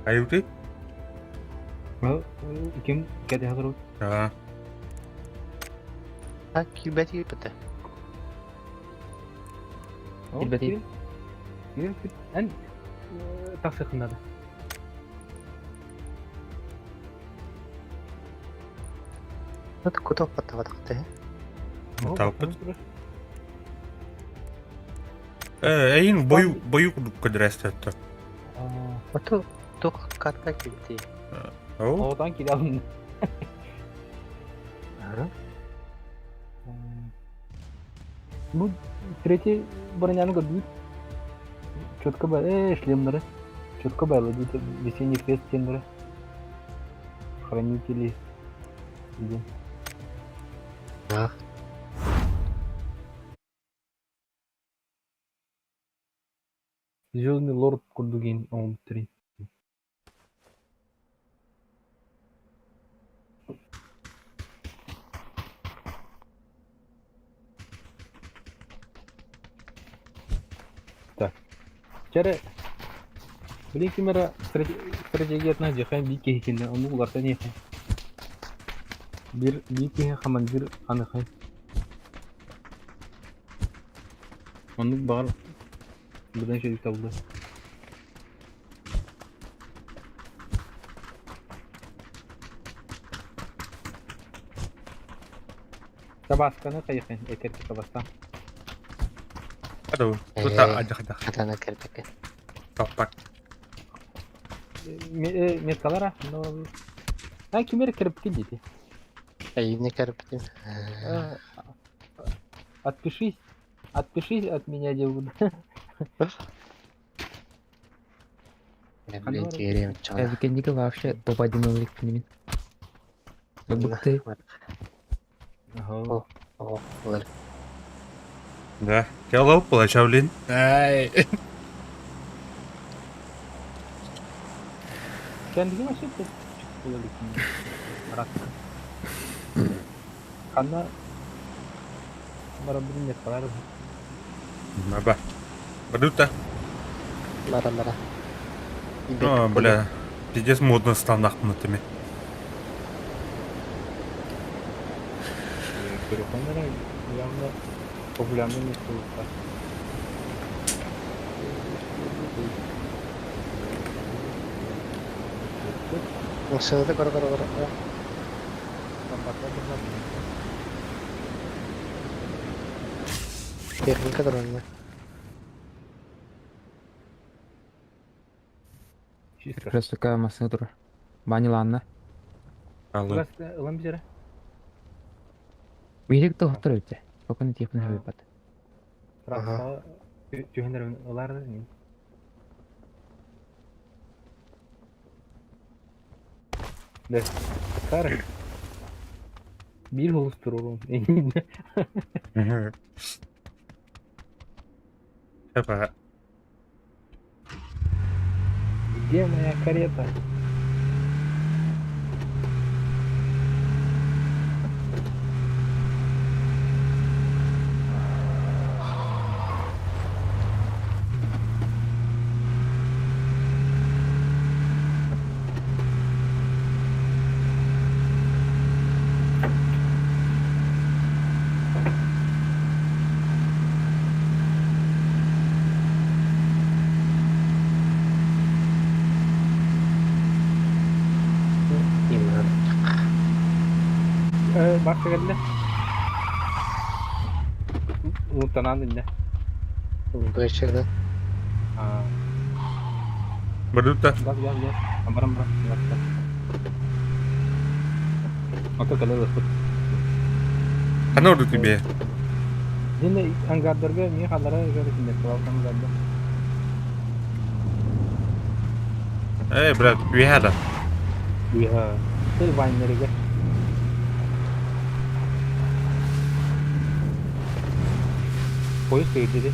Айылты? Ким кэтэһэ олорбут? Аа. А, киирбэт киирбэтэ. Киирбэт. Эн тахсыаххын наада. Вот куда паттаватахты? Маталпыт. Эйин бою бою курдук көдөрөстөттө. Ото туох карта килти. Оо. Оҕотон киирэ алынна. Ага. Бу третий броняны көрдүбүт. Четко баар шлемнары. Четко баар весенний крест диэннэрэ. Хранители диэн. А. Звездный лорд курдук иин оҥорбуттарын. Так. Чэрэ, билин ким эрэ стратегиятынан дьиэхэн биир киһи кинини оннук уларсан иэхэ. Биир биир киһи хамандыыр аныхай. Оннук баҕар быдан үчүгэй табыллыа. Табасканы хайыхын этэргэ табастаан. Аду, тута адьахдах. Хатана кэлбэккэ. Топпат. Меткалара, но... А ким эрэ кэрпикин диэти. Эйиини кэрпитим. Отпишись. Отпишись от меня, девушка. Блин, теперь Викендиге вообще топ-1 ылык мин. Быкты. Ага. О, олар. Да. Келл получавлин. Ай. Кендиги вообще Рак. Ханна барабын нет барар. Маба. Бадута. Бара бара. А, бля. Пиздец модно стал нахмутыми. Телефоннара явно популярный место болуптар. Машинада кара кара кара. Техника дронна. Чисто. Просто такая машина турар. Баниланна. Алло. Ылан бизere. Биһиги тоһоттор эбитэ. Покон тиэхпин хабыппат. Трасса түһэнэр ылар да Да. Сары. Биир холус турурум. Опа. Где моя карета? Бакка кэллэ. Лутанан иннэ. Бэчэрдэ. Аа. Бардutta. Газ, газ, газ. Баран, баран. Газ, газ. Ото кэлэ ыспыт. Хана ордук бе. Дьиҥэ ангардарга миэхэ халлара ыгар кинилэр ангарды. Эй, брат, үөһэ да. Үөһэ. Ты вайнерыгар. Поезд кыйдыды.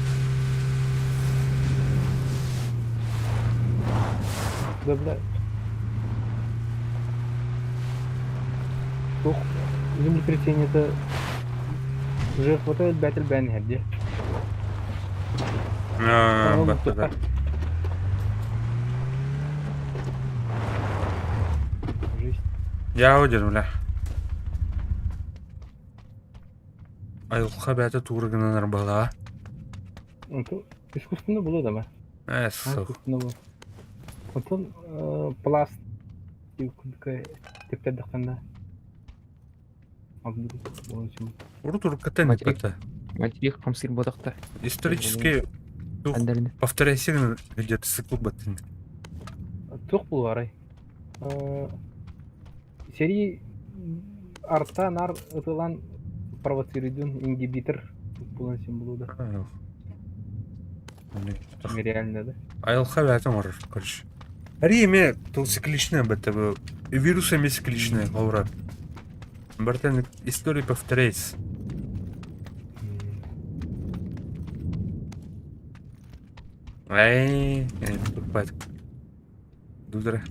Да, бля. Туох землетрясение-то жертвата элбэт элбээн иһэр дии. Баттата. Жизнь. Я один, бля. Айылҕа бэйэтэ туура гынан арбалаа. Искусственно было да ма? Ээ, суох. Искусственно было. Оттон пласт типтэрдэхтэнэ Урут уруккаттан иппэтэ. Материк хамсыыр буотахта. Исторически повторяйся где-то цикл баттын. Туох булуарай? Сэрии арта нар ытылан провоцируйдун ингибитор булан син булуда. Нереально да? Айылха бэйэтэ оҥорор, короче. Арий эмиэ тыл цикличная бэтэ бу вирус эмиэ цикличная холобура. Бартан история повторяется. Эй, тупать. Дудра.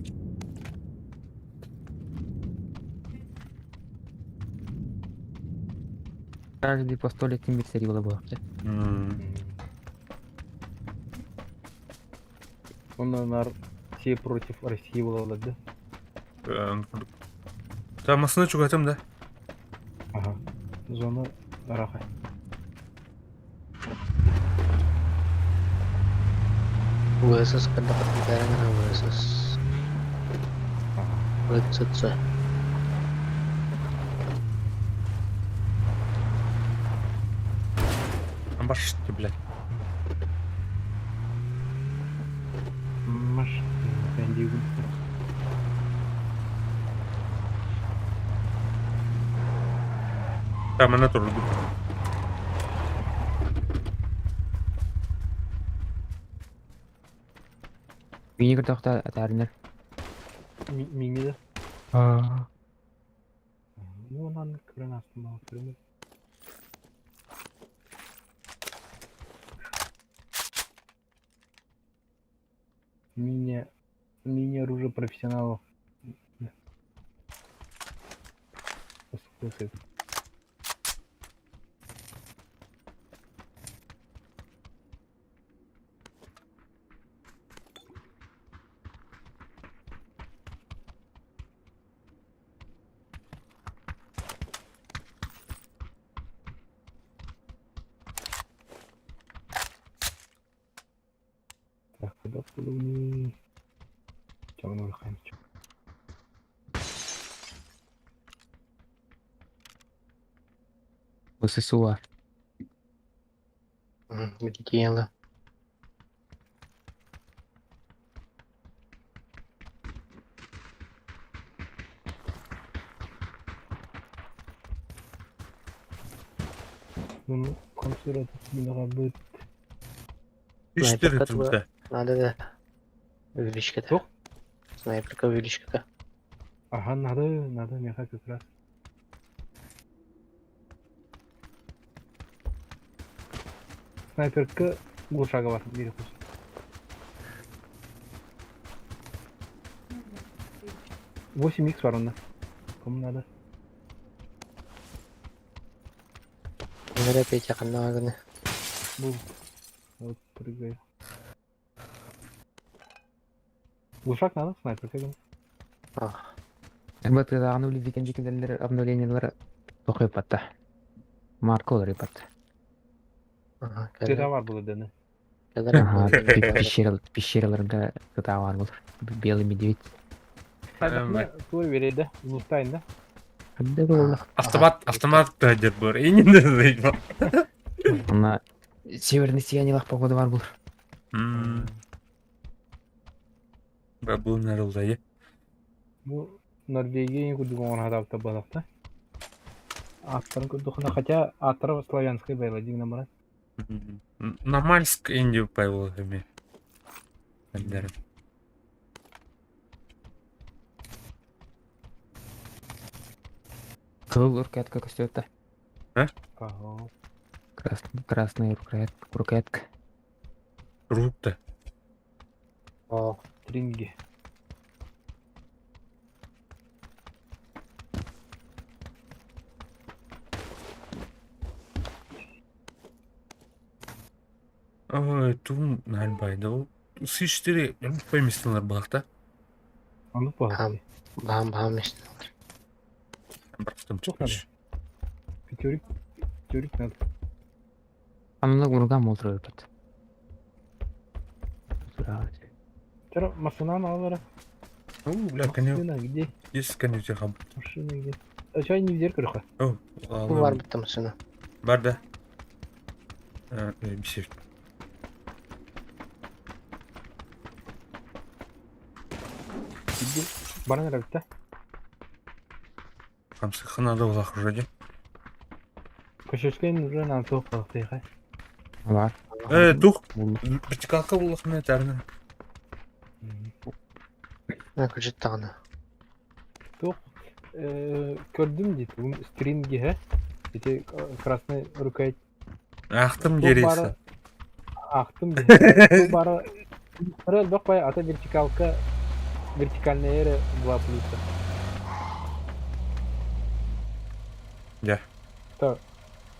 Каждый по 100 лет тимир сэрии буола Онно нар все против России буолаллар да? Там массыына чугатым да? Ага. Зона ыраах. ВСС хайдах ВСС. ВЦЦ. Амбашты, блядь. Маш, диигин. Там она тоже. Мини көрдөхтө атаарынар. Мини да? Ну, онан көрөн астым көрөмүн. Мини, мини оружие профессионалов. Так, куда полуни? Темный хамчик. ВССУ. Дело. Ну, консура тут Четыре труда. Надо, да. Увеличка-то. Что? Снайперка увеличка-то. Ага, надо, надо, меха как раз. Снайперка глушага бар, бери кус. 8 х бар онда. Кому надо? Говоря, Петя, ханна Бу. Вот прыгаю. Глушак надо, снайперка. А, Бытыдааҕы үлэлиикэн кэлэллэр обновлениелар тохуйпатта. Марка уларыйбат. ага, Ты бар было дені. Ага, пещера, пещераларга тутаа бар болар. Белый медведь. Тур береді, лутайын да. Ханна буолла? Автомат, автомат тыһадьыр буор. Иннин да Она северный сияниелах погода бар булар. Бабун арылдайы. Бу Норвегия курдук оҥоро сатаабыттар буоллахта. Ааттарын курдук хотя ааттара славянскай байла дигинэн баран. Намальск Индию пайвол эми. Кызыл рукоятка көстүөттэ. Ага. Красный, красная рукоятка, рукоятка. Рукта. О, Тринги. Ой, тун нальбайда. Сиштери, пойместилар балакта. Ону Ам. паҕа. баһам баһам истин. Бартым Туох надо? Пятерик. Пятерик надо. Анна урган болтура өпөт. Вчера машина алара. Ну, бля, коня, Машина где? есть коня хаб. Машина где? А чай не в зеркало. О, Бу бар битте машина. Бар да. Бисер. Где? Баран рабта. Хамсы надо улах вроде. Көшөшкен уже на тоқ палақтайға. Бар. Дух, Булду. вертикалка улах мен тарна. Мен күжет тағына. Тоқ көрдім дейді. Бүгін стринги, хэ? Эти красный рукоять. Ахтым Туох дересі. бары Ахтым дейді. Туох бары Бары элбэх бай ата вертикалка вертикальная эра 2 плюса. Дьэ. Так.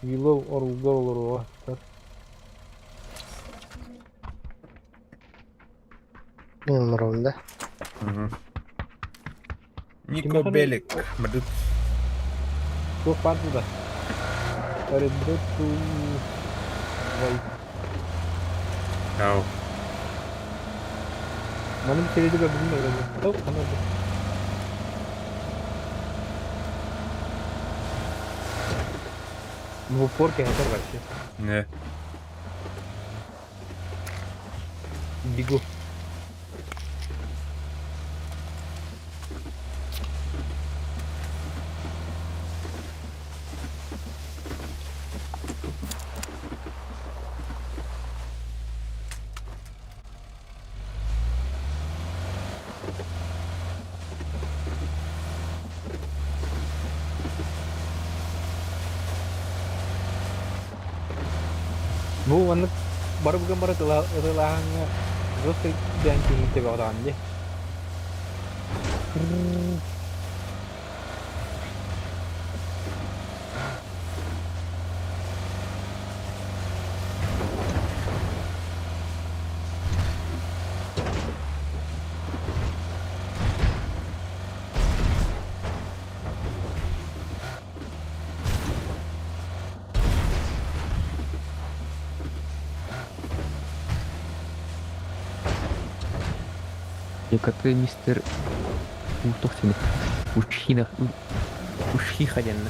Вилов орулга олоруга. Мен олоробун да. Нико Кимиэхэ Белик. Мадут. Туох баар да. Редоту Вай. Ау. Маным середи көрдүм да öyle. Тоқ ана. Ну, в упор кәһәтер вообще. Не. Бегу. Бу маннык бары бүгэн бары ытылааһаҥҥа жестко дээн киһи тэбэҕэ дии. Якаты мистер Утохтин. Ушхина. Ушхиха денна.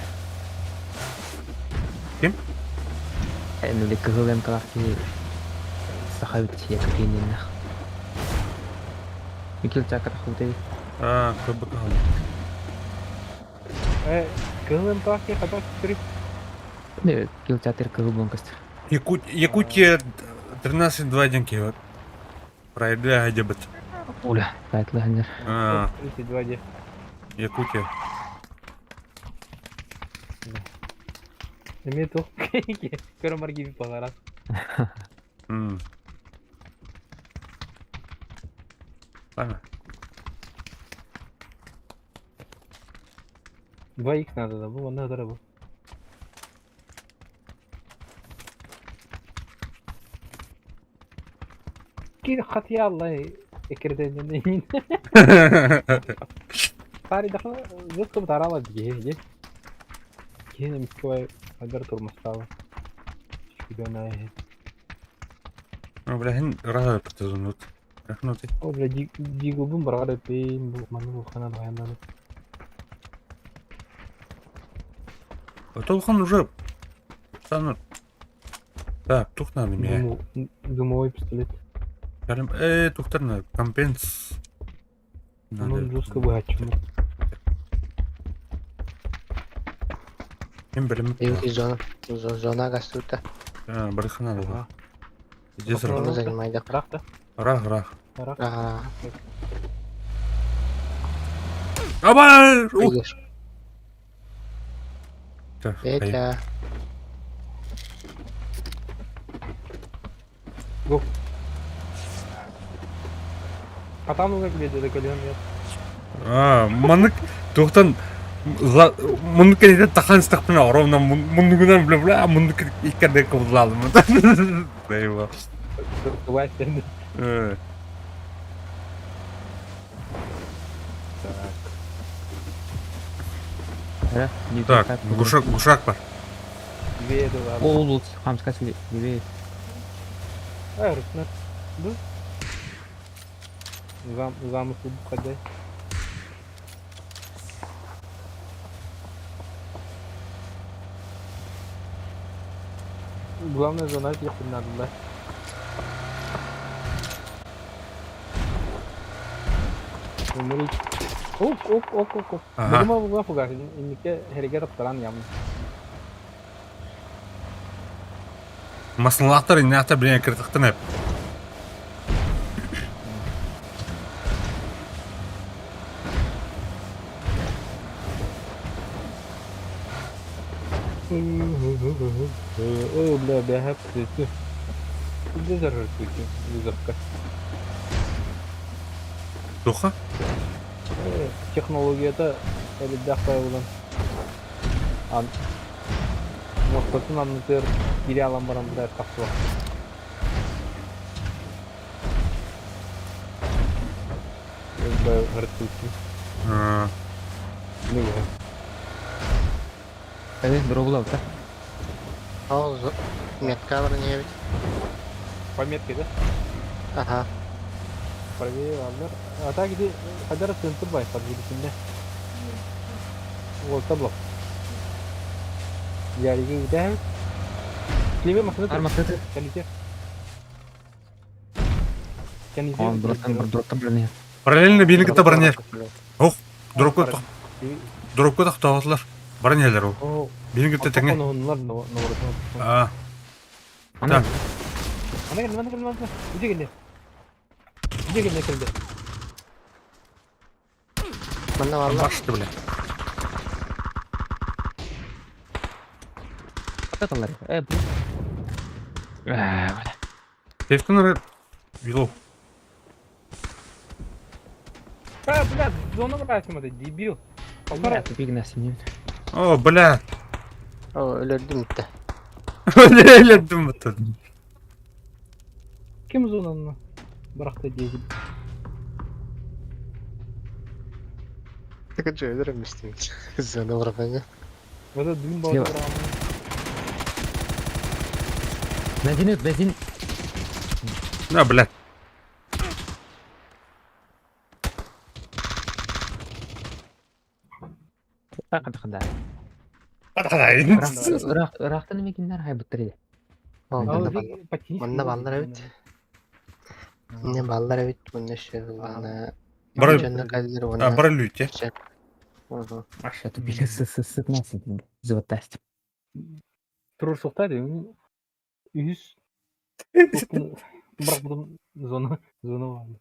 Ким? Ну, кыһыл МКлах сахабит якатиннах. Микил чаката хуты. А, көбік алды. Э, кыһыл МКлах хата три. Не, кил чатыр кыһыл бонкастыр. Якутия 13-2 деньги. Пройди адебет. Уля, тайтлы ханер. А, 32 де. Якутия. Эме туох көрө марги палара. Ладно. 2х надо да, бу манна дара бу. Кир хатия Аллах экерден Пари даха жестко тарала дии. Киһи эмискэ агар турмастаaba. Чудо Ну, бля, хин рада птазунут. Рахнути. О, бля, дигубун баргар эппин бу манны бу ханан хаяннаны. Толхан уже станут. Так, тух надо мне. Дымовой пистолет. Тухтар надо. Компенс. Ну, жестко быһаччы. Ким билим. Юки зона. Зона гастута. Барыхана надо. Иди Зону сразу. занимай да. Рах да? Рах, рах. Рах. Ага. Аба! Видишь. Так, Петя. Го. А там уже где-то көлүөн нет. А, маннык туохтан муннук кэнниттэн тахан истэхпинэ ровно муннугунан бля бля муннук иккэрдэ кыбыллаалым. Дейва. Давай сен. Так, глушак, глушак бар. Две два. Ол ол хамска левее. А, русна. Да? Зам, замысел ходай. Главное знать ехать надо, да? Умри. Ок, ок, ок, ок, ок. Ага. Бугума бугума фугас. Иннике херегер таптаран ямын. Маслалаахтар иннээхтэр билэн кыртахтан эп. О, бля, бля, ты. Где заржать вызовка? Туха? Технологията элдэх байылан. Ан Мостотун аннытыр кире алан баран бля тахсыба. Бля, гыртылчы. Не бля. Дроблав, да? Ол метка броневит. Пометки, да? Ага. Правее алар. А так где Хадар центр бай подвидите. Вот табло. Я иги где? Клеве машина. Арматы. Каните. Каните. Он дроптан дроптан броня. Параллельно биини кытта бронер. Ох, дропка дропка тохтоотулар. Бронерлер ол. О, Биини кытта тэҥэ. А, Ана. Ана келди, ана келди, ана. Иди келди. Иди келди, келди. Манна валла. башты бля. Аталар. Э, бу. Э, бля. Тефтен Вилов. А, бля, зона брать это, дебил. Бля, тупик нас не. О, бля. О, өлөрдүм да. Өлөрдүм бутун. Ким зонаны? Быракты дебил. Так же өлөрөм истим. Зона барбаңа. Вот дым Слева. бар. Бензин, бензин. На, бля. Қада қада. Адай. Ырақтан емекіндер хай бұттыр еді. О, манна балла. Манна баллар эбит. Не баллар эбит, мунна шөбүлана. Бара Жонно каллер уна. бара лүтте. Ага. Аша тупик с нас зываттасть. Турур суқтайды. Үз. Бірақ бұдан зона зона бар.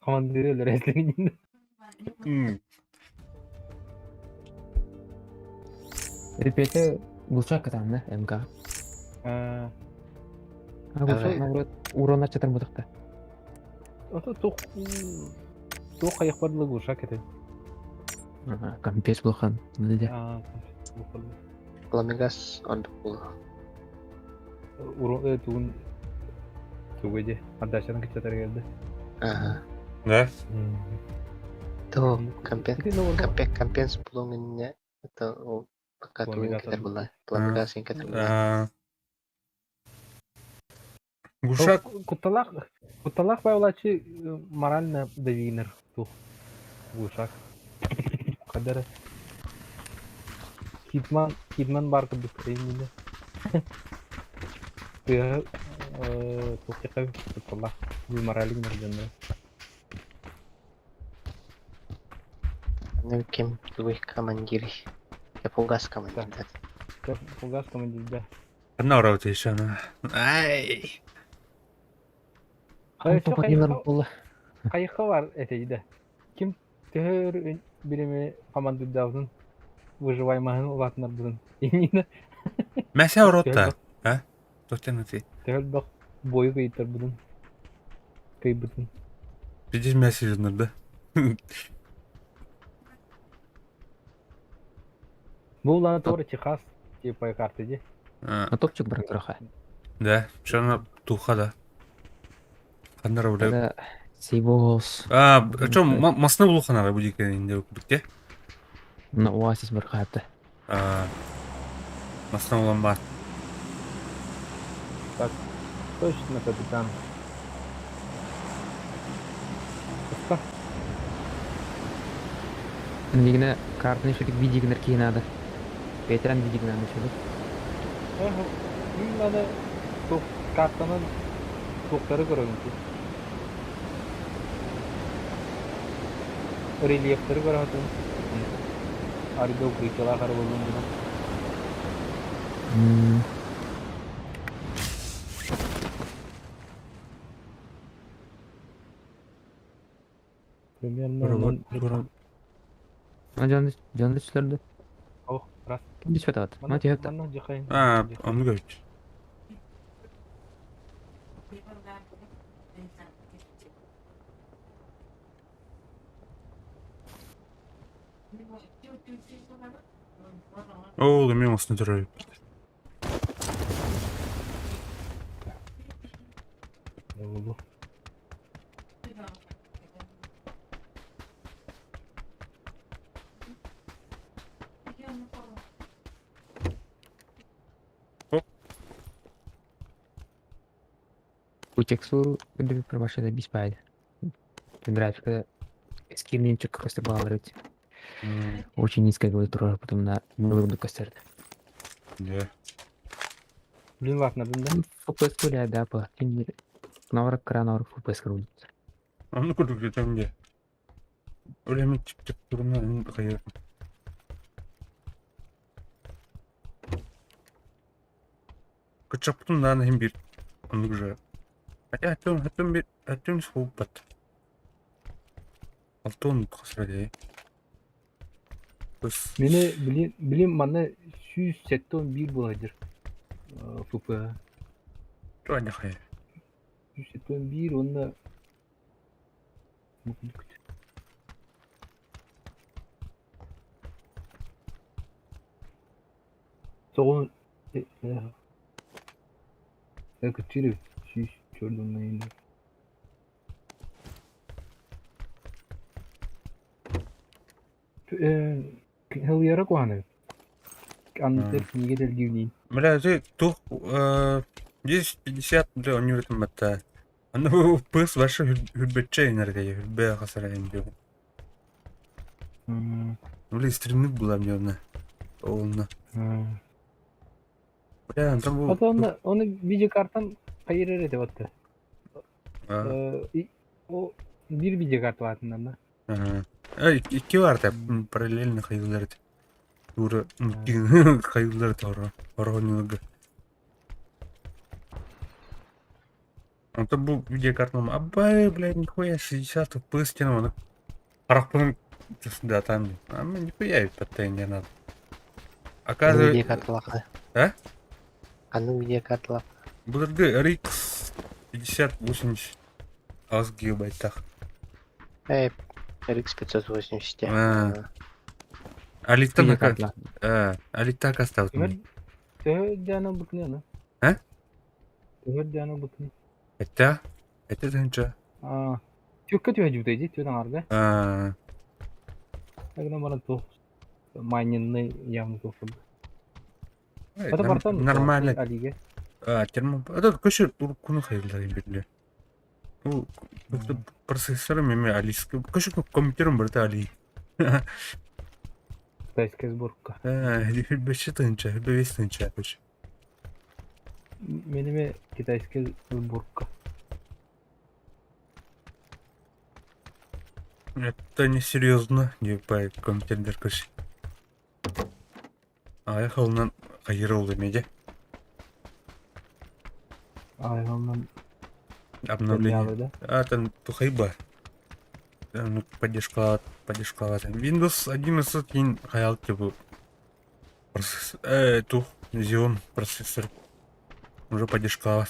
Командирлер эслегин. Репете глушак там, да, МК. А, А глушак наоборот урон ачатар будықта. Ото тух тух аяқ барлығы глушак это. Компес булхан. Неде. А, Пламегас ордук бул. Урон тугун тугуде. Отдачадан кичатар келди. Ага. Да. То компен компен компенс булуң это ол пока тугун кетер була. Пламегас ин кетер була. Глушак. Кутталах кутталах байлачы морально давинер тух глушак. Хадара Хитман, Хитман баар курдук иннинэ. Тыаһы туохтаах тутталлаах моралик дьонноро. Ну ким твой командир? Я фугас командир. Я фугас командир, да. Одна рота еще она. Ай! Хайха бар этэй да. Ким төһө билими командирдаабытын выживаемаһын улаатынарбытын иннинэ. Мәсә рота, а? Тотен ты. Төһө элбэх бою кыйтарбытын кыйбытын. Видишь, мясо да? Бу улаана туора Техас типа карта ди. А топчик баран көрөхө. Да, чана туха да. Ханнара бля. Это Сейбос. А, чё, масна булухана бу дикен инде битте. На оазис бар хатта. А, масна улан бар. Так, точно, капитан. Пуска. Нигне картаны шүтүк видигнер киһи надо. Ветеран видигнер шүтүк. Мин аны тух картанан туохтары көрөбүн Рельефтары көрөтүм. Арыгы укрытиелаах эрэ буоллун гынан. Примерно онон Дьон түсүлэрдэ. Ох, раз. Ким түспэт аҕат? Манна Ма түһэт. манна дьахайын. А, онну көрүч. Оо, мен осыны төрөйүп. Oldu. Бу текстуру үрдүк пробашада бис баайда. Графика скиннинчик просто балларыть. Очень низкая клавиатура, потом на вырубу костер. Да. Блин, ладно, блин, да? FPS гуляет, да, по. Наврак кран, наврак FPS крутится. Онну курдук кетемде. Өлеме чип-чип турна кайыр. Кычаптын дааны хим бир. Онну уже. Хотя хаттын хаттын бир хаттын сууппат. Алтын косра дей. Быс. Мени билим билим манна 171 буолар ФП. Туанья хайыр. 171 уонна Тоҕун кыччыыр сүүс чордунна Хылыйара куһаҕан Аннытыгар кинигэ дэлгиирниин Бля, ты тух 10-50 бля, онньуурутун батта. Аны пыс ваша хүрбэтчэ энергия, хүрбэ хасара энди. Бля, стримник була мне одна. Олна. Бля, там бу. Ото онно ону видеокартам хайыр эрэ этэ батта. О биир видеокарта баатыннан да. Икки бар та параллельно хайылар этэ. Тура хайылар торо. Оронньуга. Онто бу видеокартам абай, блядь, нихуя 60 FPS тена оны. Харахпын да там. А мне нихуя это не надо. Аны Оказывается, видеокарталаах. А? Аны видеокарталаах. Былыргы RX 5080 аз гигабайттах. Э, RX 580. А. Алиттан Видеокарталаах. Алитта кастаут. Төһө төһө дьаана бутуни аны? А? Төһө дьаана бутуни? Это? Это тынча. Аа, түөккэ түһэ дьүтэй дии, түөт аҥаарга. А, Гынан баран туох майнинный явно туох курдук. Ата бартан Нормально. Алиге. А, термо. Это көшір куну хайылдар бирде. Ну, процессор меме Алиска. Көшір компьютерым бар да Али. Китайская сборка. Сүүрбэччэ тыһыынча, 25 тыһыынча короче. Мин эмэ китайская сборка. Это не серьезно, не по компьютер короче. Аҕыйах сылынан хайыыр ол эмиэ Айылынан обновление. да? А, там тухайба. Ну, поддержка, поддержка. Windows 11 ин хайал типа процесс, тух, Xeon процессор. Уже поддержка.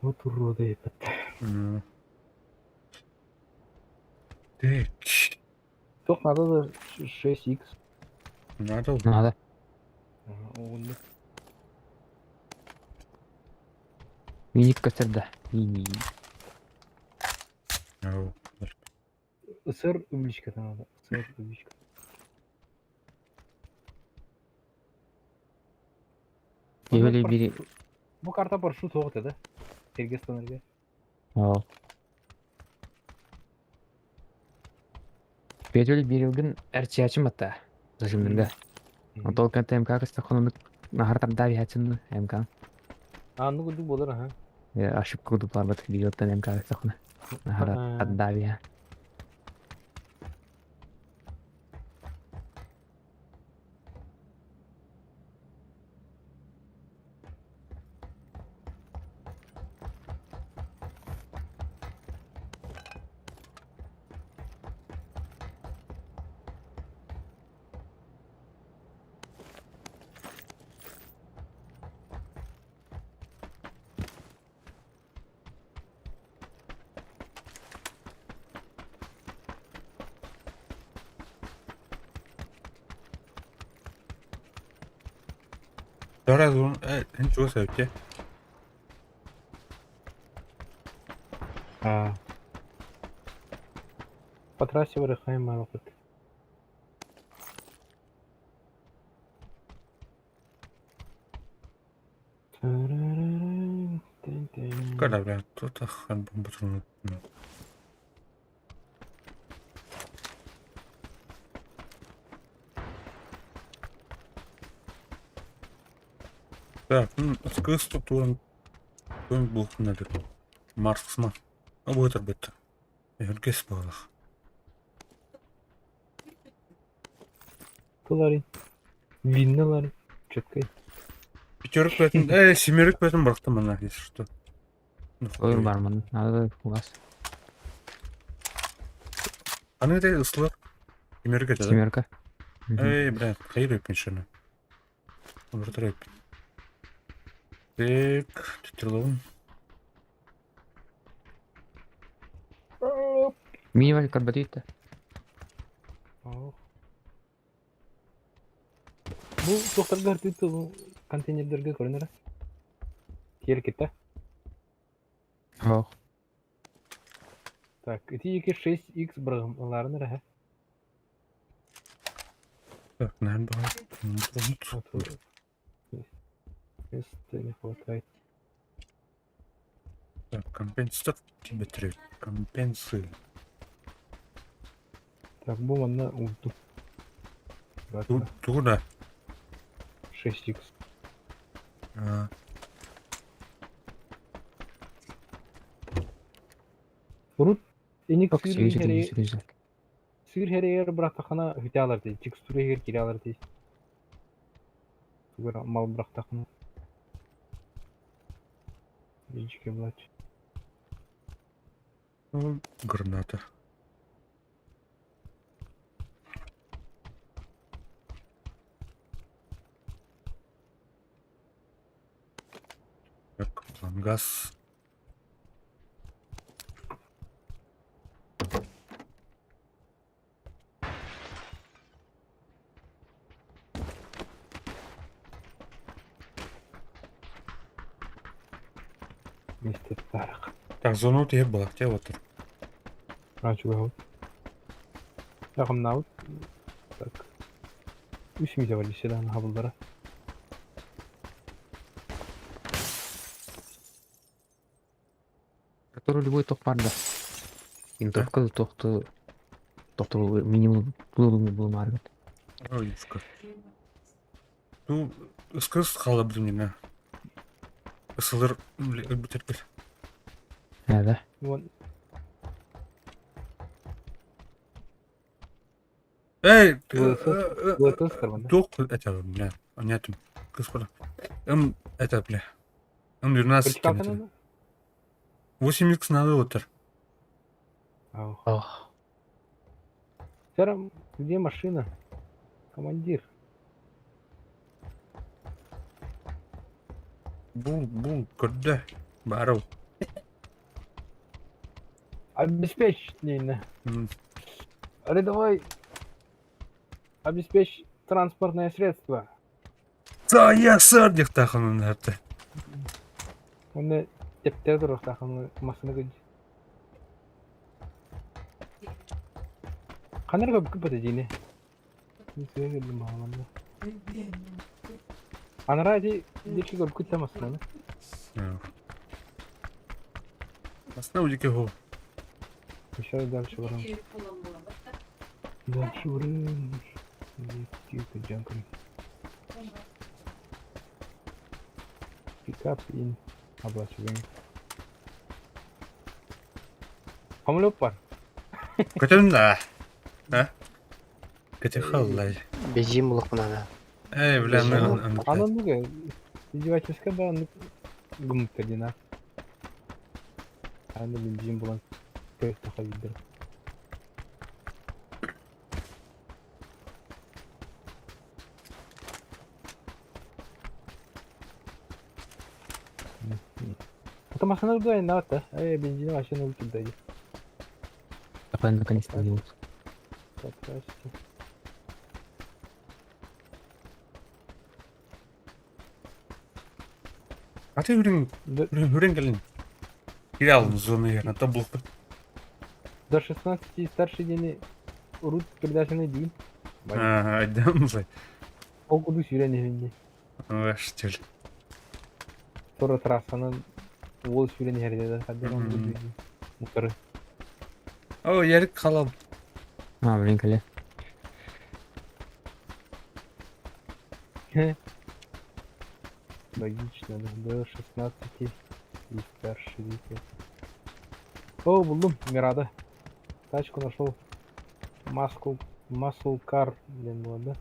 Вот уроды этот. Так, Только надо 6х. надо. Надо. Он Мини көстөр Мини. СР увеличка надо. СР увеличка. Евели бири. Бу карта парашют оҕото да? Киргизстанарга. Ол. Бетели бирилгин әрчиячым атта. Зажимнырга. Отол канта МК кыста хонуну нахар тарда бихачын МК. А, ну курдук болар, ага. Ошибка курдук барбат видеоттан МК кыста хону. Нахар тарда биха. Сразу, ничего себе. А. По трассе вырыхаем мало. Когда, бля, тут хан бомбу. Так, ну, скыс туран туран булхнады. Марсма. А будет работа. Эргес балах. Тулари. Винналари. Четкой. Пятерок бэтин, семерок бэтин бырахтым ана, если что. Ну, Ой, барман. Надо у вас. Аны это ыслар. Семерка это, да? Семерка. Эй, бля, хайыр өпін. Өмір өпін. Так, түтірлауын. Минималь карбатит. Бу тохтаргар түтті контейнерлерге көрінер. Кер кетті. Ох. Так, эти екі 6х бұрғымларын рәхә. Так, наверное, Места не хватает. Так, компенсат тебе три. Компенсы. Так, бу манна уйду. Туда. 6х. А. Урут эник Сыр сыр херегер бырахтахана хүтэ алар дии, текстура хер кире алар дии. Тугара мал бырахтахана. Дичке блач. Ну, граната. Так, газ. Вместе тарах. Так, зону тебе была, где вот. Ранчу гау. Так, наут. Так. Үс миля бар седан хабыллара. Который любой ток бар да. Винтовка тохту тохту минимум булмаргыт. Ой, юшка. Ну, ыскыс хала блин, Ысылыр өлбүтэрбит. Да. Вон. Эй, ВСС карман. Туох это, бля, понятно. Господа. Это, бля. М12. 8 х надо отыр. Ох. Сэр, где машина? Командир. Бул, бул, көрдө. Барыл. Обеспечь, Нина. Рядовой. Обеспечь транспортное средство. Да, я сэр диэхтаахын хатта. Оны тептер туруохтаахын массыына кыдь. Ханарга бүкүп диини. Анараа ити диэки көрбүккүт да массыынаны. Массыына удики хо. Еще дальше барам. Дальше барам. Пикап ин облачиваем. Хамлеп бар. Көтөн да. А? Көтө халлай. Бежим булук мынаны. Эй, бля, ну. Анан нүгэ издевательская ба гумтадина. Аны бензин булан көстө хабидер. Это машина да надо. Эй, бензин вообще на улице Такой наконец-то делают. Потрасьте. А ты үрүн үрүн кэлин. Кире алын зоны yerine та булып. До 16 старший день урут передачаны дейін. Айдам зай. Ол куду сүйрен ехенде. Ваштел. Тора трассанын ол сүйрен ехерде да. Мусоры. О, ярик халал. А, блин, кэлэ. Логично, да. До 16 и старше дети. О, булдум, Мирада. Тачку нашел. Маску, масл кар, блин, было, да?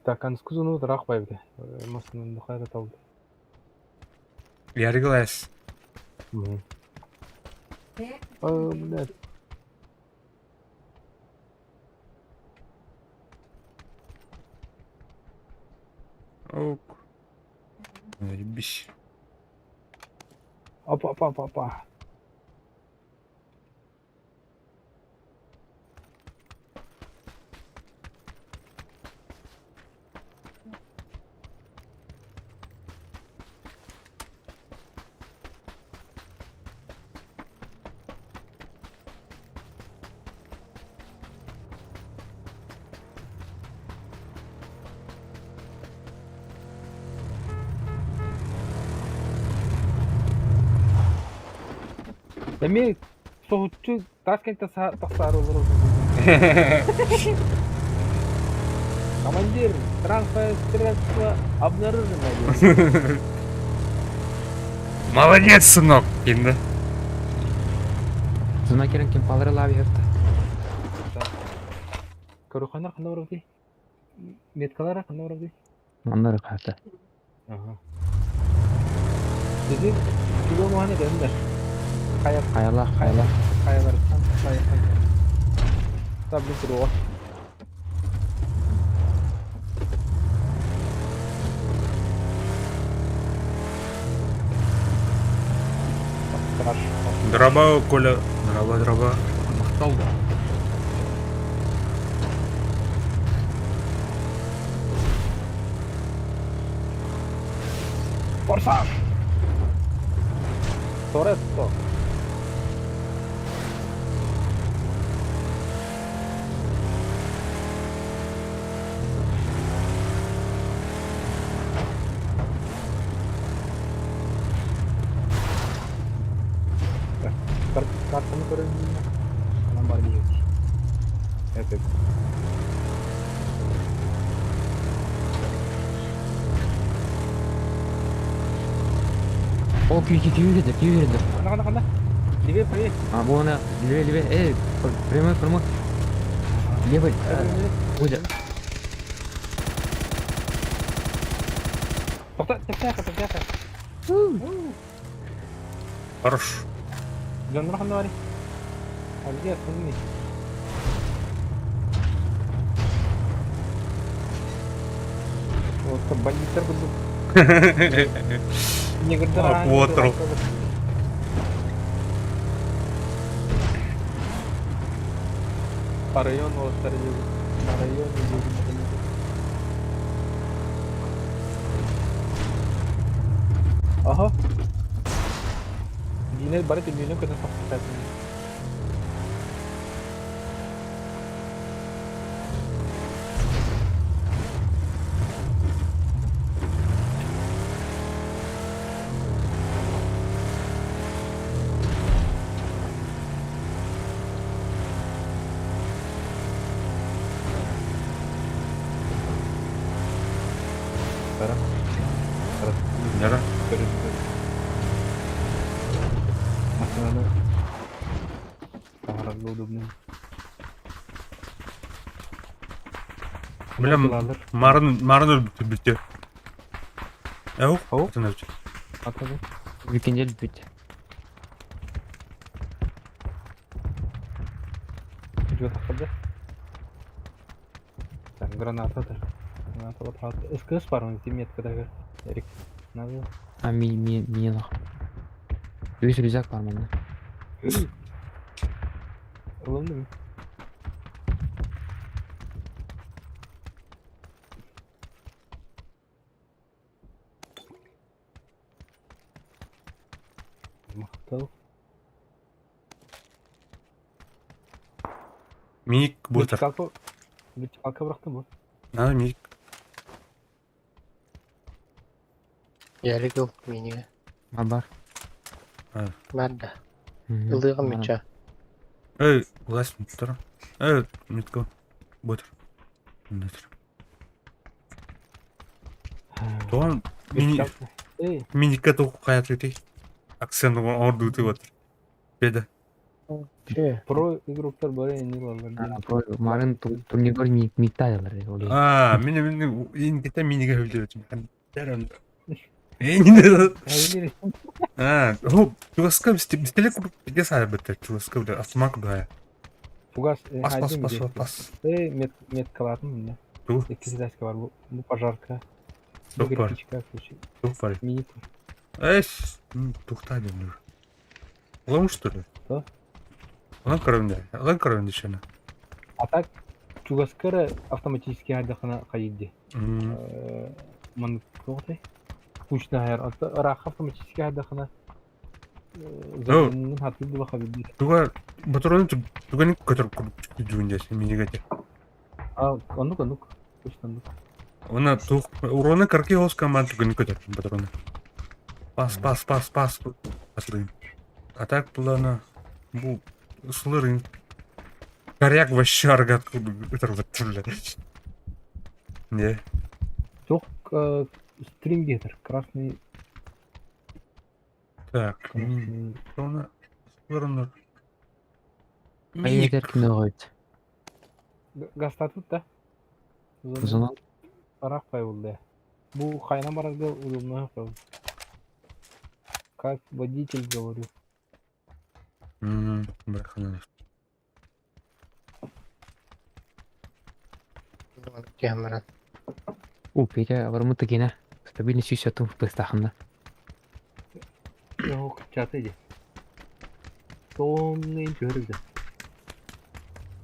Так, анскузуну рақ байбды. Масканы духайра талды. Ярик лес. О, блядь. Ок. Заебись. Опа, опа, опа, опа. Эми соһуччу Ташкентте тахсаар олорор. Командир, транспортное средство обнаружено. Молодец, сынок, инде. Зона керен кем палары лави хепта. Көрөхөнөр ханна барабыт? Меткалара ханна барабыт? Аннары хата. Ага. Деди, кило мохана дендер. Хайа Хайла, хайла. хайаларыттан хайа. Таблин туруга. Хорошо. Дроба, Коля. Дроба, дроба. Махтал. Форсаж! Торетто. Это О, киирдэ, киирдэ. Ханна, ханна, ханна? Левее, правее. А, вон она, левее, левее. Эй, прямой, прямой. Левый. Ой, Тоқта, тепсәхэ, тепсәхэ. Хорош. Дьоннор ханна барый? А где остальные? Вот бандиттар курдук. Негрдар А, Квотро. По району уолаттар диэбит. По району диэбит. Аха. Динер бары түннүнэн көтөн тахсыбыта. Бара. Нера. Машинаны таһаарарга удобно. Бля, марын, марын өлбүтү бүтү. Эу, Ау. атын өлчү. Атады. Викенде бүт. Жөө тахсарды. Так, граната да. Граната вот СКС бар, он меткада. Эрик. Надо. А, ми, ми, ми, нах. Үс рюкзак бар манна. Ылынды. Мактал. Мик бутер. Вертикалка. Вертикалка бырахтым бу. Надо мик. Ярик ыл миниге. А бар. Бар да. Ылыгым мича. Эй, улас миттер. Эй, митко. Бутер. Бутер. Туан мини Вертикалка. Эй, миникка тух каятыты. Акцент орду ты вот. Беда. Че? про игроктар бары не лалар. Марын турнир ми миктайлар ол. А, мини мини инкете миниге хүлдүрөтүм. Даран. Эйни. А, хо, чуваска бистеле кур пиде сая бетер, чуваска бля, автомат бля. Фугас, Пас, пас, пас, пас. Эй, мет меткалатын мында. Ту. Икки задачка бар. Бу бу пожарка. Бу Тух бар. гречка, короче. Тух бар. Мини. Эс, тухта дем. Лом что ли? Да. Лан коровнде, лан коровнде шена. А так чугаскара автоматически хайдахана хайди. Ман тоғтай. Пучна хайр. Рах автоматически хайдахана. Замын хатты була хабиди. Туга батырын туганы көтөр күрүп миниге. А, онук онук. Пучна онук. Она тух урона карки хос команд туганы көтөр батырын. Пас, пас, пас, пас. Паслын. А так плана бу слырын. Коряк вообще аргат көтөр бля. Не. Тух стрим гетер. Красный. Так. Красный. Урона слырын. Айдер киногойт. Гастатут да. Зона Арах пайулды. Бу хайна барарга удобно пайул. Как водитель говорю. Брахана. Кемеран. У, Петя, бармыты кине. Стабильный сүйсөтүн пыстахында. Yok, чаты иди. Томный көрүлдү.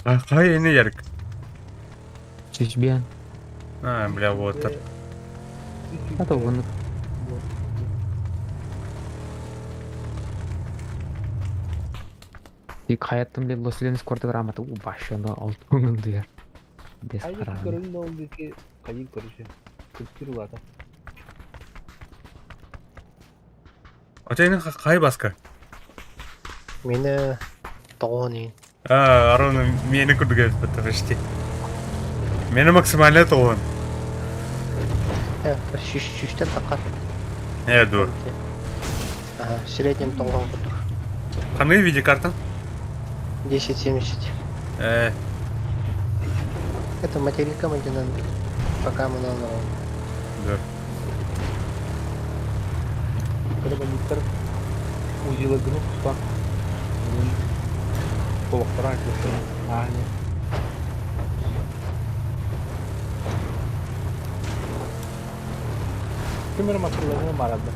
А кай эне ярик. Чичбен. А, бля, вот. А то вон. Тик хаяттым бе Лос-Ленс корты грамота. У, башында алты көңүл дияр. Бес Айы каран. көрүлдү ол деки кайын көрүшү. Көптүр улата. Ата эне кай баска? Мені тоғын. А, Арон миэнэ курдук эбит почти. Миэнэ максимальная толуон. Сүүстэн таххар. Ээ дуо. Ага, в среднем тоҥхон курдук. Ханыы видеокарта? 1070. Ээ. Это материка мадинан пока мы на Да. Когда бандиттар узилы гына туспа. Толохтара Аня. Ким эрэ матырыларына барарда.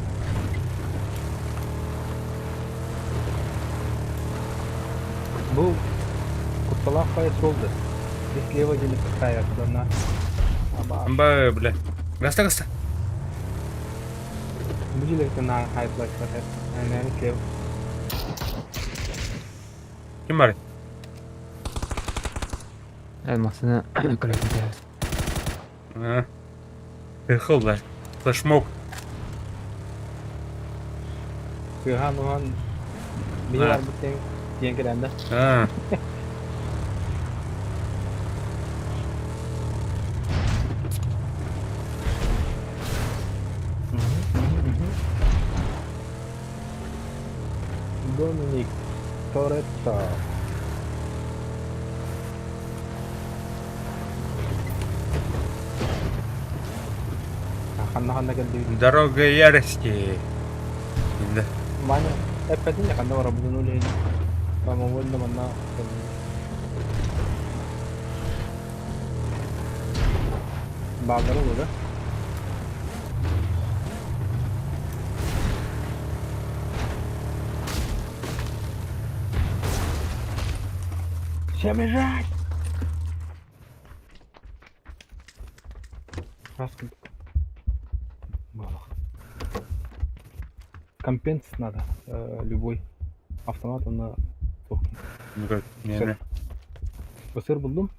Бу кутталаах баайы суол да. Здесь слева где ставят на Амба, бля. Гаста, гаста. Бу дьиэлэртэн наар хайдылар Наверное, слева. Ким бар? Массыына коллекция. А. Эхол, бля. Флешмоб. Тыаһаан уһаан биһи барбыт диэн кэлэн да. А. Доминик Торетто. Ханна-ханна кэлдибит. Дорога ярости. Да. Маня, эппэтин я ханна барабытын үлэһин. Самовольно манна Бааллары olur. Всем бежать! Раз Компенс надо, любой. Автомат на Не, Сыр булдум.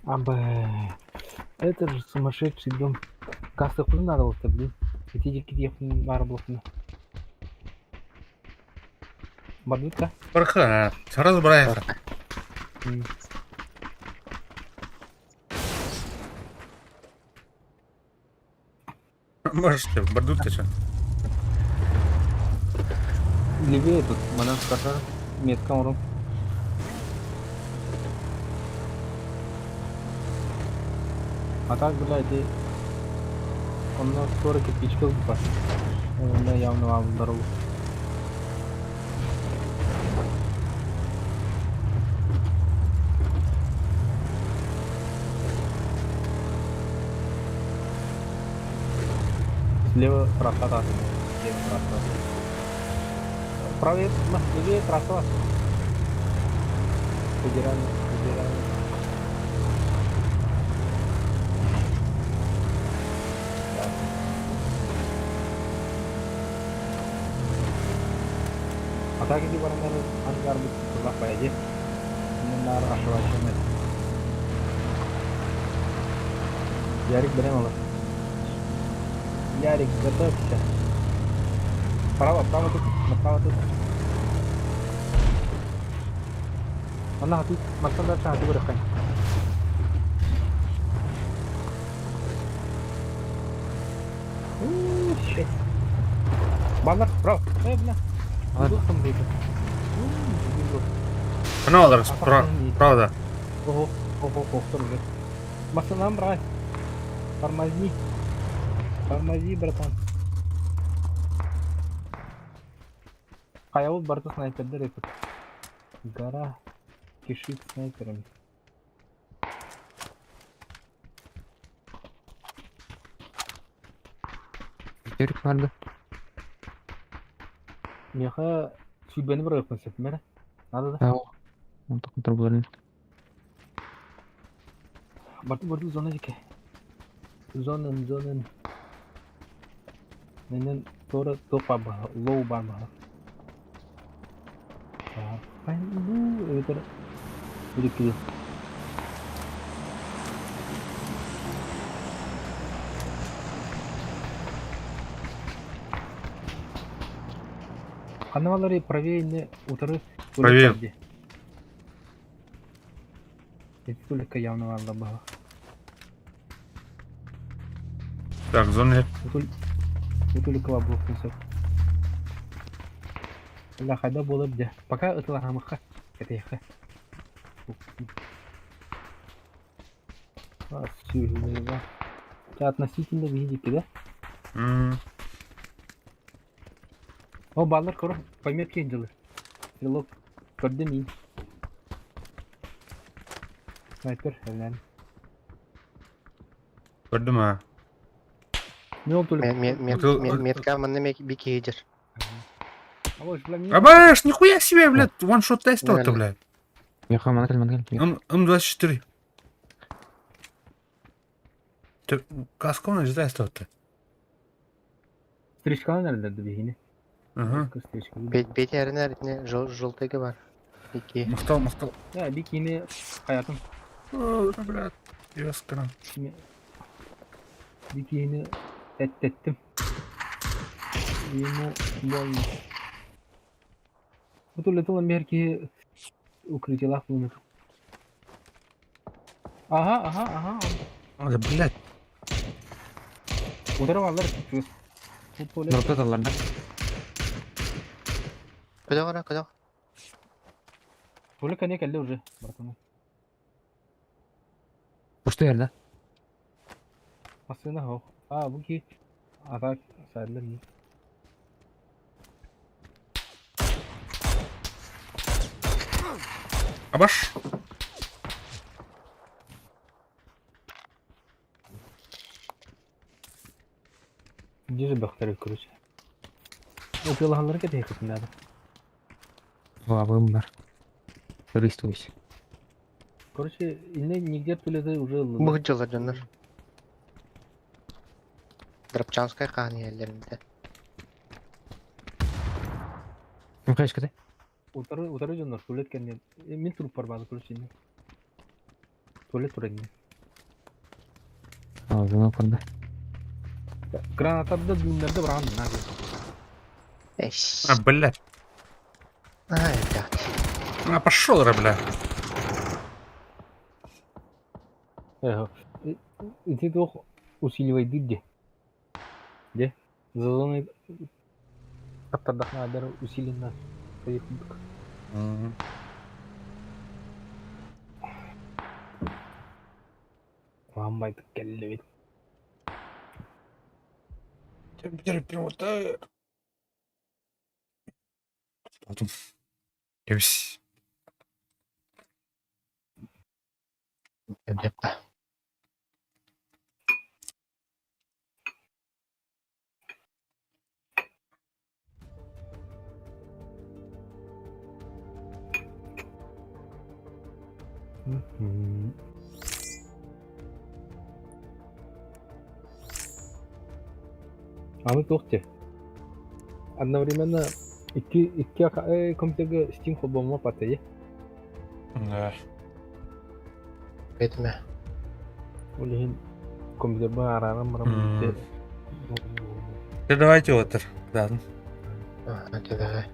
Абы, это же сумасшедший дом. Касса хуй надо было, блин. Эти дикие баар буолуохтуна. Бардытка. Парха, сразу брать. Можете, бардут что? Левее тут, манан скажа, метка урун. А так, блядь, и он скоро кирпичка ылбыта. Онно явно вам дорогу. Слева трасса да. Слева трасса. Правее, левее трасса. Федеральный, федеральный. Да. А так иди барандар ангар бит тулах байди. Нар ашывачымы. Ярик берем алыр. Ярик, готовься. Право, право тут, направо тут. Она тут, маттан дальше хаты бырахай. Щит. Баллар, право. Э, бля. Духом бейді. Ну, алар, правда. Ого, ого, ого, уже. Машина брать. Тормози. Тормози, братан. Хайабыл барда снайпердер этот. Гора кишит снайперами. Жүрүк барды. Меха сүйбени бір концепт мере. Надо да. Он такой турбулен. Барты барты зона жеке. Зонын, зонын. Менен тора топа бар, лоу бар бар. Ну, это. Или. Ханна балары правее не утары Правее. туалет Эти туалетка явно валла баха. Так, зона. Утулик лабух сөп. Ла хайда буолар дьэ. Пока ытылаһамыхха. Кэтэйхэ. Сүһүнү Относительно видите, да? О, баллар көрө, пометки дьылы. Стрелок көрдө мин. Снайпер, элен. Көрдүм а. Не ол только. Метка манна бикейдер. Абаш, нихуя себе, блядь, ваншот тест это, блядь. Меха, манкаль, манкаль. М24. Каскон из тест Стричканы nerede бихини? Ага. Бетерин әріне жолтайга бар. Бики. Махтал, махтал. Да, бикини хаятым. О, блядь. Яскана. Бикини эттеттим. Ему больно. Bu türlü belki укрытиялах буну. Ага, ага, ага. А, блядь. Удары алар. Нұрты таларда. Куда гора, куда? Туалет кане келди уже, братан. Пушты да? Машина хо. А, бу ки атак сайдылар не. Абаш. Где же бахтары, короче. Упилаханлар кете хытын Вабым бар. Рыстуюсь. Короче, инне нигде туалеты уже Бу жылар жоннор. Дропчанская хаан еллеринде. Ким кайшкада? Утары утары жоннор туалет кенне. Мин туруп бар базы, короче. Туалет турайын. А, звонок барда. Гранатарды düğümlerde быраган на. Эш. А, блядь. Ай, блядь. А, пошел, бля. Эхо. Ити туох усиливай дии. Де? За зоной таптардахна усиленно. Ламбайт келлебит. Потом. Кебис. Деппа. Аны туох Одновременно икки икки компьютерге Steam холбомо патайы. Да. Бетме. Ол иһин компьютерба арааран баран Да давайте отыр. Да. Ага, давай.